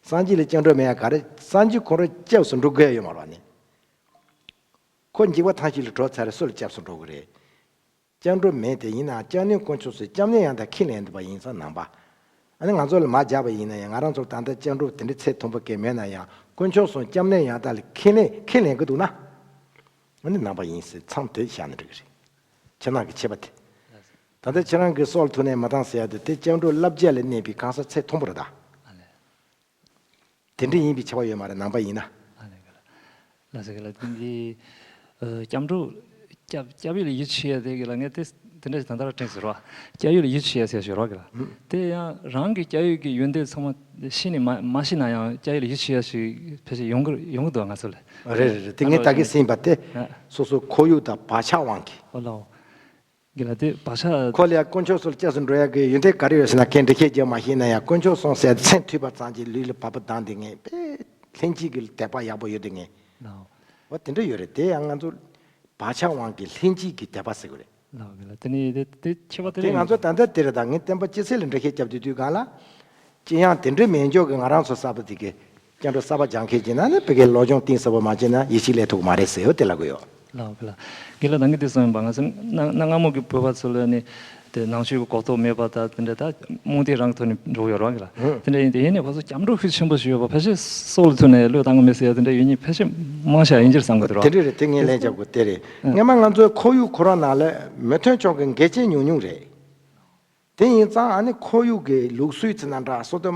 སངས་རྒྱས་ལ་སྐྱབས་འགྲོ་མེད་ཡ་ག་རེ། སངས་རྒྱས་ཁོ་རང་སྐྱབས་སུ་འགྲོ་དགོས་ཡ་ཡོད་མ་རེད་བ་ནི། ཁོ་འཇིགས་པ་ཐམས་ཅད་ལས་གྲོལ་ཚར་རེ་སུ་ལ་སྐྱབས་སུ་འགྲོ་དགོས་རེད། སྐྱབས་འགྲོ་མེད་དེ་ཡིན་ན་སྐྱབས་གནས་དཀོན་མཆོག་སུ་སྐྱབས་གནས་ཡང་དག་ཁས་ལེན་ཐུབ་པ་ཡིན་ཙང་ནང་པ། ཨ་ནི་ང་ཚོ་ལ་མ་སྦྱར་བ་ཡིན་ན་ཡང་ང་རང་ཚོར་ད་ལྟ་སྐྱབས་འགྲོ་དེ་འདྲའི་ཚད་མཐོན་པོ་གང་མེད་ན་ཡང་དཀོན་མཆོག་གསུམ་སྐྱབས་གནས་ཡང་དག་ལ་ཁས་ལེན་ཁས་ལེན་གི་འདུག་ན། ཨ་ནི་ནང་པ་ཡིན་ཟེར་མཚམས་དེ་བཞག་ན་འགྲིག་གི་རེད། ཕྱི་ནང་གི་ཁྱད་པར་དེ། ད་ལྟ་ཁྱེད་རང་གི་སྲོག་ལ་ཐུག་ནས་མི་བཏང་ཟེར་ཡ་དེ་དེ་སྐྱབས་འགྲོ་བསླབ་བྱ་ལ་གནས་པའི་གང་ཟག་ཚད་མཐོན་པོ་རེད་ད། དེ་འདྲ་ཡིན་པའི་ཁྱབ་པ་ཡོད་མ་རེད་ནང་པ་ཡིན་ན། ཨ་ལས་ཀ་ལ། ལགས་སོ་ཀ་ལ། དེ་འདི། ཨ། སྐྱབས་འགྲོ། སྐྱབས་སྐྱབས་ཡུལ་ལ་ཡིད་ཆེས་ཡ་དེ་གི་ལ་ངས་དེ་དེ་འདྲ་ཞིག་ད་ལྟ་ར་དྲན་ཟེར་བ། སྐྱབས་ཡུལ་ལ་ཡིད་ཆེས་ཡ་ཟེར་ཞོར་བ་གི་ལ། དེ་ཡང་རང་གི་སྐྱབས་ཡུལ་གི་ཡོན་ཏན་ཚང་མ་ཤེས་ནས་མ་མ་ཤེས་ན་ཡང་སྐྱབས་ཡུལ་ལ་ཡིད་ཆེས་ཡ་ཞིག་ཕལ་ཆེར་ཡོང་གི་ཡོང་གི་འདུག་ང་ཚོ་ལ། རེད་རེད་རེད། དེ་ངས་ད་གིན་ཟིན་པ་དེ། ཨ། སོ་སོའི་ཁོར་ཡུག་དང་བག་ཆགས་དབང་གིས། ཨོ་ལའོ། གི་ལ་དེ་བག་ཆགས། ཁོ་ལ་ཡང་དཀོན་མཆོག་གསུམ་ལ་སྐྱབས་སུ་འགྲོ་ཡག་གི་ཡོན་ཏན་ག་རེ་ཡོད་ཟེར་ན་ཁས་འདྲི་ཁས་རྒྱག་མ་ཤེས་ན་ཡང་དཀོན་མཆོག་གསུམ་ཟེར་མཚན་ཐོས་པ་ཙམ་གྱིས་ལུས་ལ་བབ་པ་ལྡང་དེ་ངས་དཔེ་ལྷན་སྐྱེས་ཀྱི་དད་པ་ཡག་པོ་ཡོད་དེ་ངས། ལའོ། འོ་དེ་འདྲ་ཡོད་རེད། དེ་ཡང་ང་ཚོ་བག་ཆགས་དབང་གིས་ལྷན་སྐྱེས་ཀྱི་དད་པ་ཟེར་གི་རེད། ལའོ་གི་ལ་དེ་ནི་དེ་དེ་ཁྱད་པར་དེ་དེ་རེད་ང་ཚོ་ད་ལྟ་དེ་རེད་ད་ངས་བསྟན་པ་སྤྱི་ཚོགས་ལ་འགྲེལ་བཤད་རྒྱབ་དུས་དུས་གང་ལ། ཅི་ཡང་དེ་འདྲའི་མེད་འཇོག་གི་ང་རང་ཚོ་གསར་པ་དེ་གི་སྐྱབས་འགྲོ་གསར་པ་སྦྱང་མཁན་བྱས་ན་ནི་བོད་སྐད་སློབ་སྦྱོང་གཏིང་ཟབ་པོ་མ་བྱས་ན་ཡིད་ཆེས་སླེབས་ཐུབ་ཀྱི་མ་རེད་ཟེར་ཡོད་དེ་ལབ་གི་ཡོད། ལགས་ལགས། རྒན་ལགས་ད་ངས་འདི་གསུངས་ཡིན་པ་ང་ཚོ་གནའ་གནའ་སྔ་མོ་གི་བོད་པ་ཚོ་ལ་ནི་དེ་ནང་ཆོས་ཀྱི་གོ་རྟོགས་མེད་པ་དང་དེ་འདྲ་ད་རྨོངས་དད་རང་གི་ཐོག་ནས་འགྲོ་གི་ཡོད་རེད་བ། རྒན་ལགས་དེ་འདྲ་ཡིན་དེ་ཡིན་ནའི་ཁོ་ཚོ་སྐྱབས་འགྲོ་ཤུགས་ཆེན་པོ་ཞིག་ཡོད་པ་ཕལ་ཆེར་སྲོག་ལ་ཐུག་ནས་བློས་བཏང་གི་མེད་ཟེར་ཡ་དེ་འདྲ་ཡོད་མཁན་ཕལ་ཆེར་མང་ཤས་ཡིན་གྱི་རེད་བསམ་གི་འདུག་ར། དེ་འདྲ་རེད་དེ་ངས་ལན་རྒྱབ་དགོས་དེ་རེད། ཨ། སྔོན་མ་ང་ཚོའི་ཁོར་ཡུག་ཁོ་རང་ནང་ལ་མི་མཐུན་ཕྱོགས་ཀྱི་འགལ་རྐྱེན་ཉུང་ཉུང་རེད། དེ་ཡིན་ཙང་ཨ་ནི་ཁོར་ཡུག་གི་ལུགས་སྲོལ་ཚོ་ནང་འདྲ་སོ་དེ་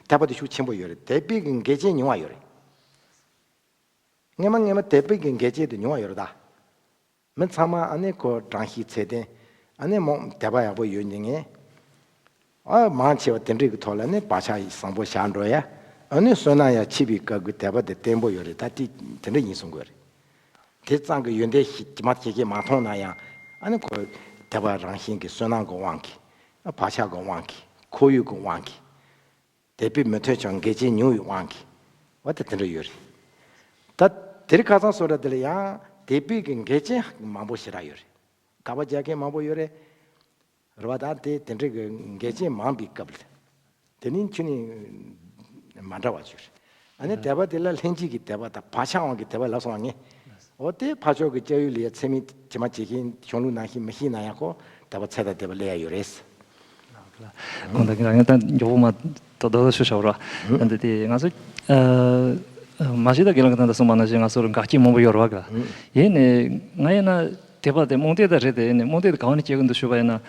དད་པ་དེ་ཤུགས་ཆེན་པོ་ཡོད་རེད། དད་པའི་གི་འགལ་རྐྱེན་ཉུང་བ་ཡོད་རེད། སྔོན་མ་སྔོན་མ་དད་པའི་གི་འགལ་རྐྱེན་དེ་ཉུང་བ་ཡོད་རེད་ད། མི་ཚང་མ་ཨ་ནི་ཁོ་དྲང་ཤེས་ཚད་ལྡན། ཨ་ནི་མོ་དད་པ་ཡག་པོ་ཡོད་མཁན། ཨ་མང་ཆེ་བ་དེ་འདྲའི་གི་ཐོག་ལ་ནི་བག་ཆགས་བཟང་པོ་བཞག་འགྲོ་ཡ། ཨ་ནི་བསོད་ནམས་ཡང་ཆེ་བའི་སྐབས་ཀྱི་དད་པ་དེ་བརྟན་པོ་ཡོད་རེད་ད་དེ་དེ་འདྲ་ཡིན་གསུང་གི་ཡོད་རེད། དེ་ཙམ་གྱི་ཡོན་ཏན་ཞིག་ཇི་མ་ཇི་བཞིན་མ་མཐོང་ན་ཡང་ཨ་ནི་ཁོ་དད་པ་རང་བཞིན་གྱི་བསོད་ནམས་ཀྱི་དབང་གིས། ཨ་བག་ཆགས་ཀྱི་དབང་གིས། ཁོར་ཡུག་གི་དབང་གིས། དད་པའི་མི་མཐུན་ཕྱོགས་འགལ་རྐྱེན་ཉུང་བའི་དབང་གིས། འོ་ད་དེ་འདྲ་ཡོད་རེད། ད་དེ་རིང་ཁ་སང་བཟོ་འདྲ་དེ་ལ་ཡང་དད་པའི་གི་འགལ་རྐྱེན་མང་པོ་ཞེ་དྲག་ཡོད་རེད། དགག་པ་རྒྱག་མཁན་མང་པོ་ཡོད་རེད། རེད་བ། ད་དེ་དེ་འདྲའི་གི་འགལ་རྐྱེན་མང་པའི་སྐབས་ལ། དེ་ནི་ཁྱོད་ནི་མ་འདྲ་བ་ཅིག་རེད། ཨ་ནི་དད་པ་དེ་ལ་ལྷན་སྐྱེས་ཀྱི་དད་པ་དང་བག་ཆགས་དབང་གི་དད་པ་ལབ་སོང་བ་ངས། འོ་དེ་ཕར་ཕྱོགས་ཀྱི་སྐྱབས་ཡུལ་ལ་ཡ་ཚད་མིན་ཇི་མ་ཇི་བཞིན་གཞུང་ལུགས་ནང་བཞིན་མི་ཤེས་ན་ཡང་ཁོ་དད་པ་ཚད་དང་ལྡན་པ་སླེབས་ཡ་ཡོད་རེད། གང་ལྟར་ང་ད་མགྱོགས་པོ་མ་ད་རྡོག་རྡོག་ཤོད་བྱ་བ་ར། ཨ་འདི་དེ་ང་ཚོ་ཨ་མ་གཞི་ད་རྒན་ལགས་ཀྱིས་ད་ལྟ་གསུངས་པ་ནང་བཞིན་ང་ཚོར་འགལ་རྐྱེན་མང་པོ་ཡོད་རེད་བ་ག་ཡིན་ནའི་ང་ཡིན་ན་དད་པ་དེ་རྨོངས་དད་ད་རེད་དེ་ཡིན་ནའི་རྨོངས་དད་དེ་གང་ནས་སྐྱེ་གི་འདུག་ཞུས་པ་ཡིན་ན།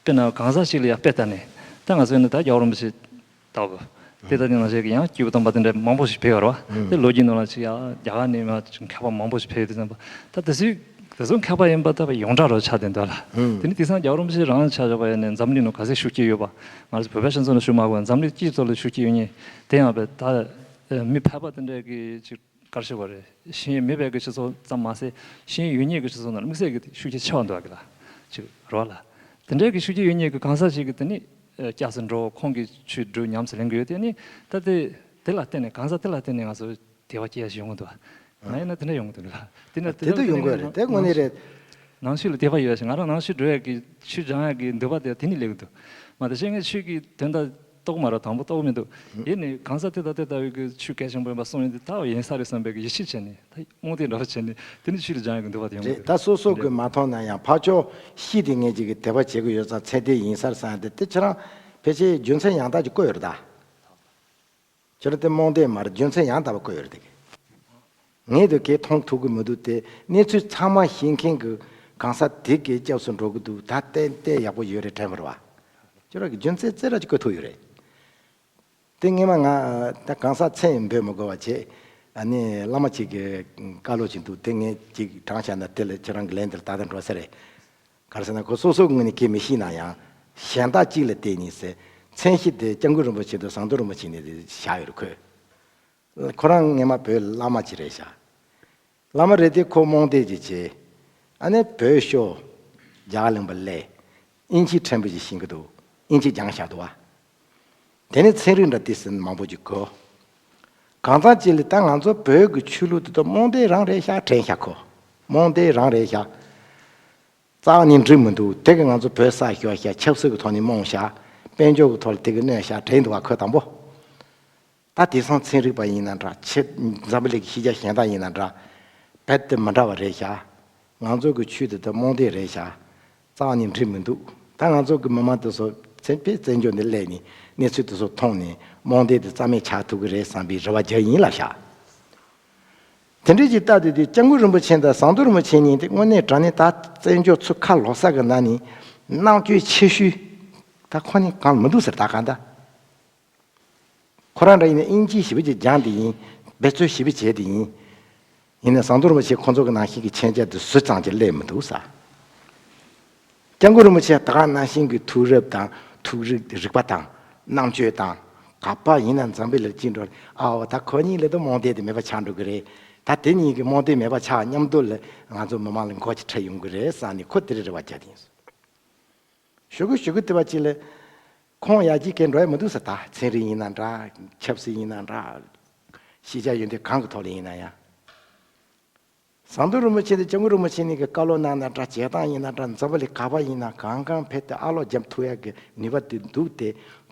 དཔེར་ན་གང་ཟག་ཅིག་ལ་ཡ་དཔེ་ལྟ་ནས་ད་ང་ཚོ་ཡིན་ན་ད་རྒྱལ་བ་རིན་པོ་ཆེ་ལྟ་བུ། དེ་ལྟ་དེ་ནང་བཞིན་གྱི་ཡང་སྐྱེས་བུ་དམ་པ་དེ་འདྲ་མང་པོ་ཞིག་ཕེབས་ཡོད་རེད་བ། དེ་ལོ་རྒྱུས་ནང་ལ་ཅིག་ཡང་རྒྱ་གར་ནས་མ་ཅིག་མཁས་པ་མང་པོ་ཞིག་ཕེབས་ཡོད་དུས་ཙམ་པ། ད་དེ་ཚོའི་དེ་ཚོ་མཁས་པ་ཡིན་པ་ད་ཡོངས་གྲགས་རུ་ཆགས་བསྡད་འདུག་ལ། དེ་ནི་དེང་སང་རྒྱལ་བ་རིན་པོ་ཆེ་རང་ཆ་བཞག་པ་ཡིན་ནའི་འཛམ་གླིང་ནང་ག་ཚད་ཤུགས་རྐྱེན་ཡོད་པ། ང་ཚོ་བོད་པའི་སྤྱི་ཚོགས་ནང་ཞུ་མ་དགོས། འཛམ་གླིང་སྤྱི་ཚོགས་ལ་ཤུགས་རྐྱེན་ཡོད་མཁན་དེ་ཡང་བས་ད་མི་ཕལ་པ་དེ་འདྲ་གི་ཅིག་ག་རེ་ཞུ་དགོས་རེད། ཤེས་ཡོན་མེད་པའི་གི་སྤྱི་ཚོགས་ཙམ་མ་ཟད། ཤེས་ཡོན་ཡོད་མཁན་གི་སྤྱི་ཚོགས་ནང་དམིགས་བསལ་གི་ཤུགས་རྐྱེན་ཆེ་བ་འདུག་གི་ལ། ཅིག་རོགས་ལ། དེ་འདྲའི་གི་ཤུགས་རྐྱེན་ཡོད་མཁན་གི་གང་ཟག་ཅིག་གི་དེ་ནི་སྐྱབས་སུ་འགྲོ། ཁོང་གི་ཆོས་སྒྲུབ་ཉམས་སུ་ལེན་གི་ཡོད་དེ་ནི། ད་དེ་དེ་ལ་བརྟེན་ནས་གང་ཟག་དེ་ལ་བརྟེན་ནས་ང་ཚོ་དད་པ་སྐྱེ་ཡ་ཞིག་ཡོང་གི་འདུག་ང་ཡིན་ན་དེ་འདྲ་ཡོང་གི་འདུག་ལ། དེ་ནི་དེ་དེ་ལ་ལྟ་ཡོང་གི་རེད། དེ་དངོས་གནས་རེད། ནང་ཆོས་ལ་དད་པ་ཡོད་ཞིང་། ང་རང་ནང་ཆོས་འགྲོ་ཡ་གི་ཆོས་སྦྱང་ཡ་གི་འདོད་པ་དེ་དེ་ནི་སླེབས་ཀྱི་འདུག་མ་གཏོགས་གཞན་ངས་ཆོས་ཀྱི་དོན་དག་རྟོགས་མ་རེད། དང་པོ་རྟོགས་མི་འདུག་ཡིན་ནའི་གང་ཟག་དེ་དང་དེ་ལྟ་བུའི་གི་ཆོས་གལ་ཆེན་པོ་ཡིན་པ་གསུངས་ཡོང་དུས། ད་ཡིན་ས་རེད་བསམ་པའི་གི་ཡིད་ཆེས་བྱས་ནས། ད་རྨོངས་དད་འདྲ་བོ་བྱས་ནས་དེ་ནི་ཆོས་ལ་སྦྱང་ཡ་གི་འདོད་པ་དེ་ཡོང་གི་རེད། ད་སོ་སོ་གི་མ་མཐོང་ན་ཡང་ཕར་ཕྱོགས་ཤེས་དེ་ངས་ཅིག་གི་དད་པ་བྱེད་ཀྱི་ཡོད་ཙང་ཚད་ལྡན་ཡིན་ས་རེད་བསམ་ཡ་དེ། དེ་ཁྱེད་རང་ཕལ་ཆེར་རྒྱུ་མཚན་ཡང་དག་ཅིག་བཀོད་ཡོད་རེད་ད། ཁྱོད་རང་དེ་རྨོངས་དད་མ་རེད། རྒྱུ་མཚན་ཡང་དག་པ་བཀོད་ཡོད་རེད་དེ། ངས་དེ་གས་མཐོང་ཐུབ་ཀྱི་མི་འདུག་སྟེ། གནས་ཚུལ་ཚང་མ་ཤེས་མཁན་གྱི་གང་ཟག་དེ་གས་སྐྱབས་སུ་འགྲོ་གི་འདུག་ད་ཏན་ཏན་ཡག་པོ་ཡོད་རེད་དྲན་པ་རེད་བ། ཁྱོད་རང་གི་རྒྱུ་མཚན་རྩེ་ར་ཅིག་བཀོད་ཐུབ་ཡོད་རེད། དེ་སྔས་མ་ང་ད་གང་ཟག་མཚན་འབོད་མི་དགོས་པ་བྱས། ཨ་ནི་བླ་མ་གཅིག་གི་བཀའ་སློབ་ཅིག་འདུག་དེ་ངས་ཅིག་དྲངས་བཞག་ན་དེ་ལ་ཁྱེད་རང་གི་ལན་དེར་ད་ལྟ་འགྲོ་ས་རེད། ག་རེ་ཟེར་ན། ཁོ་སོ་སོའི་ངོས་ནས་གང་མི་ཤེས་ན་ཡང་གཞན་དག་ཅིག་ལ་བརྟེན་ནས་ཟེར། མཚན་གཞི་དེ་སྐྱབས་མགོན་རིན་པོ་ཆེ་དང་ཟམ་གདོང་རིན་པོ་ཆེ་ནས་བཞག་ཡོད་རེད་ཁོས། ཁོ་རང་སྔས་མ་བོད་བླ་མ་ཅིག་རེད་ཤག་བླ་མ་རེད་དེ། ཁོ་རྨོངས་དད་ཅིག་བྱས། ཨ་ནི་བོད་ཤོར། རྒྱ་གར་གླིང་པ་སླེབས། དབྱིན་ཇི་ཕྲན་བུ་ཅིག་ཤེས་ཀྱི་འདུག་དབྱིན་ཇི་སྦྱངས་བཞག་འདུག་བ། དེ་ནས་ཚན་རིག་འདྲ་དེ་ཟེར་མང་པོ་ཅིག་གོ། གང་ཟག་ཅིག་ལ་ད་ང་ཚོ་བོད་ཀྱི་ཆོས་ལུགས་དེ་དག་རྨོངས་དད་རང་རེད་ཤག་དྲན་ཤག་ཁོ། རྨོངས་དད་རང་རེད་ཤག་རྩ་བ་ནས་འགྲིག་མི་འདུག་དེ་གིས་ང་ཚོ་བོད་ས་ཤོར་ཤག་ཆབ་སྲིད་ཀྱི་ཐོག་ནས་རྨོངས་ཤག་དཔལ་འབྱོར་གྱི་ཐོག་ལ་དེ་གིས་གནོད་ཤག་དྲན་འདུག་བ་ཁོས་དང་པོ། ད་དེང་སང་ཚན་རིག་པ་ཡིན་ན་འདྲ། ཕྱི་འཛམ་བུ་གླིང་གི་ཤེས་བྱ་གཞན་དག་ཡིན་ན་འདྲ། རྦད་དེ་མི་འདྲ་བ་རེད་ཤག་ང་ཚོ་གི་ཆོས་དེ་དག་རྨོངས་དད་རེད་ཤག་རྩ་བ་ནས་འགྲིག་མི་འདུག་ད་ང་ཚོ་གི་མི་མང་དེ་ཚོ་བཙན་པོའི་བཙན་བྱོལ་ནས་སླེབས་ནས་གནས་ཚུལ་དེ་ཚོ་མཐོང་ནས་རྨོངས་དད་དེ་རྩ་མེད་ཆགས་ཐུབ་ཀྱི་རེད་བསམ་པའི་རེ་བ་རྒྱག་ཡིན་ལབ་ཤག་དེ་འདྲའི་ཅིག་ལྟ་དུས་དེ་སྐྱབས་མགོན་རིན་པོ་ཆེ་དང་ཟམ་གདོང་རིན་པོ་ཆེ་གཉིས་དེ་དངོས་གནས་དྲང་གནས་ད་བཙན་བྱོལ་ཚུར་ཁ་ལོག་ས་གི་ནང་ནས་རྣམ་དཔྱོད་ཆེ་ཤོས་ད་ཁོ་གཉིས་གང་མི་འདུག་ཟེར། ད་གང་ལྟར་ཁོ་རང་འདྲ་ཡིན་ན་དབྱིན་ཇི་ཞེ་པོ་ཅིག་སྦྱངས་དེ་ཡིན། འབད་རྩོལ་ཞེ་པོ་བྱས་དེ་ཡིན། ཡིན་ན་ཟམ་གདོང་རིན་པོ་ཆེ་ཁོང་ཚོ་གི་ནང་བཞིན་གྱི་མཁྱེན་རྒྱ་དེ་ཟུར་ཙམ་ཅིག་སླེབས་མི་འདུག་ཟེར། སྐྱབས་མགོན་རིན་པོ་ཆེ་ད་ག་ནང་བཞིན་གྱི་ཐུགས་རབ་དང་ཐུགས་རིག་རིག་པ་དང་རྣམ་དཔྱོད་དང་། ག་པར་ཡིན་ན་འཛམ་བུ་གླིང་ལ་ཅི་འགྲོ་རེད། ཨའོ་ད་ཁོ་གཉིས་ལ་ད་རྨོངས་དད་དེ་མེད་པ་ཆགས་འགྲོ་གི་རེད། ད་དེ་གཉིས་ཀྱི་རྨོངས་དད་མེད་པ་ཆགས་མཉམ་དུ་ལ་ང་ཚོ་མི་མང་ལ་མགོ་ཅིག་ཁྲིད་ཡོང་གི་རེད་བསམ་ནས་ཁོ་དེ་རེ་རེ་བ་བརྒྱབ་དེ་ཡིན། ཞུ་གི་ཞུ་གི་དེ་བ་ཅིག་ལ། ཁོང་ཡར་རྒྱས་སྐད་འགྲོ་ཡ་མི་འདུག་ཟེར། ད་ཚན་རིག་ཡིན་ན་འདྲ། ཆབ་སྲིད་ཡིན་ན་འདྲ། ཤེས་བྱ་ཡོན་ཏན་གང་གི་ཐོག་ལ་ཡིན་ན་ཡང་། ཟམ་གདོང་རིན་པོ་ཆེ་དང་སྐྱབས་མགོན་རིན་པོ་ཆེ་གཉིས་ཀྱིས་བཀའ་སློབ་གནང་ན་འདྲ། བྱེད་སྟངས་ཡིན་ན་འདྲ། འཛམ་བུ་གླིང་ག་པར་ཡིན་ན་གང་གང་ཕེབས་ཏེ་ཨ་ལོ་བརྒྱབ་ཐུབ་ཡ་གི་ནུས་པ་དེ་འདུག་སྟེ།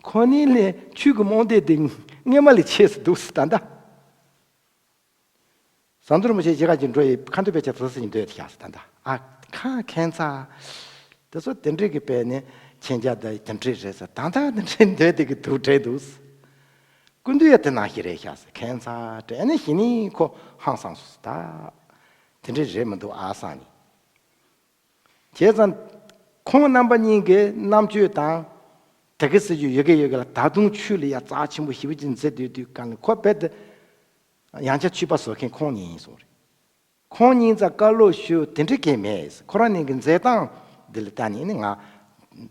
ཁོ་གཉིས་ལས་ཆོས་ཀྱི་རྨོངས་དད་དེ་སྔས་མ་ལས་ཆེ་སུ་འདུག་ཟེར་ད་ལྟ། ཟམ་གདོང་རིན་པོ་ཆེ་གཞིས་ཀ་རྩེ་འགྲོ་ཡི་ཁ་འདོན་དཔེ་ཆ་ཟེར་ཟེར་འདོད་ཤག་ཟེར་ད་ལྟ། ཨ་ཁ་ཁྱད་མཚར། དེ་ཚོ་དེ་འདྲས་ཀྱི་དཔེ་ནི་མཁྱེན་རྒྱ་དང་དེ་འདྲས་རེད་ཟེར། ད་ལྟ་དེ་འདྲས་འདོད་དེ་གི་འདུག་དྲན་འདུག་སྐུ་མདུན་ཡང་དེ་ནང་བཞིན་རེད་ཤག་ཟེར། ཁྱད་མཚར་དྲན་ནས་གཞི་ནས་ཁོ་ཧང་སངས་སོང་ཟེར། ད་དེ་འདྲས་རེད་མི་འདུག་ཨ་བསམ་ནས། བྱས་ཙང་། ཁོང་རྣམ་པ་གཉིས་ཀྱི་རྣམ་དཔྱོད་དང་། དེ་གི་སྲིད་ཇུས་ཡོད་གི་ཡོད་གི་ལ། ད་དུང་ཆོས་ལ་ཡ་རྩ་ཆེན་པོ་ཞེ་པོ་ཅིག་འཛིན་སྡོད་དུས་གང་ལ་ཁོ་རྦད་དེ་ཡང་བསྐྱར་ཆོས་པ་བཟོ་མཁན་ཁོང་གཉིས་ཡིན་གསུངས་རེད། ཁོང་གཉིས་ཙམ་བཀའ་སློབ་ཞུ་དེ་འདྲ་གང་མེད། ཁོ་རང་གཉིས་ཀྱི་མཛད་སྟངས་འདི་ལ་ལྟ་ནས་ནི་ང་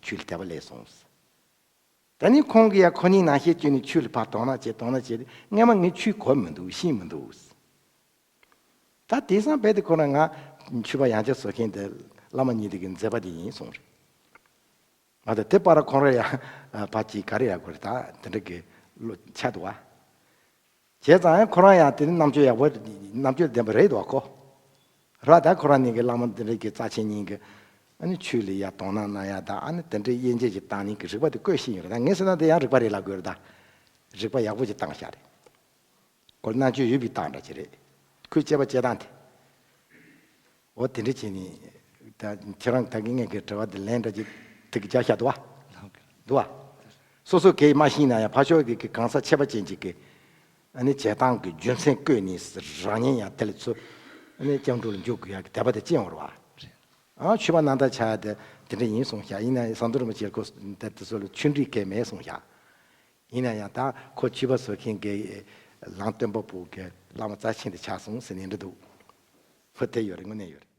ཆོས་ལ་དད་པ་སླེབས་སོང་། ད་ནི་ཁོང་གིས་ཡ་ཁོ་གཉིས་ནང་བཞིན་བྱས་ནས་ཆོས་ལ་ཕར་དོ་སྣང་བྱས་དོ་སྣང་བྱས་ཏེ། སྔས་མ་ངས་ཆོས་གོ་མི་འདུག་ཤེས་མི་འདུག་ད་དེང་སང་རྦད་དེ་ཁོ་རང་ང་ཆོས་པ་ཡང་བསྐྱར་བཟོ་མཁན་དེ་བླ་མ་གཉིས་དེ་གི་མཛད་པ་དེ་ཡིན་གསུངས་རེད། མ་གཏོགས་དེ་བར་ཁོང་རང་ཡང་ཕར་ཅིག་ག་རེ་ཡག་པོ་རེད། ད་དེ་འདྲ་གི་བློ་ཆགས་འདུག་བ། བྱས་ཙང་ཡང་ཁོ་རང་ཡང་དེ་ནི་རྣམ་དཔྱོད་ཡག་པོ། རྣམ་དཔྱོད་ལྡན་པ་རེད་འདུག་བ་ཁོ། ར་ད་ཁོ་རང་གཉིས་ཀྱི་བླ་མ་དེ་འདྲ་གི་རྩ་ཆེན་གཉིས་ཀྱི་ཨ་ནི་ཆོས་ལ་ཡ་དོ་སྣང་གནང་ཡ་དང་། ཨ་ནི་དེ་འདྲའི་དབྱེ་འབྱེད་ཅིག་བཏང་ནས་ཀྱི་རིག་པ་དེ་བཀོད་ཤེས་ཡོད་རེད། ད་ངས་ཟེར་ན་དེ་ཡང་རིག་པ་རེད་ལབ་དགོས་རེད། ད་རིག་པ་ཡག་པོ་ཅིག་བཏང་བཞག་རེད། ཁོ་རྣམ་དཔྱོད་ཡོད་པའི་རྟགས་འདྲ་ཅིག་རེད། ཁོས་དཔྱད་པ་བྱེད་སྟངས་དེ། འོ་དེ་འདྲ་བྱས་ནས། ད་ཁྱེད་རང་ད་གིན་ངས་ཀྱི་དྲི་བ་དེ་ལན་འདྲ་ཅིག་དེ་གི་བརྒྱབ་བཞག་འདུག་བ། འདུག་བ། སོ་སོ་གིས་མ་ཤེས་ན་ཡང་ཕར་ཕྱོགས་ཀྱི་གི་གང་ཟག་ཆད་པ་ཅན་ཅིག་གི་ཨ་ནི་བྱེད་སྟངས་ཀྱི་རྒྱུ་མཚན་བཀོད་ནས་རང་ཉིད་ཡང་དེ་ལ་ཚུར་ཨ་ནི་སྐྱབས་འགྲོ་ལ་འཇུག་དགོས་ཡ་གི་དད་པ་དེ་སྐྱེ་ཡོང་རེད་བ། ཨ་ཆོས་པ་རྣམ་དག་ཆགས་ཡ་དེ་དེ་འདྲ་ཡིན་གསུངས་ཤག་ཡིན་ན་ཟམ་གདོང་རིན་པོ་ཆེ་ཁོ་དེ་དེ་ཚོ་ལ་ཆོས་འབྲེལ་གང་མེད་གསུངས་ཤག་ཡིན་ན་ཡང་ད་ཁོ་ཆོས་པ་བཟོ་མཁན་གྱི་ལམ་སྟོན་པ་པོ་གི་བླ་མ་རྩ་ཆེན་དེ་ཆགས་སོང་ཟེར་ནས་འདྲི་འདུག་ཧོ་དེ་ཡོད་རེད། དངོས་གནས་ཡོད་རེད།